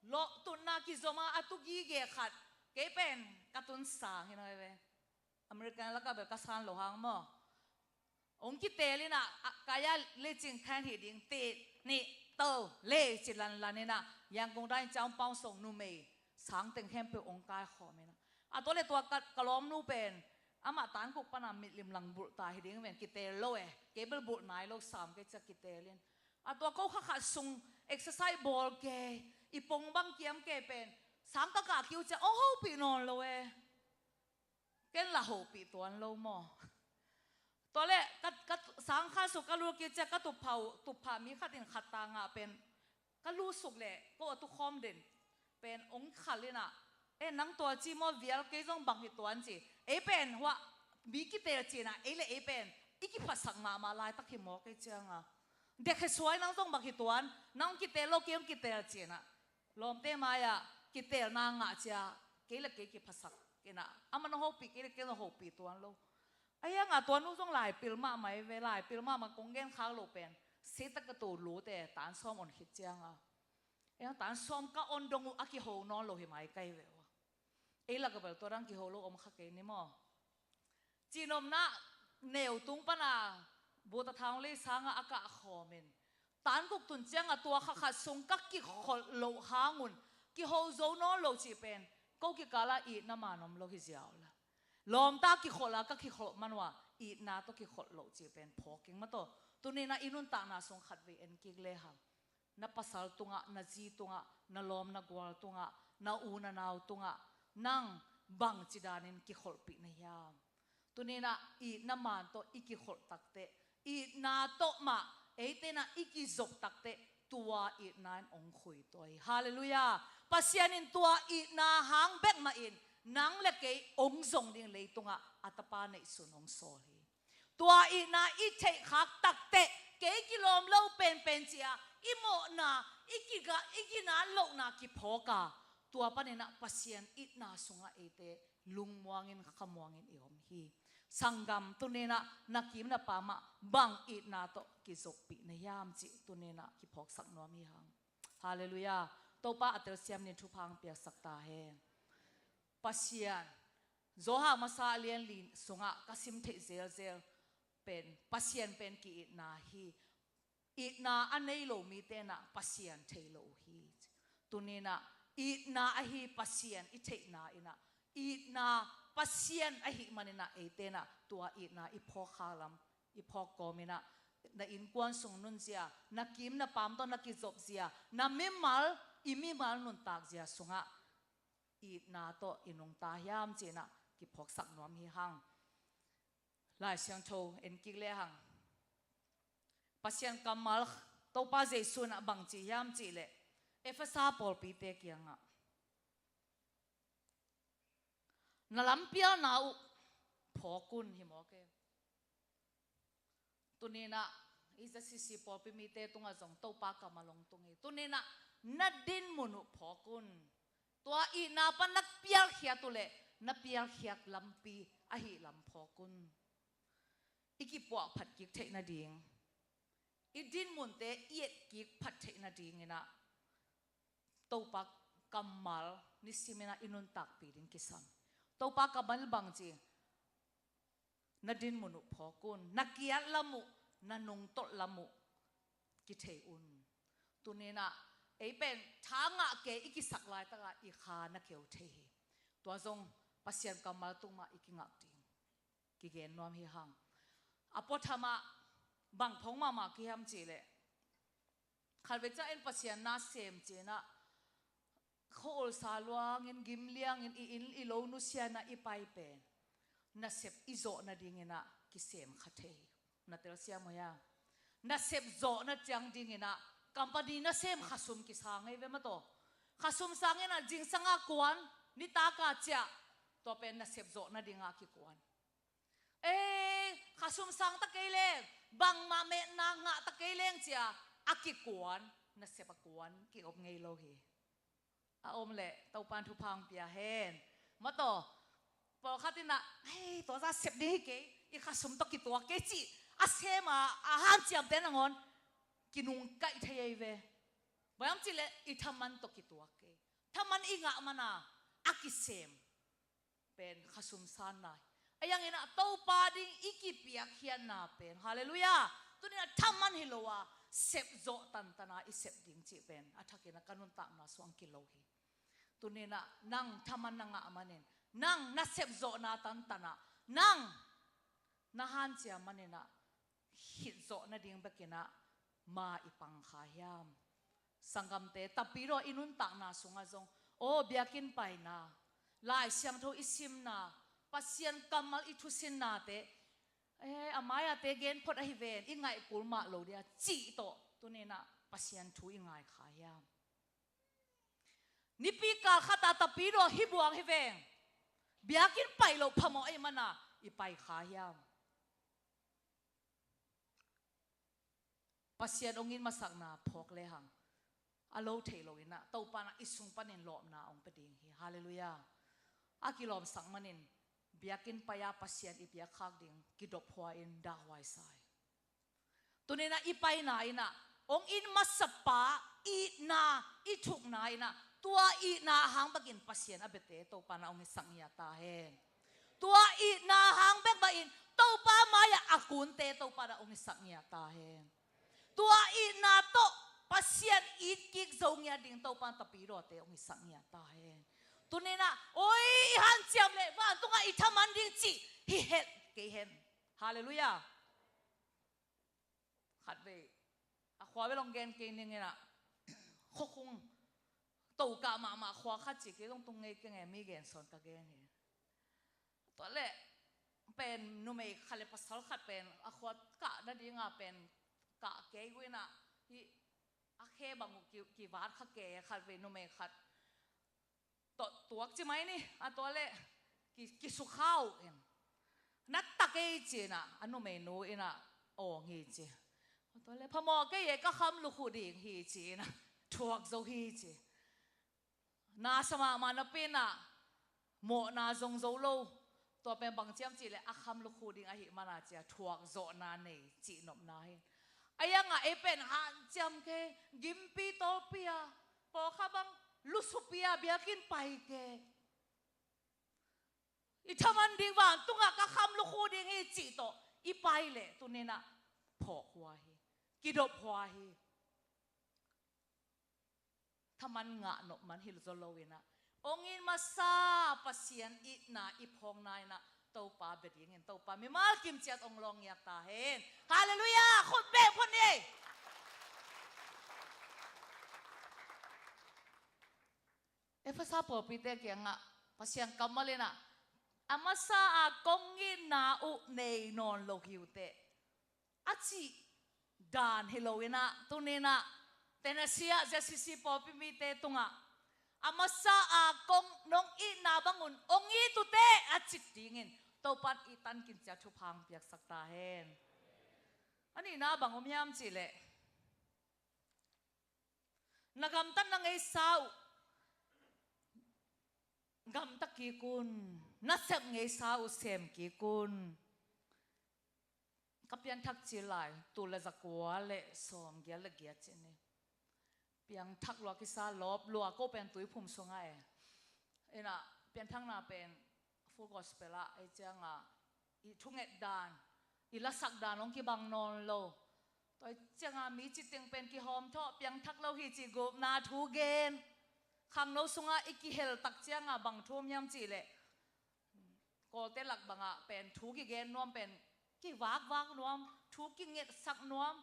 Lawh tutna kizom a a tu gige khat kei pen ka tun sang hi nai ve. American lakah bel ka san lo hang maw? Hong kiteel in ah, a, kaya lecing khan hi ding ti ni to le ci lanlan in ah Yangon dai in ciang pawng song numei sang teng khempeuh hong kaikhawm in ah. A tua le tua ka, ka lawmnu pen amah tankuk pan a mitlim lang bulh ta hi ding ven, kiteel lo e. Kei bel bulh nai lo sam kei cia kiteel in. A tua ko kha khat sung exercise bawl kei, i pong bang kiam kei pen sang ka kah kiu cia hong hopih nawn lo e. Ken la hopih tuan lo maw? Tua le ka, ka sang kha suk ka lul kik cia ka tuphah uh, tuphah mi khat in khat ta ngah pen ka lusuk le ko a tukhawm den pen hong khal in ah, e nang tua ci maw, vial kei zong bang hi tuan ci. Ei pen hua mi kiteel ci in ah ei le ei pen i kiphasak mahmah laitak hi maw kei ciang a. Dek he suai nang zong bang hi tuan, nang hong kiteel lo kei hong kiteel ci in ah. Lawmte mai-ah kiteelna ngah cia kei le kei kiphasak in ah, amah nong hopih kei le kei nong hopih tuan lo. A hiang a tua nu zong laipil mahmah hi ve, laipil mahmah kong gen khak loh pen. Seitak ka to lute tan sawm on khit ciang a, a hiang tan sawm ka on dong uh a kiho nawn lo hi mai kai ve uh a. Ei lak a bel tua dang kiho lo om kha kei ni maw? Cihnopna neu tung pan a buta thang lei sang a a kah khawm in, tankuk tun ciang a tua kha khat sung ka kikholh loh hang un kiho zo nawn lo cih pen ko kikal a itna man om lo hi ziau la. Lawmta kikholh a ka kikholh man uh a itna tawh kikholh loh cih pen phawk ing maw taw. Tuni-in ah i nuntakna sung khatvei en kik lehang, na pasal tungah, na zi tungah, na lawm na gual tungah, na u na nau tungah nang bangci danin kikholhpih na hiam? Tuni-in ah itna man tawh i kikholh takteh, itna tawh mah eite in ah i kizop takteh, tua itna in hong khuitawi hi. Halleluiah. Pasian in tua itna hang bek mahin nang le kei hong zong ding leitungah a Tapa neihsun hong sawl hi. Tua itna i theihkhak takteh, kei kilawm lo penpen ci-a i mawhna, i kigah, i ginat lohna kiphawk a, tua panin ah Pasian itna sungah eite lungmuangin khamuangin i om hi. Sanggam, tuni-in ah na kim na pam ah bang itna tawh kizoppih na hiam cih tuni-in ah kiphawksak nuam hi hang. Halleluiah. Topa a telsiam ni thupha hong piaksak ta hen. Pasian, Johan masa a lian li sungah ka sim theih zelzel pen, Pasian pen ki-itna hi. Itna a nei lo mite in ah Pasian thei lo uh hi. Tuni-in ah itna ahi Pasian i theihna in ah, itna Pasian ahih manin ah eite in ah tua itna i phawk khak lam, i phawk kawmin ah, na innkuan sung nunzia, na kim na pam tawh na kizopzia, na mimal, i mimal nuntakzia sungah itna tawh i nungta hiam ci-in ah kiphawksak nuam hi hang. Lai Siangtho en kik lehang, Pasian kammal Topa Jesu in ah bang ci hiam cih leh, Efesa pawlpite kiangah, na lampialna uh phawk un, hi mawk e. Tuni-in ah i Z C C pawlpi mite tungah zong Topa kammal hong tung hi. Tuni-in ah na dinmun uh phawk un. Tua itna pan na pialkhiat uh leh na pialkhiat lampi ahih lam phawk un. I kipuah phat kik theih nading, i dinmunte i et kik phat theih nadingin ah Topa kammal nisimin ah i nuntakpih ding kisam. Topa kammal bang ci, na dinmun uh phawk un, na kiat lam uh, na nungtolh lam uh kithei un. Tuni-in ah ei pen tha ngah kei i kisak laitakah i kha na keu thei hi. Tua zong Pasian kammal tung mah i kingak ding kigen nuam hi hang. A puatham ah bang phawk mahmah ka hiam cih leh, khatvei ciang en Pasian na sem ci-in ah, khuaulsa luangin, gim liangin, i inn i lo nusia-in ah i pai pen, nasep i zawh nadingin ah kisem kha thei hi. Na telsiam uh hia? Nasep zawh na ciang dingin ah company nasem khasum kisang hi ve maw taw. Khasum sangin ah zingsang a kuan, nitak a ciah, tua pen nasep zawh nadingah kikuan. Ei, khasum sang ta kei leng, bangmah metna ngah ta kei leng ci-a a kikuan, nasep a kuan kiom ngei lo hi. A om leh Topa'n thupha hong pia hen. Maw taw, pawlkhat in ah, hei, tua zah sep ding hi kei, i khasum tawh kituak kei cih a sem a, a hanciamte nangawn kinungkaih thei ahi ve. Bang hiam cih leh i thaman tawh kituak kei. Thaman i ngah man a, a kisem pen khasum sanna hi. A hiangin ah Topa ding i kipiakkhiatna pen, halleluiah, tuni-in ah thaman hi lo a, sep zawh tantan a i sep ding cih pen a thakin ah ka nuntakna sung hong kilo hi. Tuni-in ah nang thaman na ngah manin, nang na sep zawhna tantan ah, nang na hanciam manin ah, khit zawh nading bekin ah ma i pang kha hiam? Sanggamte, tapidaw i nuntakna sungah zong, aw, biakinn paina, Lai Siangtho i simna, Pasian kammal i thusinnate, eh, a mai-ate gen phot ahi ven, i ngaih kul mah lo dia cih tawh tuni-in ah Pasian thu i ngai kha hiam? Nipi kal khat a tapidaw hi buang hi veng, biakinn pai loh phamawh ahih man a i pai kha hiam? Pasian hong it masakna phawk lehang, a lo thei loin ah Topa'n ah i sung panin lawpna hong pia ding hi. Halleluiah. A kilawmsak manin biakinn pai-a Pasian i biakkhak ding kidop huai-in dahhuai sa hi. Tuni-in ah i paina in ah, hong it masapa itna i thukna in ah, tua itna hang bekin Pasian a biate Topa'n ah hong hisak ngiat ta hen. Tua itna hang bek mahin Topa mai-ah a kunte Topa'n ah hong hisak ngiat ta hen. Tua itna tawh Pasian it kik zo ngiat ding Topa'n tapidawte hong hisak ngiat ta hen. Tuni-in ah, oi, i hanciam leh vantungah i thaman ding cih hi het kei hen. Halleluiah. Khatvei a khua bel hong gen kei ning in ah, khuakhung tokah mahmah khua khat ci kei zong tung ngei keng e, mi gen sawn ka gen hi. Tua leh pen numei khat le pasal khat pen a khua kah nadinga pen kah kei uh in ah, hih a khe bang uh ki, kivat kha kei, khatvei numei khat tawh tuak ci mai ni, a tua leh ki, kisukha uh in, na tak ei ci in ah, a numeinu in ah awng hi ci. A tua leh phamawh kei e, ka kham lukhu ding hi ci in ah, thuak zo hi ci. Na sa mahmah napi in ah mawhna zong zo lo. Tua pen bang ciam cih leh a kham lukhu ding ahih mana cia thuak zawhna nei cih nopna hi. A iangah ei pen hanciam kei, gimpi tawlpi a, pawlkhat bang lusupi a biakinn pai kei. I thaman ding vantungah ka kham lukhu ding hi cih tawh i pai leh tuni in ah phawk hua hi, kidop hua hi. Thaman ngah nop man hi zaw lo in ah, hong it masa Pasian itna i phawkna in ah Topa bia dingin Topa mimal kimciat hong lawng ngiat ta hen. Halleluiah. Khut beng phot ni. Efesa pawlpite kiangah Pasian kammal in ah, a masa a kong itna uh nei nawn lo hi uh teh, a cih dan hi lo in ah, tuni in ah Tennessee ah Z C C pawlpi mite tungah, a masa a kong nong itna bangun hong it uh teh a cih dingin Topan i tankin cia thupha hong piaksak ta hen. A nihna bang om hiam cih leh, na gamtat na ngeisa uh gamta kik un, na sep ngeisa uh sem kik un. Ka pianthak cil lai, tul le zakua le sawmgiat le giat cih ni. Piangthak lua kisa, lawp lua, ko pen tuiphum sungah e. In ah pianthakna pen Full Gospel ah ei ciangah i thunget dan, i lasak dan hong kibang nawn lo. Tua ciangah mi citeng pen kihawm thawh, piangthak lo hi cih gupna thu gen. Khangno sungah i kihel tak ciangah bang thu om hiam cih leh, Kawlte lak bangah pen thu kigen nuam pen kivakvak nuam, thu kingetsak nuam.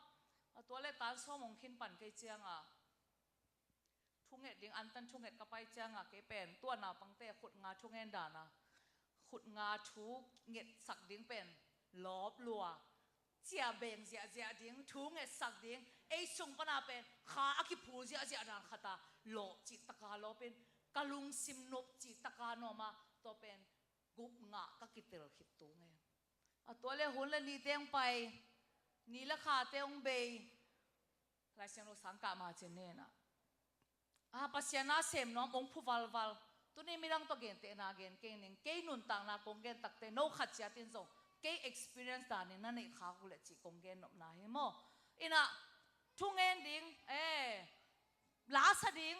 A tua leh tan sawm hong khin pan kei ciangah thunget ding, antan thunget ka pai ciangah kei pen tua naupangte khut nga thungen dan a, khut nga thu ngetsak ding pen lawp lua, cia beng ziahziah ding, thu ngetsak ding, ei sung pana pen kha a kiphul ziahziah dan khat a lawp cih taka lawpin, ka lungsim nop cih taka nuam a, tua pen gup ngah ka kitel khit tung e. A tua leh hun le nite hong pai, ni le khate hong bei, Lai Siangtho sang kah ma cin ni in ah, a, Pasian na sem nuam hong phu valval. Tuni midang tawh gentehna gen kei ning, kei nuntakna kong gen takte no khat ciatin zong kei experience danin na neih khak uh leh cih kong gen nopna hi maw. In ah thungen ding, eh, la sa ding,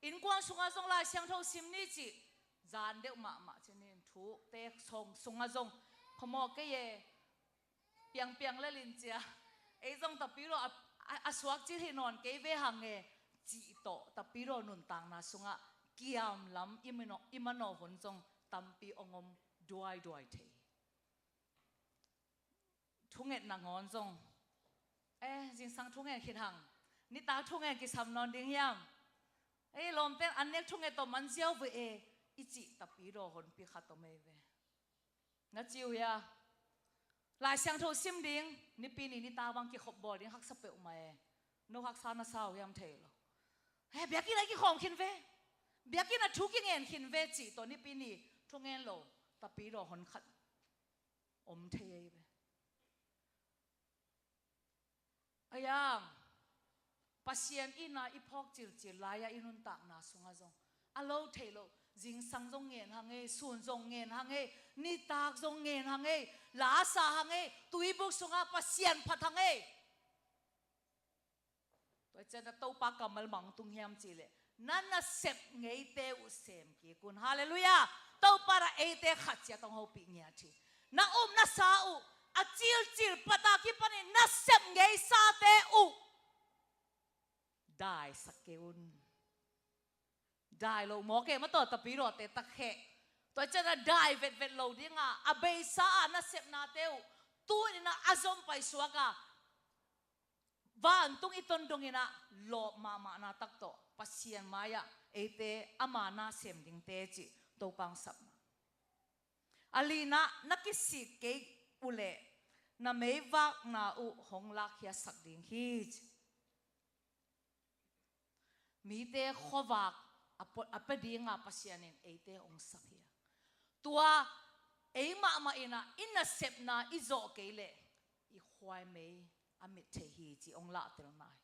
innkuan sungah zong Lai Siangtho sim ni cih zan deuh mahmah cinin, thute sawng sungah zong phamawh kei e, piangpiang le lincia, ei zong Tapidaw a, a, a suak cil hi nawn kei ve hang e, cih tawh Tapidaw nuntakna sungah kiamlam i mino-, i manawh hun zong tampi hong om duaiduai thei. Thunget nangawn zong, eh, zingsang thungen khit hang, nitak thungen kisam nawn ding hiam? Ei lawmten an nek thunget tawh man ziau ve e, i cih Tapidaw honpi khat om ei ve. Na ci uh hia? Lai Siangtho sim ding, Nipi ni nitak bang kikhop bawl ding haksa peuhmah e. No haksa na sa uh hiam thei lo. He, biakinn ah i kikhawm khin ve. Biakinn ah thu kingen khin ve cih tawh Nipi ni thungen lo Tapidaw hon khat om thei ei ve. A iang, Pasian itna i phawk cilcil lai-ah i nuntakna sungah zong a lo thei lo, zingsang zong ngen hang ei, sun zong ngen hang ei, nitak zong ngen hang ei, la sa hang ei, tuibuk sungah Pasian phat hang ei. Tua ciangin Topa kammal bang tung hiam cih leh, na nasep ngeite uh sem kik un. Halleluiah. Topa in eite khat ciat hong hopih ngiat hi. Na up na sa uh a cilcil pat a kipanin nasep ngeisate uh daisak kei un. Dai lo mawk e, mataw, Tapidawte takheh. Tua ciangin dai vetvet lo ding a, a beisa a nasepnate uh Tu-in ah a zom paisuak a, vantung i ton dongin ah lawp mahmahna tak tawh Pasian mai-ah eite ama na sem dingte cih Topa hong sapna. A lina, na kisik kei uh leh na meivakna uh hong lakkhiatsak ding hi, ci. Mite khuavak a pua-, a pia dinga Pasian in eite hong sap hi a. Tua ei mahmah in ah i nasepna i zawh kei leh i khuaimei a mit thei hi, ci hong lahtelna hi.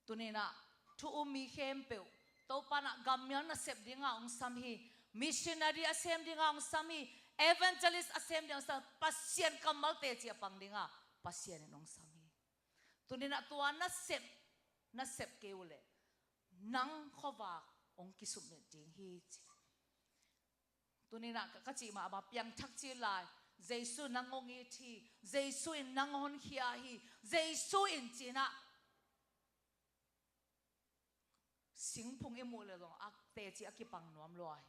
Tuni-in ah thu um mi khempeuh Topa in ah gammial nasep dinga hong sam hi. Missionary a sem dinga hong sam hi. Evangelist a sem dinga hong sam. Pasian kammal teci a pang dinga Pasian in hong sam hi. Tuni-in ah tua nasep, nasep kei uh leh nang khuavak hong kisumit ding hi, ci. Tuni-in ah ka, ka cih mahmah, piangthak ci lai. Jesu in nang hong it hi. Jesu in nang hong khia hi. Jesu in, ci-in ah singphung i muh leh zong a teci a kipang nuam lua hi.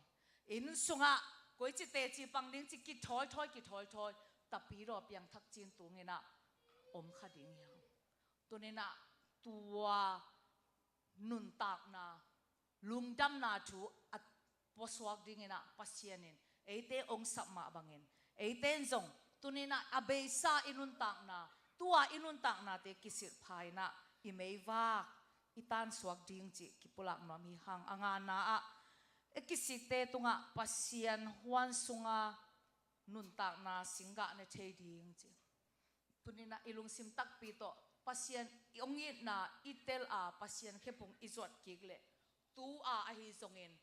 Inn sungah koici teci pang ding ci kithawithawi, kithawithawi, Tapidaw piangthak ci-in tungin ah om kha ding hi hang. Tuni-in ah tua nuntakna, lungdamna thu a puasuak dingin ah Pasian in eite hong sap mah bangin, eite in zong tuni-in ah a beisa i nuntakna, tua i nuntaknate kisilh pha-in ah i meivak i tansuak ding cih kipulak nuam hi hang. A ngana ah, i kisikte tungah Pasian huan sunga nuntakna singgah ne thei ding, ci. Tuni-in ah i lungsim takpi tawh Pasian i hong itna i tel a, Pasian khephung i zuat kik leh, tu-a ahi zongin,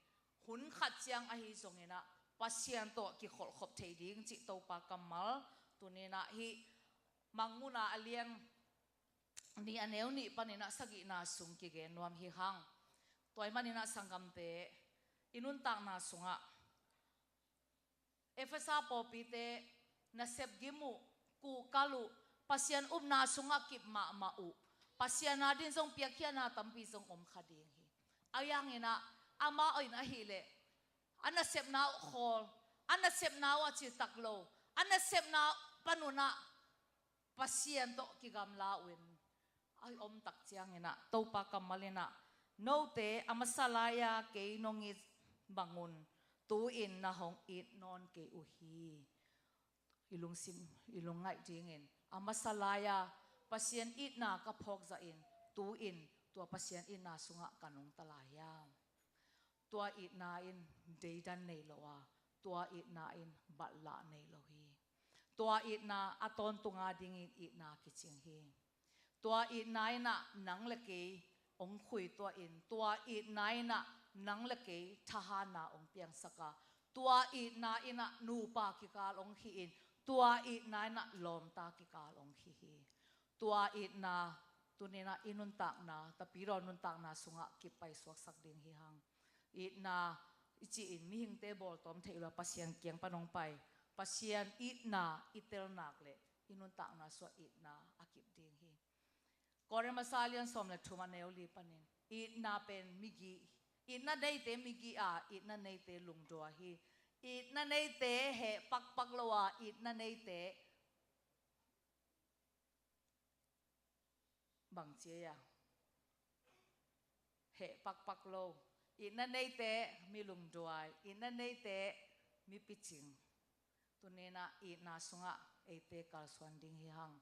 hun khat ciang ahi zongin ah Pasian tawh kikholhkhop thei ding cih Topa kammal. Tuni-in ah hih Mangmuhna a lian nih, a neu nih panin ah sagihna sung kigen nuam hi hang. Tua ahih manin ah sanggamte, i nuntakna sungah Efesa pawlpite nasep gim uh, kuhkal uh, Pasian upna sungah kip mahmah uh, Pasian adingin zong piakkhiatna tampi zong om kha ding hi. Ahi hangin ah amau in ahih leh a nasepna uh khawl, a nasepna uh a citak lo, a nasepna pan un ah Pasian tawh kigamla uh in, a om tak ciangin ah Topa kammal in ah, note a masa lai-a kei nong it bang un, tu-in na hong it nawn kei uh hi. I lungsim, i lungngaih dingin, a masa lai-a Pasian itna ka phawk zahin, tu-in tua Pasian itna sungah ka nungta lai hiam? Tua itna in deidan nei lo a, tua itna in batlah nei lo hi. Tua itna a tawntung adingin itna kicing hi. Tua itna in ah nang le kei hong khuituah in, tua itna in ah nang le kei thahatna hong piangsak a, tua itna in ah nupa kikal hong khih in, tua itna in ah lawmta kikal hong khih hi. Tua itna, tuni-in ah i nuntakna, Tapidaw nuntakna sungah kippaisuaksak ding hi hang. Itna i cih in mihingte bawltawm theih lo a, Pasian kiang pan hong pai, Pasian itna i tel nak leh i nuntakna sungah itna a kip ding hi. Korin masa lian sawm le thum, a neu li panin, itna pen migih, itna neite migih a, itna neite lungduai hi. Itna neite heh pakpak lo a, itna neite bang ci a, heh pakpak lo. Itna neite mi lungduai, itna neite mi picing. Tuni-in ah itna sungah eite kalsuan ding hi hang.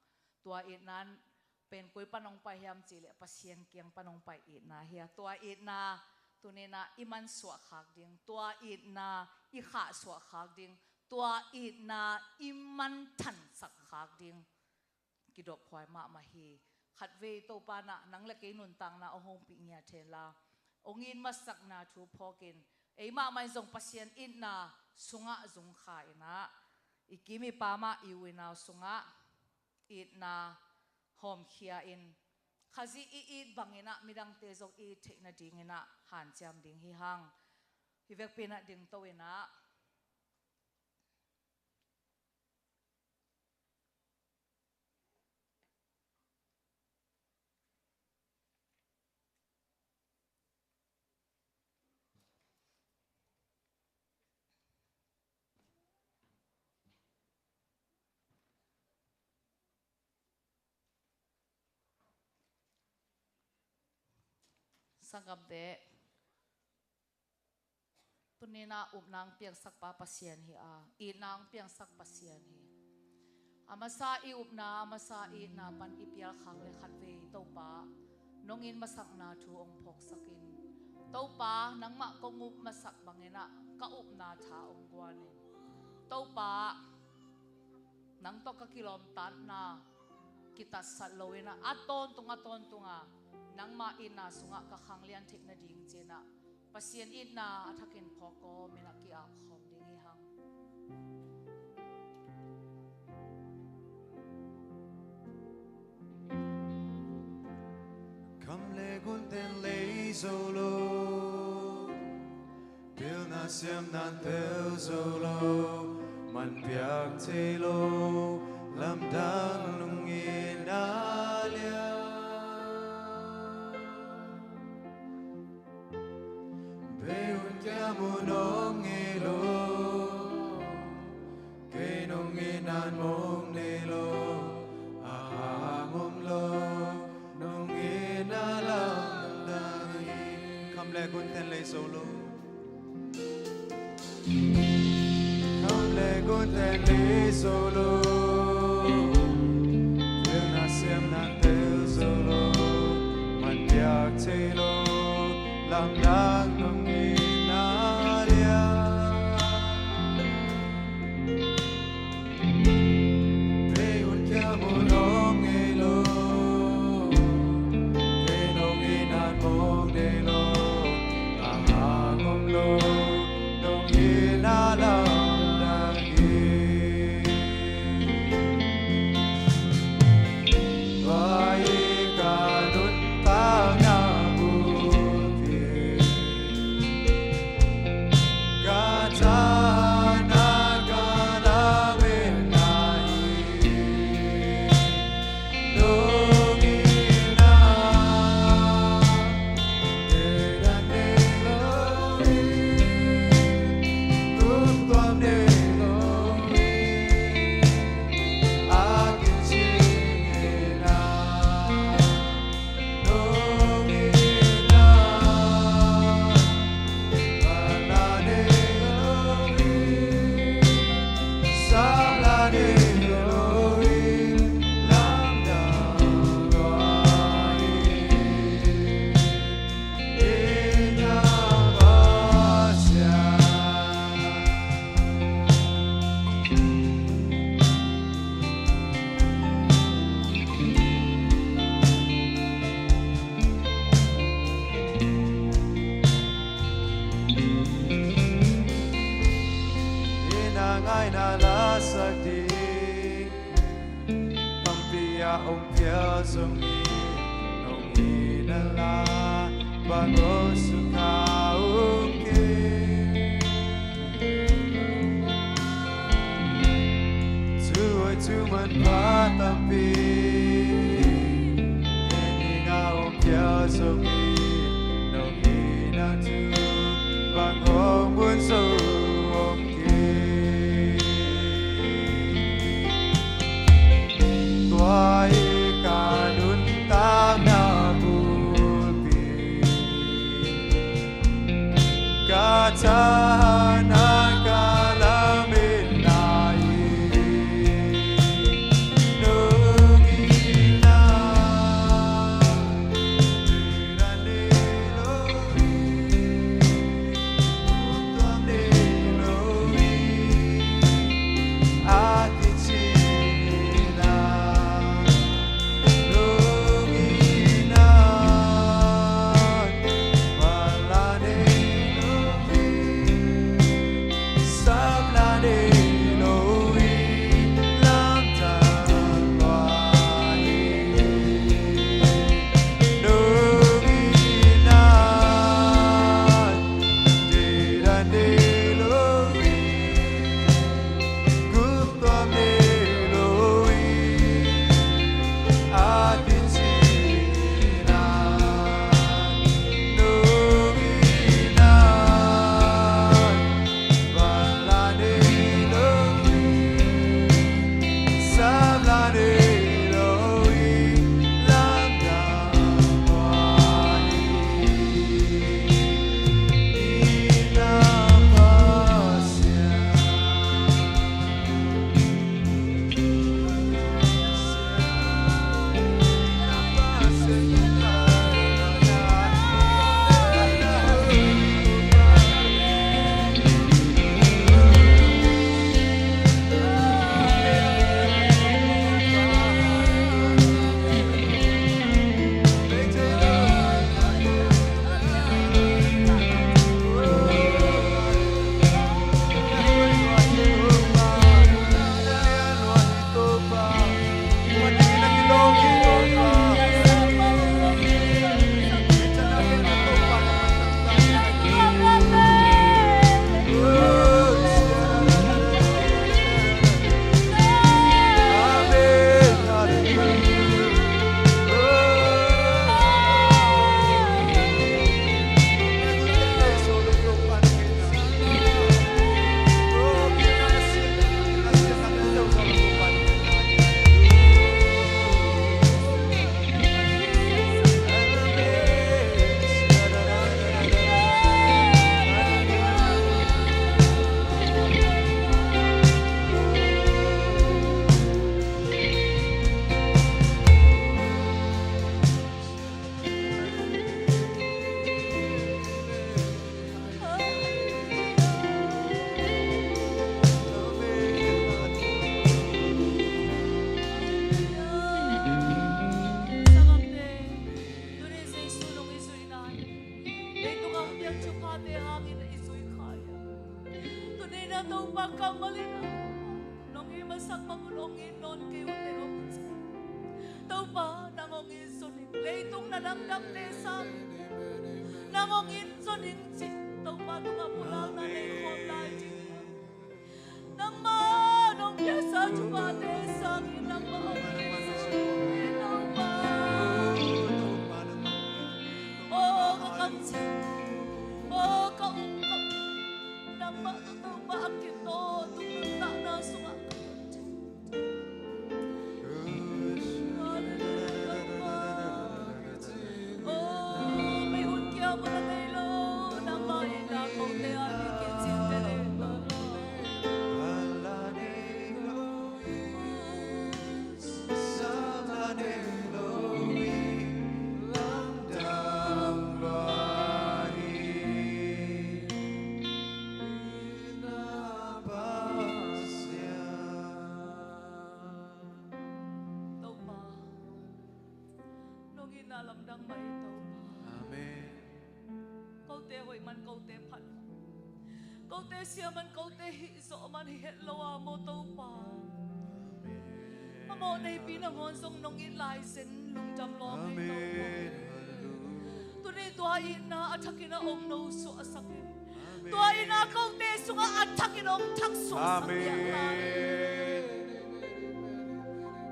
Tua itna pen koi pan hong pai hiam cih leh Pasian kiang pan hong pai itna hi a. Tua itna tuni-in ah i mansuah khak ding, tua itna i khahsuah khak ding, tua itna i manthansak khak ding kidophuai mahmah hi. Khatvei Topa in ah nang le kei nuntakna hong hopih ngiat hen la, hong it masakna thu phawkin, ei mahmah in zong Pasian itna sungah zungkha in ah, i kim i pam ah i u i nau sungah itna hawmkhia in, Khazih i it bangin ah midangte zong i it theih nadingin ah hanciam ding hi hang. Hih vekpi in ah dingto in ah, Sanggamte, tuni-in ah upna hong piangsak pa Pasian hi a, itna hong piangsak Pasian hi. A masa i upna, a masa i itna pan i pial khak leh khatvei Topa, nong it masakna thu hong phawksak in. Topa, nangmah kong up masak bangin ah ka upna tha hong guan in. Topa, nang tawh ka kilawmtatna kitatsat lo-in ah, a tawntung a tawntung a nangmah itna sungah ka khanglian theih nading ci-in ah Pasian itna a thakin phawk kawmin ah ki-ap khawm ding hi hang. Kham le gunten lei zo lo, pilna siamna'n tel zo lo, man piak thei lo, lamdang nong itna lian. Bei un kia mu nong ngei lo, kei nong itna'n mong nei lo, a hang om lo, nong itna lamdang hi. Kham le gunten lei zo lo, kham le gunten lei zo lo, pilna siamna'n tel zo lo, man piak thei lo, lamdang nong itna lian. Bei un kia mu nong ngei lo, kei nong itna'n mong nei lo, a hang om lo, nong itna lamdang hi. Tua hi ka nuntakna bulpi, ka thahatna ka lametna hi. Nong itna, thahatna nei lo hi, tumtuam nei lo hi, a kici hi na. Inn a ngaihna lasak ding, pampi a om phial zongin, nong itna la bang hong sukha ung kei. Thu hoih thu manpha tampi, kei ning a om phial zongin, nong itna thu bang hong bun zo om kei. Tua hi ka nuntakna bulpi, ka thahatna ka lametna hi. Nong itna, thahatna nei lo hi, tumtuam nei lo hi, a kici hi na. Nong itna, thahatna nei lo hi, Topa kammal in ah, nong it masak bang un hong it nawn kei uh teh hong ci. Topa nang hong it zon ing. Leitung na dangdangte sangin nang hong it zon ing ci. Topa tungah pulakna nei khawm lai ding. Nangmah nong piaksa thuphate sangin nangmah hong it zon ing Topa. O ka kamciam, o ka um, ka um. Nangmah tawh Topa a kitaw tung nuntakna sungah. Halleluiah Topa. O mei hun kia mun a nei lo, nangmah itna kote a ni kicin te le Topa. Topa, nong itna lamdang mah hi Topa. Amen. Kote hoih man, kote phat man, kote sia man, kote hih zawh man hi het lo a maw Topa. A mawh neipi nangawn zong nong it lai zen lungdam lawm hi Topa. Amen. Tuni tua itna a thakin a ong no suahsak in. Amen. Tua itna kote sungah a thakin ong thak suahsak piak lai. Amen.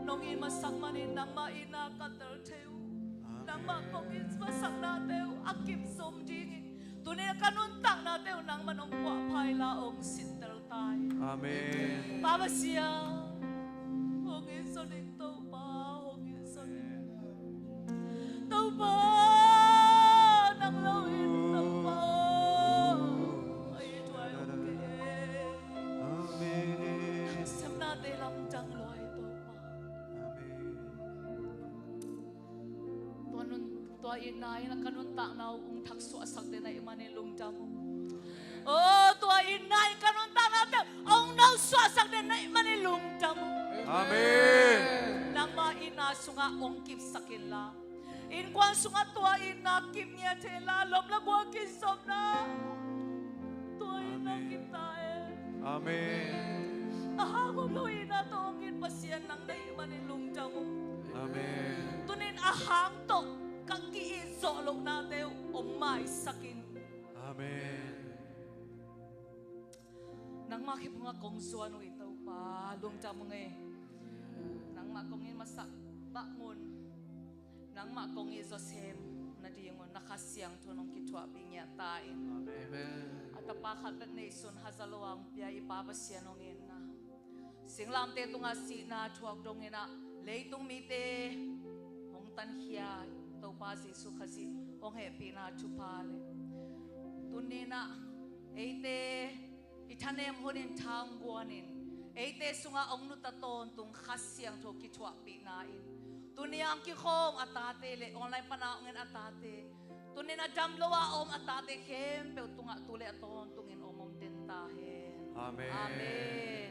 Nong it masak manin nangmah itna ka tel thei uh. Amen. Nangmah kong it masaknate uh a kip zom dingin tuni a ka nuntaknate uh nangmah nong puahphai la ong sintel tai. Amen. Pa Pasian, hong it zon ing Topa, hong it zon ing. Topa, nang lo in Topa, a it huai lo kei. Amen. Nang sepnate lamdang lua hi Topa. Amen. Tua nun, tua itna in a ka nuntakna uh ong thak suahsak den ahih manin lungdam uh. O, tua itna in ka nuntaknate uh ong no suahsak den ahih manin lungdam uh. Amen. Nangmah itna sungah ong kipsak inla, innkuan sungah tua itna kip ngiat inla, lom le gual kizopna tua itna kip ta e. Amen. A hang om lo itna tawh ong it Pasian nang na hih manin lungdam uh. Amen. Tunin a hang tawh ka ki-it zawh lohnate uh ong maisak in. Amen. Nangmah kiphungah kong zuan uh hi Topa, lungdam ung e. Nangmah kong it masak bang un, nangmah kong it zawsem nadingun na Kha Siangtho nong kithuahpih ngiat ta in. Amen. A tapa khat bek neihsun haza lo a hong pia i Pa Pasian hong itna, singlamteh tungah sihna thuak dongin ah leitung mite hong tankhia Topa Jesuh Khazih hong hehpihna thupha le tuninah eite i thanem hunin thangguanin eite sungah hong nuta tawntung Kha Siangtho kithuahpihna in tuni a hong kikhawm a tate le online pana hong en a tate, tunin a dam lo a om a tate khempeuh tungah tu le a tawntungin om om den ta hen. Amen. Amen.